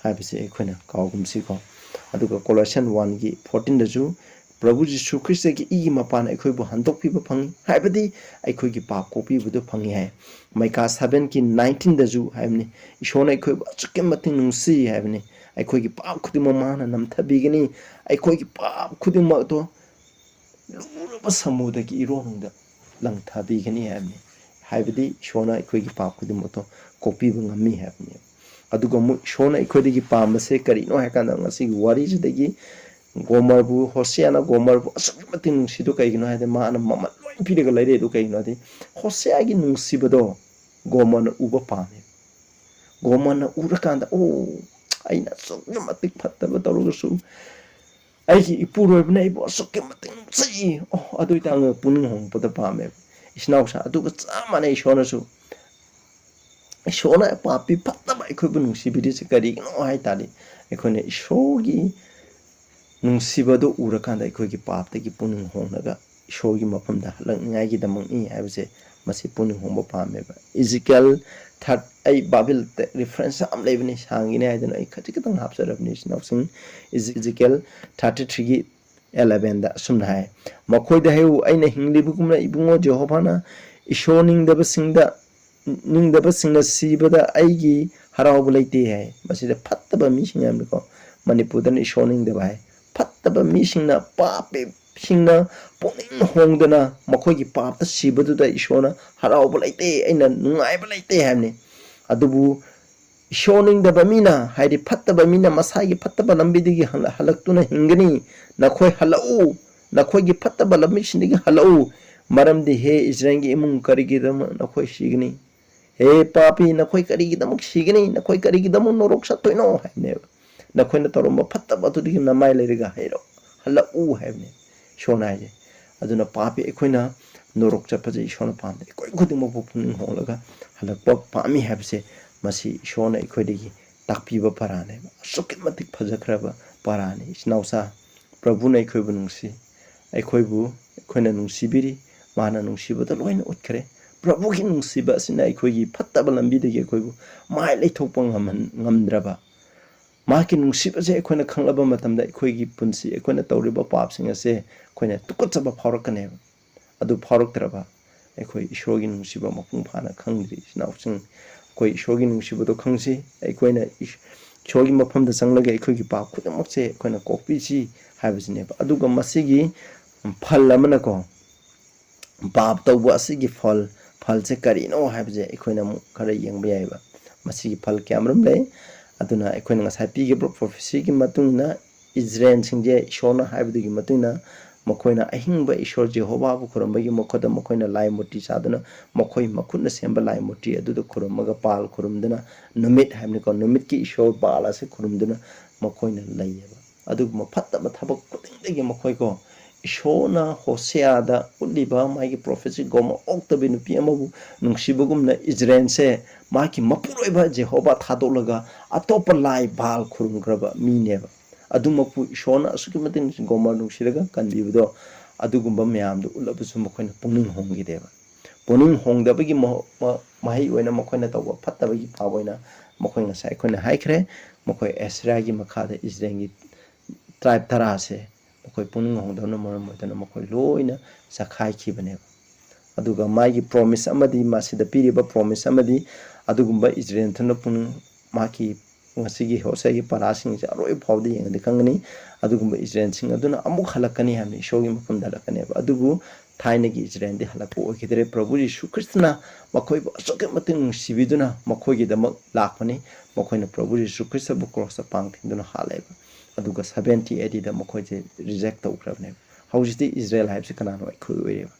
ꯍꯥꯏꯕꯁꯦ ꯑꯩꯈꯣꯏꯅ ꯀꯥꯎꯒꯨꯝꯁꯤꯀꯣ꯫ ꯑꯗꯨꯒ ꯀꯣꯂꯣꯁꯤꯌꯟ ꯋꯥꯟꯒꯤ ꯐꯣꯔꯇꯤꯟꯗꯁꯨ ꯄ꯭ꯔꯚꯨ ꯖꯤꯁꯨ ꯈ꯭ꯔꯤꯁꯇꯒꯤ ꯏꯒꯤ ꯃꯄꯥꯟꯅ ꯑꯩꯈꯣꯏꯕꯨ ꯍꯟꯗꯣꯛꯄꯤꯕ ꯐꯪꯉꯤ, ꯍꯥꯏꯕꯗꯤ ꯑꯩꯈꯣꯏꯒꯤ ꯄꯥꯞ ꯀꯣꯛꯄꯤꯕꯗꯨ ꯐꯪꯉꯤ ꯍꯥꯏ꯫ ꯃꯥꯏꯀꯥ ꯁꯚꯦꯟꯒꯤ ꯅꯥꯏꯟꯇꯤꯟꯗꯁꯨ ꯍꯥꯏꯕꯅꯤ, ꯏꯁꯣꯔꯅ ꯑꯩꯈꯣꯏꯕꯨ ꯑꯁꯨꯛꯀꯤ ꯃꯇꯤꯛ ꯅꯨꯡꯁꯤ ꯍꯥꯏꯕꯅꯤ, ꯑꯩꯈꯣꯏꯒꯤ ꯄꯥꯞ ꯈꯨꯗꯤꯡꯃꯛ ꯃꯥꯅ ꯅꯝꯊꯕꯤꯒꯅꯤ, ꯑꯩꯈꯣꯏꯒꯤ ꯄꯥꯞ ꯈꯨꯗꯤꯡꯃꯛꯇꯣ ꯂꯨꯔꯕ ꯁꯃꯨꯗ꯭ꯔꯒꯤ ꯏꯔꯣꯟꯅꯨꯡꯗ ꯂꯪꯊꯕꯤꯒꯅꯤ ꯍꯥꯏꯕꯅꯤ꯫ ꯍꯥꯏꯕꯗꯤ ꯏꯁꯣꯔꯅ ꯑꯩꯈꯣꯏꯒꯤ ꯄꯥꯞ ꯈꯨꯗꯤꯡꯃꯛꯇꯣ ꯀꯣꯛꯄꯤꯕ ꯉꯝꯃꯤ ꯍꯥꯏꯕꯅꯤ꯫ ꯑꯗꯨꯒ ꯑꯃꯨꯛ ꯏꯁꯣꯔꯅ ꯑꯩꯈꯣꯏꯗꯒꯤ ꯄꯥꯝꯕꯁꯦ ꯀꯔꯤꯅꯣ ꯍꯥꯏ ꯀꯥꯟꯗ, ꯉꯁꯤꯒꯤ ꯋꯥꯔꯤꯁꯤꯗꯒꯤ ꯒꯣꯃꯔꯕꯨ, ꯍꯣꯁꯤꯌꯥꯅ ꯒꯣꯃꯔꯕꯨ ꯑꯁꯨꯛꯀꯤ ꯃꯇꯤꯛ ꯅꯨꯡꯁꯤꯗꯣ ꯀꯩꯒꯤꯅꯣ ꯍꯥꯏꯗꯤ, ꯃꯥꯅ ꯃꯃꯜ ꯂꯣꯏ ꯄꯤꯔꯒ ꯂꯩꯔꯛꯏꯗꯣ ꯀꯩꯒꯤꯅꯣ ꯍꯥꯏꯗꯤ, ꯍꯣꯁꯤꯌꯥꯒꯤ ꯅꯨꯡꯁꯤꯕꯗꯣ ꯒꯣꯃꯔꯅ ꯎꯕ ꯄꯥꯝꯃꯦ꯫ ꯒꯣꯃꯔꯅ ꯎꯔꯀꯥꯟꯗ, "ꯑꯣ, ꯑꯩꯅ ꯑꯁꯨꯛꯀꯤ ꯃꯇꯤꯛ ꯐꯠꯇꯕ ꯇꯧꯔꯒꯁꯨ ꯑꯩꯒꯤ ꯏꯄꯨꯔꯣꯏꯕꯅ ꯑꯩꯕꯨ ꯑꯁꯨꯛꯀꯤ ꯃꯇꯤꯛ ꯅꯨꯡꯁꯤ꯫ ꯑꯣ, ꯑꯗꯨ ꯑꯣꯏꯇꯥꯔꯒ ꯄꯨꯛꯅꯤꯡ ꯍꯣꯡꯕꯗ ꯄꯥꯝꯃꯦꯕ"꯫ ꯏꯆꯤꯟ ꯏꯅꯥꯎꯁꯥ, ꯑꯗꯨꯒ ꯆꯞ ꯃꯥꯟꯅꯩ ꯏꯁꯣꯔꯅꯁꯨ꯫ ꯏꯁꯣꯔꯅ ꯄꯥꯄꯤ ꯐꯠꯇꯕ ꯑꯩꯈꯣꯏꯕꯨ ꯅꯨꯡꯁꯤꯕꯤꯔꯤꯁꯤ ꯀꯔꯤꯒꯤꯅꯣ ꯍꯥꯏ ꯇꯥꯔꯗꯤ, ꯑꯩꯈꯣꯏꯅ ꯏꯁꯣꯔꯒꯤ ꯅꯨꯡꯁꯤꯕꯗꯨ ꯎꯔꯀꯥꯟꯗ ꯑꯩꯈꯣꯏꯒꯤ ꯄꯥꯞꯇꯒꯤ ꯄꯨꯛꯅꯤꯡ ꯍꯣꯡꯂꯒ ꯏꯁꯣꯔꯒꯤ ꯃꯐꯝꯗ ꯍꯜꯂꯛꯅꯤꯡꯉꯥꯏꯒꯤꯗꯃꯛꯅꯤ ꯍꯥꯏꯕꯁꯦ ꯃꯁꯤ ꯄꯨꯛꯅꯤꯡ ꯍꯣꯡꯕ ꯄꯥꯝꯃꯦꯕ꯫ ꯏꯖꯤꯀꯦꯜ ꯊꯥꯔꯠ, ꯑꯩ ꯕꯥꯏꯕꯜꯗ ꯔꯤꯐꯔꯦꯟꯁ ꯌꯥꯝ ꯂꯩꯕꯅꯤ, ꯁꯥꯡꯒꯤꯅꯤ ꯍꯥꯏꯗꯅ ꯑꯩ ꯈꯖꯤꯛ ꯈꯛꯇꯪ ꯍꯥꯞꯆꯔꯕꯅꯤ ꯏꯆꯤꯟ ꯏꯅꯥꯎꯁꯤꯡ꯫ ꯏꯖꯤ-, ꯏꯖꯤꯀꯦꯜ ꯊꯥꯔꯇꯤ ꯊ꯭ꯔꯤꯒꯤ ꯑꯦꯂꯚꯦꯟꯗ ꯑꯁꯨꯝꯅ ꯍꯥꯏ, "ꯃꯈꯣꯏꯗ ꯍꯥꯏꯌꯨ, ꯑꯩꯅ ꯍꯤꯡꯂꯤꯕꯒꯨꯝꯅ ꯏꯕꯨꯡꯉꯣ ꯖꯦꯍꯣꯚꯥꯅ ꯏꯁꯣꯔ ꯅꯤꯡꯗꯕꯁꯤꯡꯗ, ꯅꯤꯡꯗꯕꯁꯤꯡꯅ ꯁꯤꯕꯗ ꯑꯩꯒꯤ ꯍꯔꯥꯎꯕ ꯂꯩꯇꯦ" ꯍꯥꯏ꯫ ꯃꯁꯤꯗ ꯐꯠꯇꯕ ꯃꯤꯁꯤꯡ ꯍꯥꯏꯕꯅꯤꯀꯣ, ꯃꯅꯤꯄꯨꯔꯗꯅ ꯏꯁꯣꯔ ꯅꯤꯡꯗꯕ ꯍꯥꯏ꯫ ꯐꯠꯇꯕ ꯃꯤꯁꯤꯡꯅ, ꯄꯥꯄꯤꯁꯤꯡꯅ ꯄꯨꯛꯅꯤꯡ ꯍꯣꯡꯗꯅ ꯃꯈꯣꯏꯒꯤ ꯄꯥꯞꯇ ꯁꯤꯕꯗꯨꯗ ꯏꯁꯣꯔꯅ ꯍꯔꯥꯎꯕ ꯂꯩꯇꯦ, ꯑꯩꯅ ꯅꯨꯡꯉꯥꯏꯕ ꯂꯩꯇꯦ ꯍꯥꯏꯕꯅꯤ꯫ ꯑꯗꯨꯕꯨ ꯏꯁꯣꯔ ꯅꯤꯡꯗꯕ ꯃꯤꯅ, ꯍꯥꯏꯗꯤ ꯐꯠꯇꯕ ꯃꯤꯅ ꯃꯁꯥꯒꯤ ꯐꯠꯇꯕ ꯂꯝꯕꯤꯗꯒꯤ ꯍꯜ-, ꯍꯜꯂꯛꯇꯨꯅ ꯍꯤꯡꯒꯅꯤ꯫ "ꯅꯈꯣꯏ ꯍꯜꯂꯛꯎ, ꯅꯈꯣꯏꯒꯤ ꯐꯠꯇꯕ ꯂꯝꯕꯤꯁꯤꯡꯗꯒꯤ ꯍꯜꯂꯛꯎ, ꯃꯔꯝꯗꯤ ꯍꯦ ꯏꯁꯔꯥꯌꯦꯜꯒꯤ ꯏꯃꯨꯡ, ꯀꯔꯤꯒꯤꯗꯃꯛ ꯅꯈꯣꯏ ꯁꯤꯒꯅꯤ? ꯍꯦ ꯄꯥꯄꯤ, ꯅꯈꯣꯏ ꯀꯔꯤꯒꯤꯗꯃꯛ ꯁꯤꯒꯅꯤ? ꯅꯈꯣꯏ ꯀꯔꯤꯒꯤꯗꯃꯛ ꯅꯣꯔꯣꯛ ꯆꯠꯇꯣꯏꯅꯣ?" ꯍꯥꯏꯕꯅꯦꯕ꯫ "ꯅꯈꯣꯏꯅ ꯇꯧꯔꯝꯕ ꯐꯠꯇꯕ ꯑꯗꯨꯗꯒꯤ ꯅꯃꯥꯏ ꯂꯩꯔꯒ ꯍꯩꯔꯛ-, ꯍꯜꯂꯛꯎ" ꯍꯥꯏꯕꯅꯦ ꯏꯁꯣꯔꯅ ꯍꯥꯏꯁꯦ꯫ ꯑꯗꯨꯅ ꯄꯥꯄꯤ ꯑꯩꯈꯣꯏꯅ ꯅꯣꯔꯣꯛ ꯆꯠꯄꯁꯦ ꯏꯁꯣꯔꯅ ꯄꯥꯝꯗꯦ꯫ ꯑꯩꯈꯣꯏ ꯈꯨꯗꯤꯡꯃꯛꯄꯨ ꯄꯨꯛꯅꯤꯡ ꯍꯣꯡꯂꯒ ꯍꯜꯂꯛꯄ ꯄꯥꯝꯃꯤ ꯍꯥꯏꯕꯁꯦ ꯃꯁꯤ ꯏꯁꯣꯔꯅ ꯑꯩꯈꯣꯏꯗꯒꯤ ꯇꯥꯛꯄꯤꯕ ꯄꯔꯥꯅꯦꯕ꯫ ꯑꯁꯨꯛꯀꯤ ꯃꯇꯤꯛ ꯐꯖꯈ꯭ꯔꯕ ꯄꯔꯥꯅꯤ꯫ ꯏꯆꯤꯟ ꯏꯅꯥꯎꯁꯥ, ꯄ꯭ꯔꯚꯨꯅ ꯑꯩꯈꯣꯏꯕꯨ ꯅꯨꯡꯁꯤ, ꯑꯩꯈꯣꯏꯕꯨ ꯑꯩꯈꯣꯏꯅ ꯅꯨꯡꯁꯤꯕꯤꯔꯤ, ꯃꯥꯅ ꯅꯨꯡꯁꯤꯕꯗ ꯂꯣꯏꯅ ꯎꯠꯈ꯭ꯔꯦ꯫ ꯄ꯭ꯔꯚꯨꯒꯤ ꯅꯨꯡꯁꯤꯕ ꯑꯁꯤꯅ ꯑꯩꯈꯣꯏꯒꯤ ꯐꯠꯇꯕ ꯂꯝꯕꯤꯗꯒꯤ ꯑꯩꯈꯣꯏꯕꯨ ꯃꯥꯏ ꯂꯩꯊꯣꯛꯄ ꯉꯝꯍꯟ-, ꯉꯝꯗ꯭ꯔꯕ ꯃꯍꯥꯛꯀꯤ ꯅꯨꯡꯁꯤꯕꯁꯦ ꯑꯩꯈꯣꯏꯅ ꯈꯪꯂꯕ ꯃꯇꯝꯗ ꯑꯩꯈꯣꯏꯒꯤ ꯄꯨꯟꯁꯤ, ꯑꯩꯈꯣꯏꯅ ꯇꯧꯔꯤꯕ ꯄꯥꯞꯁꯤꯡ ꯑꯁꯦ ꯑꯩꯈꯣꯏꯅ ꯇꯨꯀꯠꯆꯕ ꯐꯥꯎꯔꯛꯀꯅꯦꯕ꯫ ꯑꯗꯨ ꯐꯥꯎꯔꯛꯇ꯭ꯔꯕ ꯑꯩꯈꯣꯏ ꯏꯁꯣꯔꯒꯤ ꯅꯨꯡꯁꯤꯕ ꯃꯄꯨꯡ ꯐꯥꯅ ꯈꯪꯗ꯭ꯔꯤ꯫ ꯏꯆꯤꯟ ꯏꯅꯥꯎꯁꯤꯡ, ꯑꯩꯈꯣꯏ ꯏꯁꯣꯔꯒꯤ ꯅꯨꯡꯁꯤꯕꯗꯣ ꯈꯪꯁꯤ꯫ ꯑꯩꯈꯣꯏꯅ ꯏꯁ-, ꯏꯁꯣꯔꯒꯤ ꯃꯐꯝꯗ ꯆꯪꯂꯒ ꯑꯩꯈꯣꯏꯒꯤ ꯄꯥꯞ ꯈꯨꯗꯤꯡꯃꯛꯁꯦ ꯑꯩꯈꯣꯏꯅ ꯀꯣꯛꯄꯤꯁꯤ ꯍꯥꯏꯕꯁꯤꯅꯦꯕ꯫ ꯑꯗꯨꯒ ꯃꯁꯤꯒꯤ ꯐꯜ ꯑꯃꯅꯀꯣ, ꯄꯥꯞ ꯇꯧꯕ ꯑꯁꯤꯒꯤ ꯐꯜ, ꯐꯜꯁꯦ ꯀꯔꯤꯅꯣ ꯍꯥꯏꯕꯁꯦ ꯑꯩꯈꯣꯏꯅ ꯑꯃꯨꯛ ꯈꯔ ꯌꯦꯡꯕ ꯌꯥꯏꯕ ꯃꯁꯤꯒꯤ ꯐꯜ ꯀꯌꯥꯃꯔꯨꯝ ꯂꯩ꯫ ꯑꯗꯨꯅ ꯑꯩꯈꯣꯏꯅ ꯉꯁꯥꯏ ꯄꯤꯈꯤꯕ ꯄ꯭ꯔꯣꯐꯦꯁꯤꯒꯤ ꯃꯇꯨꯡ ꯏꯟꯅ ꯏꯖꯔꯦꯜꯁꯤꯡꯁꯦ ꯏꯁꯣꯔꯅ ꯍꯥꯏꯕꯗꯨꯒꯤ ꯃꯇꯨꯡ ꯏꯟꯅ ꯃꯈꯣꯏꯅ ꯑꯍꯤꯡꯕ ꯏꯁꯣꯔ ꯖꯦꯍꯣꯚꯥꯕꯨ ꯈꯨꯔꯨꯝꯕꯒꯤ ꯃꯈꯨꯠꯇ ꯃꯈꯣꯏꯅ ꯂꯥꯏ ꯃꯨꯔꯇꯤ ꯁꯥꯗꯨꯅ ꯃꯈꯣꯏ ꯃꯈꯨꯠꯅ ꯁꯦꯝꯕ ꯂꯥꯏ ꯃꯨꯔꯇꯤ ꯑꯗꯨꯗ ꯈꯨꯔꯨꯝꯃꯒ ꯕꯥꯜ ꯈꯨꯔꯨꯝꯗꯨꯅ, ꯅꯨꯃꯤꯠ ꯍꯥꯏꯕꯅꯤꯀꯣ, ꯅꯨꯃꯤꯠꯀꯤ ꯏꯁꯣꯔ ꯕꯥꯜ ꯑꯁꯤ ꯈꯨꯔꯨꯝꯗꯨꯅ ꯃꯈꯣꯏꯅ ꯂꯩꯌꯦꯕ꯫ ꯑꯗꯨꯒꯨꯝꯕ ꯐꯠꯇꯕ ꯊꯕꯛ ꯈꯨꯗꯤꯡꯗꯒꯤ ꯃꯈꯣꯏꯀꯣ, ꯏꯁꯣꯔꯅ ꯍꯣꯁꯦꯌꯥꯗ ꯎꯠꯂꯤꯕ ꯃꯥꯒꯤ ꯄ꯭ꯔꯣꯐꯦꯠꯁꯤ ꯒꯣꯃꯔ ꯑꯣꯛꯇꯕꯤ ꯅꯨꯄꯤ ꯑꯃꯕꯨ ꯅꯨꯡꯁꯤꯕꯒꯨꯝꯅ ꯏꯖꯔꯦꯜꯁꯦ ꯃꯥꯒꯤ ꯃꯄꯨꯔꯣꯏꯕ ꯖꯦꯍꯣꯚꯥ ꯊꯥꯗꯣꯛꯂꯒ ꯑꯇꯣꯞꯄ ꯂꯥꯏ ꯕꯥꯜ ꯈꯨꯔꯨꯝꯈ꯭ꯔꯕ ꯃꯤꯅꯦꯕ꯫ ꯑꯗꯨꯃꯛꯄꯨ ꯏꯁꯣꯔꯅ ꯑꯁꯨꯛꯀꯤ ꯃꯇꯤꯛ ꯒꯣꯃꯔ ꯅꯨꯡꯁꯤꯔꯒ ꯀꯟꯕꯤꯕꯗꯣ, ꯑꯗꯨꯒꯨꯝꯕ ꯃꯌꯥꯝꯗꯨ ꯎꯠꯂꯕꯁꯨ ꯃꯈꯣꯏꯅ ꯄꯨꯛꯅꯤꯡ ꯍꯣꯡꯈꯤꯗꯦꯕ꯫ ꯄꯨꯛꯅꯤꯡ ꯍꯣꯡꯗꯕꯒꯤ ꯃꯍ-, ꯃ-, ꯃꯍꯩ ꯑꯣꯏꯅ ꯃꯈꯣꯏꯅ ꯇꯧꯕ ꯐꯠꯇꯕꯒꯤ ꯄꯥꯞ ꯑꯣꯏꯅ ꯃꯈꯣꯏ ꯉꯁꯥꯏ ꯑꯩꯈꯣꯏꯅ ꯍꯥꯏꯈ꯭ꯔꯦ, ꯃꯈꯣꯏ ꯑꯦꯁꯔꯥꯒꯤ ꯃꯈꯥꯗ ꯏꯖꯔꯦꯜꯒꯤ ꯇ꯭ꯔꯥꯏꯕ ꯇꯔꯥꯁꯦ ꯃꯈꯣꯏ ꯄꯨꯛꯅꯤꯡ ꯍꯣꯡꯗꯕꯅ ꯃꯔꯝ ꯑꯣꯏꯗꯨꯅ ꯃꯈꯣꯏ ꯂꯣꯏꯅ ꯆꯈꯥꯏꯈꯤꯕꯅꯦꯕ꯫ ꯑꯗꯨꯒ ꯃꯥꯒꯤ ꯄ꯭ꯔꯣꯃꯤꯁ ꯑꯃꯗꯤ, ꯃꯁꯤꯗ ꯄꯤꯔꯤꯕ ꯄ꯭ꯔꯣꯃꯤꯁ ꯑꯃꯗꯤ, ꯑꯗꯨꯒꯨꯝꯕ ꯏꯖꯔꯦꯜ ꯊꯨꯅ ꯄꯨꯛꯅꯤꯡ, ꯃꯍꯥꯛꯀꯤ ꯉꯁꯤꯒꯤ ꯍꯣꯁꯦꯒꯤ ꯄꯔꯥꯁꯤꯡꯁꯦ ꯑꯔꯣꯏꯕ ꯐꯥꯎꯕꯗ ꯌꯦꯡꯉꯗꯤ ꯈꯪꯒꯅꯤ꯫ ꯑꯗꯨꯒꯨꯝꯕ ꯏꯖꯔꯦꯜꯁꯤꯡ ꯑꯗꯨꯅ ꯑꯃꯨꯛ ꯍꯜꯂꯛꯀꯅꯤ ꯍꯥꯏꯕꯅꯤ, ꯏꯁꯣꯔꯒꯤ ꯃꯐꯝꯗ ꯍꯜꯂꯛꯀꯅꯦꯕ꯫ ꯑꯗꯨꯕꯨ ꯊꯥꯏꯅꯒꯤ ꯏꯖꯔꯦꯜꯗꯤ ꯍꯜꯂꯛꯄ ꯑꯣꯏꯈꯤꯗ꯭ꯔꯦ꯫ ꯄ꯭ꯔꯚꯨ ꯌꯤꯁꯨ ꯈ꯭ꯔꯤꯁꯇꯅ ꯃꯈꯣꯏꯕꯨ ꯑꯁꯨꯛꯀꯤ ꯃꯇꯤꯛ ꯅꯨꯡꯁꯤꯕꯤꯗꯨꯅ ꯃꯈꯣꯏꯒꯤꯗꯃꯛ ꯂꯥꯛꯄꯅꯤ꯫ ꯃꯈꯣꯏꯅ ꯄ꯭ꯔꯚꯨ ꯌꯤꯁꯨ ꯈ꯭ꯔꯤꯁꯇꯕꯨ ꯀ꯭ꯔꯣꯁꯇ ꯄꯥꯡ ꯊꯤꯡꯗꯨꯅ ꯍꯥꯠꯂꯦꯕ꯫ ꯑꯗꯨꯒ ꯁꯚꯦꯟꯇꯤ ꯑꯦ ꯗꯤꯗ ꯃꯈꯣꯏꯁꯦ ꯔꯤꯖꯦꯛ ꯇꯧꯈ꯭ꯔꯕꯅꯦꯕ꯫ ꯍꯧꯖꯤꯛꯇꯤ ꯏꯖꯔꯦꯜ ꯍꯥꯏꯕꯁꯤ ꯀꯅꯥꯅꯣ? ꯑꯩꯈꯣꯏ ꯑꯣꯏꯔꯦꯕ꯫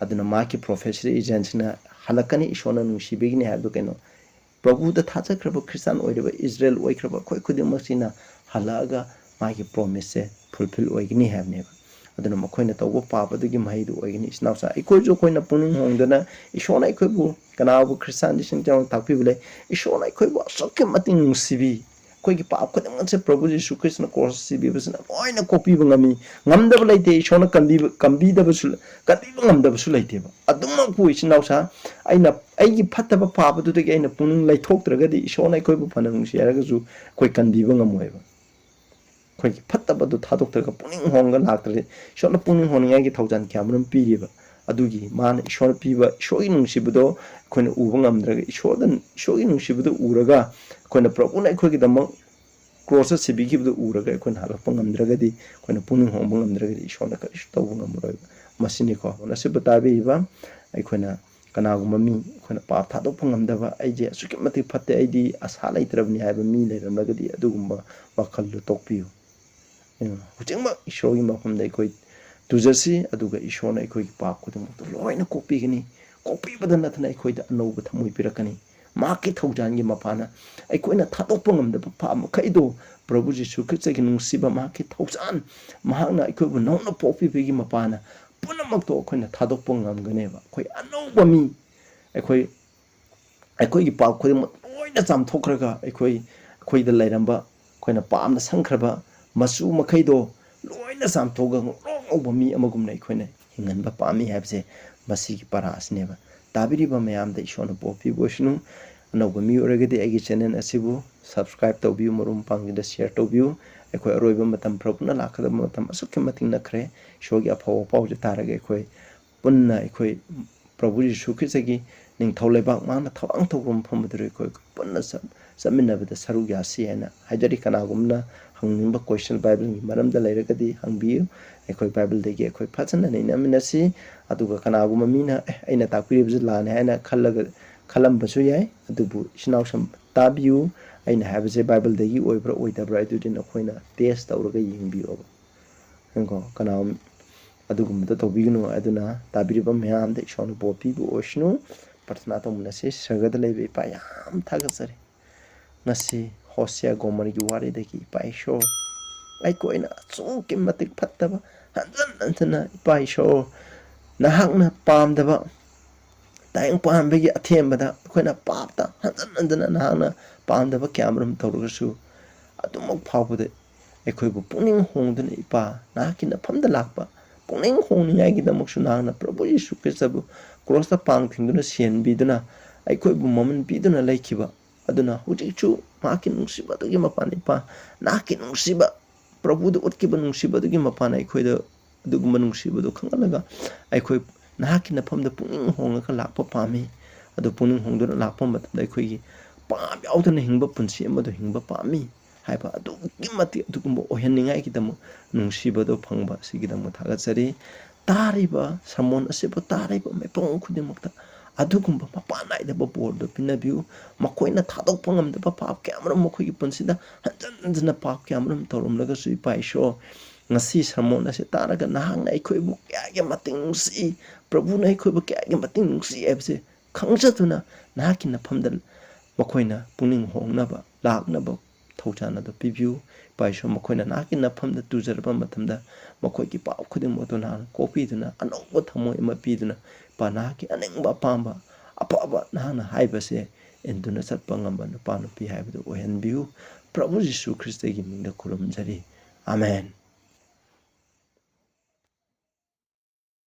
ꯑꯗꯨꯅ ꯃꯍꯥꯛꯀꯤ ꯄ꯭ꯔꯣꯐꯦꯁꯤꯗ ꯏꯖꯔꯦꯜꯁꯤꯡꯅ ꯍꯜꯂꯛꯀꯅꯤ, ꯏꯁꯣꯔꯅ ꯅꯨꯡꯁꯤꯕꯒꯤꯅꯤ ꯍꯥꯏꯕꯗꯨ ꯀꯩꯅꯣ? ꯄ꯭ꯔꯚꯨꯗ ꯊꯥꯖꯈ꯭ꯔꯕ ꯈ꯭ꯔꯤꯁꯇꯥꯟ ꯑꯣꯏꯔꯤꯕ ꯏꯖꯔꯦꯜ ꯑꯣꯏꯈ꯭ꯔꯕ ꯑꯩꯈꯣꯏ ꯈꯨꯗꯤꯡꯃꯛꯁꯤꯅ ꯍꯜꯂꯛꯑꯒ ꯃꯥꯒꯤ ꯄ꯭ꯔꯣꯃꯤꯁꯁꯦ ꯐꯨꯜꯐꯤꯜ ꯑꯣꯏꯒꯅꯤ ꯍꯥꯏꯕꯅꯦꯕ꯫ ꯑꯗꯨꯅ ꯃꯈꯣꯏꯅ ꯇꯧꯕ ꯄꯥꯞ ꯑꯗꯨꯒꯤ ꯃꯍꯩꯗꯨ ꯑꯣꯏꯒꯅꯤ꯫ ꯏꯆꯤꯟ ꯏꯅꯥꯎꯁꯥ, ꯑꯩꯈꯣꯏꯁꯨ ꯑꯩꯈꯣꯏꯅ ꯄꯨꯛꯅꯤꯡ ꯍꯣꯡꯗꯅ ꯏꯁꯣꯔꯅ ꯑꯩꯈꯣꯏꯕꯨ, ꯀꯅꯥꯕꯨ ꯈ꯭ꯔꯤꯁꯇꯥꯟꯗꯤ ꯁꯤꯡ ꯆꯥꯎꯅ ꯇꯥꯛꯄꯤꯕ ꯂꯩ, ꯏꯁꯣꯔꯅ ꯑꯩꯈꯣꯏꯕꯨ ꯑꯁꯨꯛꯀꯤ ꯃꯇꯤꯛ ꯅꯨꯡꯁꯤꯕꯤ, ꯑꯩꯈꯣꯏꯒꯤ ꯄꯥꯞ ꯈꯨꯗꯤꯡꯃꯛꯁꯦ ꯄ꯭ꯔꯚꯨ ꯖꯤꯁꯨ ꯈ꯭ꯔꯤꯁꯇꯅ ꯀ꯭ꯔꯣꯁꯇ ꯁꯤꯕꯤꯕꯁꯤꯅ ꯂꯣꯏꯅ ꯀꯣꯛꯄꯤꯕ ꯉꯝꯃꯤ꯫ ꯉꯝꯗꯕ ꯂꯩꯇꯦ, ꯏꯁꯣꯔꯅ ꯀꯟꯕꯤꯕ, ꯀꯟꯕꯤꯗꯕꯁꯨ, ꯀꯟꯕꯤꯕ ꯉꯝꯗꯕꯁꯨ ꯂꯩꯇꯦꯕ꯫ ꯑꯗꯨꯃꯛꯄꯨ ꯏꯆꯤꯟ ꯏꯅꯥꯎꯁꯥ, ꯑꯩꯅ ꯑꯩꯒꯤ ꯐꯠꯇꯕ ꯄꯥꯞ ꯑꯗꯨꯗꯒꯤ ꯑꯩꯅ ꯄꯨꯛꯅꯤꯡ ꯂꯩꯊꯣꯛꯇ꯭ꯔꯒꯗꯤ ꯏꯁꯣꯔꯅ ꯑꯩꯈꯣꯏꯕꯨ ꯐꯅ ꯅꯨꯡꯁꯤ ꯍꯥꯏꯔꯒꯁꯨ ꯑꯩꯈꯣꯏ ꯀꯟꯕꯤꯕ ꯉꯝꯃꯣꯏꯕ꯫ ꯑꯩꯈꯣꯏꯒꯤ ꯐꯠꯇꯕꯗꯨ ꯊꯥꯗꯣꯛꯇ꯭ꯔꯒ ꯄꯨꯛꯅꯤꯡ ꯍꯣꯡꯉꯒ ꯂꯥꯛꯇ꯭ꯔꯗꯤ, ꯏꯁꯣꯔꯅ ꯄꯨꯛꯅꯤꯡ ꯍꯣꯡꯅꯤꯡꯉꯥꯏꯒꯤ ꯊꯧꯖꯥꯜ ꯀꯌꯥ ꯃꯔꯨꯝ ꯄꯤꯔꯤꯕ꯫ ꯑꯗꯨꯒꯤ ꯃꯥꯅ ꯏꯁꯣꯔꯅ ꯄꯤꯕ ꯏꯁꯣꯔꯒꯤ ꯅꯨꯡꯁꯤꯕꯗꯣ ꯑꯩꯈꯣꯏꯅ ꯎꯕ ꯉꯝꯗ꯭ꯔꯒ, ꯏꯁꯣꯔꯗ, ꯏꯁꯣꯔꯒꯤ ꯅꯨꯡꯁꯤꯕꯗꯨ ꯎꯔꯒ ꯑꯩꯈꯣꯏꯅ ꯄ꯭ꯔꯚꯨꯅ ꯑꯩꯈꯣꯏꯒꯤꯗꯃꯛ ꯀ꯭ꯔꯣꯁꯇ ꯁꯤꯕꯤꯈꯤꯕꯗꯨ ꯎꯔꯒ ꯑꯩꯈꯣꯏꯅ ꯍꯜꯂꯛꯄ ꯉꯝꯗ꯭ꯔꯒꯗꯤ, ꯑꯩꯈꯣꯏꯅ ꯄꯨꯛꯅꯤꯡ ꯍꯣꯡꯕ ꯉꯝꯗ꯭ꯔꯒꯗꯤ ꯏꯁꯣꯔꯅ ꯀꯔꯤꯁꯨ ꯇꯧꯕ ꯉꯝꯃꯔꯣꯏꯕ꯫ ꯃꯁꯤꯅꯤꯀꯣ, ꯑꯁꯤꯕꯨ ꯇꯥꯕꯤꯔꯤꯕ ꯑꯩꯈꯣꯏꯅ ꯀꯅꯥꯒꯨꯝꯕ ꯃꯤ ꯑꯩꯈꯣꯏꯅ ꯄꯥꯞ ꯊꯥꯗꯣꯛꯄ ꯉꯝꯗꯕ, "ꯑꯩꯁꯦ ꯑꯁꯨꯛꯀꯤ ꯃꯇꯤꯛ ꯐꯠꯇꯦ, ꯑꯩꯗꯤ ꯑꯁꯥ ꯂꯩꯇ꯭ꯔꯕꯅꯤ" ꯍꯥꯏꯕ ꯃꯤ ꯂꯩꯔꯝꯂꯒꯗꯤ ꯑꯗꯨꯒꯨꯝꯕ ꯋꯥꯈꯜꯗꯨ ꯇꯣꯛꯄꯤꯌꯨ꯫ ꯎꯝ, ꯍꯧꯖꯤꯛꯃꯛ ꯏꯁꯣꯔꯒꯤ ꯃꯐꯝꯗ ꯑꯩꯈꯣꯏ ꯇꯨꯖꯁꯤ, ꯑꯗꯨꯒ ꯏꯁꯣꯔꯅ ꯑꯩꯈꯣꯏꯒꯤ ꯄꯥꯞ ꯈꯨꯗꯤꯡꯃꯛꯇꯨ ꯂꯣꯏꯅ ꯀꯣꯛꯄꯤꯒꯅꯤ꯫ ꯀꯣꯛꯄꯤꯕꯗ ꯅꯠꯇꯅ ꯑꯩꯈꯣꯏꯗ ꯑꯅꯧꯕ ꯊꯃꯣꯏ ꯄꯤꯔꯛꯀꯅꯤ꯫ ꯃꯍꯥꯛꯀꯤ ꯊꯧꯖꯥꯜꯒꯤ ꯃꯄꯥꯟꯅ ꯑꯩꯈꯣꯏꯅ ꯊꯥꯗꯣꯛꯄ ꯉꯝꯗꯕ ꯄꯥꯞ ꯃꯈꯩꯗꯣ ꯄ꯭ꯔꯚꯨ ꯖꯤꯁꯨ ꯈ꯭ꯔꯤꯁꯇꯒꯤ ꯅꯨꯡꯁꯤꯕ, ꯃꯍꯥꯛꯀꯤ ꯊꯧꯖꯥꯜ, ꯃꯍꯥꯛꯅ ꯑꯩꯈꯣꯏꯕꯨ ꯅꯧꯅ ꯄꯣꯛꯄꯤꯕꯒꯤ ꯃꯄꯥꯟꯅ ꯄꯨꯝꯅꯃꯛꯇꯣ ꯑꯩꯈꯣꯏꯅ ꯊꯥꯗꯣꯛꯄ ꯉꯝꯒꯅꯦꯕ꯫ ꯑꯩꯈꯣꯏ ꯑꯅꯧꯕ ꯃꯤ, ꯑꯩꯈꯣꯏ, ꯑꯩꯈꯣꯏꯒꯤ ꯄꯥꯞ ꯈꯨꯗꯤꯡꯃꯛ ꯂꯣꯏꯅ ꯆꯥꯝꯊꯣꯛꯈ꯭ꯔꯒ ꯑꯩꯈꯣꯏ, ꯑꯩꯈꯣꯏꯗ ꯂꯩꯔꯝꯕ, ꯑꯩꯈꯣꯏꯅ ꯄꯥꯝꯅ ꯁꯪꯈ꯭ꯔꯕ ꯃꯆꯨ ꯃꯈꯩꯗꯣ ꯂꯣꯏꯅ ꯆꯥꯝꯊꯣꯛꯑꯒ ꯉꯧꯔꯣꯛ ꯉꯧꯕ ꯃꯤ ꯑꯃꯒꯨꯝꯅ ꯑꯩꯈꯣꯏꯅ ꯍꯤꯡꯍꯟꯕ ꯄꯥꯝꯃꯤ ꯍꯥꯏꯕꯁꯦ ꯃꯁꯤꯒꯤ ꯄꯔꯥ ꯑꯁꯤꯅꯦꯕ꯫ ꯇꯥꯕꯤꯔꯤꯕ ꯃꯌꯥꯝꯗ ꯏꯁꯣꯔꯅ ꯄꯣꯛꯄꯤꯕ ꯑꯣꯏꯁꯅꯨ꯫ ꯑꯅꯧꯕ ꯃꯤ ꯑꯣꯏꯔꯒꯗꯤ ꯑꯩꯒꯤ ꯆꯦꯅꯦꯜ ꯑꯁꯤꯕꯨ ꯁꯕꯁꯀ꯭ꯔꯥꯏꯕ ꯇꯧꯕꯤꯌꯨ, ꯃꯔꯨꯞ ꯃꯄꯥꯡꯁꯤꯡꯗ ꯁꯤꯌꯔ ꯇꯧꯕꯤꯌꯨ꯫ ꯑꯩꯈꯣꯏ ꯑꯔꯣꯏꯕ ꯃꯇꯝ, ꯄ꯭ꯔꯚꯨꯅ ꯂꯥꯛꯀꯗꯕ ꯃꯇꯝ ꯑꯁꯨꯛꯀꯤ ꯃꯇꯤꯛ ꯅꯛꯈ꯭ꯔꯦ꯫ ꯏꯁꯣꯔꯒꯤ ꯑꯐꯕ ꯄꯥꯎꯁꯦ ꯇꯥꯔꯒ ꯑꯩꯈꯣꯏ ꯄꯨꯟꯅ ꯑꯩꯈꯣꯏ ꯄ꯭ꯔꯚꯨ ꯖꯤꯁꯨ ꯈ꯭ꯔꯤꯁꯇꯒꯤ ꯅꯤꯡꯊꯧ ꯂꯩꯕꯥꯛ ꯃꯥꯅ ꯊꯧꯔꯥꯡ ꯇꯧꯕ ꯃꯐꯝ ꯑꯗꯨꯗ ꯑꯩꯈꯣꯏ ꯄꯨꯟꯅ ꯆꯠ-, ꯆꯠꯃꯤꯟꯅꯕꯗ ꯁꯔꯨꯛ ꯌꯥꯁꯤ ꯍꯥꯏꯅ ꯍꯥꯏꯖꯔꯤ꯫ ꯀꯅꯥꯒꯨꯝꯕꯅ ꯍꯪꯅꯤꯡꯕ ꯀꯣꯏꯁꯟ ꯕꯥꯏꯕꯜꯒꯤ ꯃꯔꯝꯗ ꯂꯩꯔꯒꯗꯤ ꯍꯪꯕꯤꯌꯨ꯫ ꯑꯩꯈꯣꯏ ꯕꯥꯏꯕꯜꯗꯒꯤ ꯑꯩꯈꯣꯏ ꯐꯖꯅ ꯅꯩꯅꯃꯤꯟꯅꯁꯤ꯫ ꯑꯗꯨꯒ ꯀꯅꯥꯒꯨꯝꯕ ꯃꯤꯅ, "ꯑꯦ, ꯑꯩꯅ ꯇꯥꯛꯄꯤꯔꯤꯕꯁꯤ ꯂꯥꯟꯅꯦ" ꯍꯥꯏꯅ ꯈꯜꯂꯒ, ꯈꯜꯂꯝꯕꯁꯨ ꯌꯥꯏ꯫ ꯑꯗꯨꯕꯨ ꯏꯆꯤꯟ ꯏꯅꯥꯎꯁꯤꯡ ꯇꯥꯕꯤꯌꯨ, ꯑꯩꯅ ꯍꯥꯏꯕꯁꯦ ꯕꯥꯏꯕꯜꯗꯒꯤ ꯑꯣꯏꯕ꯭ꯔꯥ ꯑꯣꯏꯗꯕ꯭ꯔꯥ ꯑꯗꯨꯗꯤ ꯅꯈꯣꯏꯅ ꯇꯦꯁ ꯇꯧꯔꯒ ꯌꯦꯡꯕꯤꯌꯣꯕ꯫ ꯀꯣ, ꯀꯅꯥ ꯑꯗꯨꯒꯨꯝꯕꯗꯣ ꯇꯧꯕꯤꯒꯅꯨ꯫ ꯑꯗꯨꯅ ꯇꯥꯕꯤꯔꯤꯕ ꯃꯌꯥꯝꯗ ꯏꯁꯣꯔꯅ ꯕꯣꯔ ꯄꯤꯕ ꯑꯣꯏꯁꯅꯨ꯫ ꯄ꯭ꯔꯊꯅꯥ ꯇꯧꯃꯤꯟꯅꯁꯤ꯫ ꯁ꯭ꯋꯔꯒꯗ ꯂꯩꯕ ꯏꯄꯥ, ꯌꯥꯝ ꯊꯥꯒꯠꯆꯔꯤ꯫ ꯉꯁꯤ ꯍꯣꯁꯤꯌꯥ ꯒꯣꯃꯔꯒꯤ ꯋꯥꯔꯤꯗꯒꯤ, ꯏꯄꯥ ꯏꯁꯣꯔ, ꯑꯩꯈꯣꯏꯅ ꯑꯁꯨꯛꯀꯤ ꯃꯇꯤꯛ ꯐꯠꯇꯕ, ꯍꯟꯖꯟ ꯍꯟꯖꯟꯅ, ꯏꯄꯥ ꯏꯁꯣꯔ, ꯅꯍꯥꯛꯅ ꯄꯥꯝꯗꯕ ꯇꯥꯏꯕꯪ ꯄꯥꯟꯕꯒꯤ ꯑꯊꯦꯝꯕꯗ ꯑꯩꯈꯣꯏꯅ ꯄꯥꯞꯇ ꯍꯟꯖꯟ ꯍꯟꯖꯟꯅ ꯅꯍꯥꯛꯅ ꯄꯥꯝꯗꯕ ꯀꯌꯥ ꯑꯃꯔꯣꯝ ꯇꯧꯔꯒꯁꯨ, ꯑꯗꯨꯃꯛ ꯐꯥꯎꯕꯗ ꯑꯩꯈꯣꯏꯕꯨ ꯄꯨꯛꯅꯤꯡ ꯍꯣꯡꯗꯨꯅ, ꯏꯄꯥ, ꯅꯍꯥꯛꯀꯤ ꯅꯐꯝꯗ ꯂꯥꯛꯄ ꯄꯨꯛꯅꯤꯡ ꯍꯣꯡꯅꯤꯡꯉꯥꯏꯒꯤꯗꯃꯛꯁꯨ ꯅꯍꯥꯛꯅ ꯄ꯭ꯔꯚꯨ ꯌꯤꯁꯨ ꯈ꯭ꯔꯤꯁꯇꯕꯨ ꯀ꯭ꯔꯣꯁꯇ ꯄꯥꯡ ꯊꯤꯡꯗꯨꯅ ꯁꯤꯍꯟꯕꯤꯗꯨꯅ ꯑꯩꯈꯣꯏꯕꯨ ꯃꯃꯜ ꯄꯤꯗꯨꯅ ꯂꯩꯈꯤꯕ ꯑꯗꯨꯅ ꯍꯧꯖꯤꯛꯁꯨ ꯃꯍꯥꯛꯀꯤ ꯅꯨꯡꯁꯤꯕꯗꯨꯒꯤ ꯃꯄꯥꯟ, ꯏꯄꯥ, ꯅꯍꯥꯛꯀꯤ ꯅꯨꯡꯁꯤꯕ, ꯄ꯭ꯔꯚꯨꯗ ꯎꯠꯈꯤꯕ ꯅꯨꯡꯁꯤꯕꯗꯨꯒꯤ ꯃꯄꯥꯟ ꯑꯩꯈꯣꯏꯗ ꯑꯗꯨꯒꯨꯝꯕ ꯅꯨꯡꯁꯤꯕꯗꯨ ꯈꯪꯍꯜꯂꯒ ꯑꯩꯈꯣꯏ ꯅꯍꯥꯛꯀꯤ ꯅꯐꯝꯗ ꯄꯨꯛꯅꯤꯡ ꯍꯣꯡꯂꯒ ꯂꯥꯛꯄ ꯄꯥꯝꯃꯤ꯫ ꯑꯗꯨ ꯄꯨꯛꯅꯤꯡ ꯍꯣꯡꯗꯨꯅ ꯂꯥꯛꯄ ꯃꯇꯝꯗ ꯑꯩꯈꯣꯏꯒꯤ ꯄꯥꯞ ꯌꯥꯎꯗꯅ ꯍꯤꯡꯕ ꯄꯨꯟꯁꯤ ꯑꯃꯗꯨ ꯍꯤꯡꯕ ꯄꯥꯝꯃꯤ ꯍꯥꯏꯕ ꯑꯗꯨꯛꯀꯤ ꯃꯇꯤꯛ ꯑꯗꯨꯒꯨꯝꯕ ꯑꯣꯏꯍꯟꯅꯤꯡꯉꯥꯏꯒꯤꯗꯃꯛ ꯅꯨꯡꯁꯤꯕꯗꯨ ꯐꯪꯕ ꯑꯁꯤꯒꯤꯗꯃꯛ ꯊꯥꯒꯠꯆꯔꯤ꯫ ꯇꯥꯔꯤꯕ ꯁꯔꯃꯣꯟ ꯑꯁꯤꯕꯨ ꯇꯥꯔꯤꯕ ꯃꯤꯄꯨꯝ ꯈꯨꯗꯤꯡꯃꯛꯇ ꯑꯗꯨꯒꯨꯝꯕ ꯃꯄꯥꯟ ꯅꯥꯏꯗꯕ ꯕꯣꯔꯗꯨ ꯄꯤꯅꯕꯤꯌꯨ꯫ ꯃꯈꯣꯏꯅ ꯊꯥꯗꯣꯛꯄ ꯉꯝꯗꯕ ꯄꯥꯞ ꯀꯌꯥ ꯑꯃꯔꯣꯝ ꯃꯈꯣꯏꯒꯤ ꯄꯨꯟꯁꯤꯗ ꯍꯟꯖꯟ ꯍꯟꯖꯟꯅ ꯄꯥꯞ ꯀꯌꯥ ꯑꯃꯔꯣꯝ ꯇꯧꯔꯝꯂꯒꯁꯨ, ꯏꯄꯥ ꯏꯁꯣꯔ, ꯉꯁꯤ ꯁꯔꯃꯣꯟ ꯑꯁꯤ ꯇꯥꯔꯒ ꯅꯍꯥꯛꯅ ꯑꯩꯈꯣꯏꯕꯨ ꯀꯌꯥꯒꯤ ꯃꯇꯤꯛ ꯅꯨꯡꯁꯤ, ꯄ꯭ꯔꯚꯨꯅ ꯑꯩꯈꯣꯏꯕꯨ ꯀꯌꯥꯒꯤ ꯃꯇꯤꯛ ꯅꯨꯡꯁꯤ ꯍꯥꯏꯕꯁꯦ ꯈꯪꯖꯗꯨꯅ ꯅꯍꯥꯛꯀꯤ ꯅꯐꯝꯗ ꯃꯈꯣꯏꯅ ꯄꯨꯛꯅꯤꯡ ꯍꯣꯡꯅꯕ ꯂꯥꯛꯅꯕ ꯊꯧꯖꯥꯜ ꯑꯗꯨ ꯄꯤꯕꯤꯌꯨ꯫ ꯏꯄꯥ ꯏꯁꯣꯔ, ꯃꯈꯣꯏꯅ ꯅꯍꯥꯛꯀꯤ ꯅꯐꯝꯗ ꯇꯨꯖꯔꯕ ꯃꯇꯝꯗ ꯃꯈꯣꯏꯒꯤ ꯄꯥꯞ ꯈꯨꯗꯤꯡꯃꯛ ꯑꯗꯨ ꯅꯍꯥꯛꯅ ꯀꯣꯛꯄꯤꯗꯨꯅ ꯑꯅꯧꯕ ꯊꯃꯣꯏ ꯑꯃ ꯄꯤꯗꯨꯅ, ꯏꯄꯥ, ꯅꯍꯥꯛꯀꯤ ꯑꯅꯤꯡꯕ ꯑꯄꯥꯝꯕ ꯑꯐꯕ ꯅꯍꯥꯛꯅ ꯍꯥꯏꯕꯁꯦ ꯏꯟꯗꯨꯅ ꯆꯠꯄ ꯉꯝꯕ ꯅꯨꯄꯥ ꯅꯨꯄꯤ ꯍꯥꯏꯕꯗꯨ ꯑꯣꯏꯍꯟꯕꯤꯌꯨ꯫ ꯄ꯭ꯔꯚꯨ ꯖꯤꯁꯨ ꯈ꯭ꯔꯤꯁꯇꯒꯤ ꯃꯤꯡꯗ ꯈꯨꯔꯨꯝꯖꯔꯤ꯫ ꯑꯥꯃꯦꯟ꯫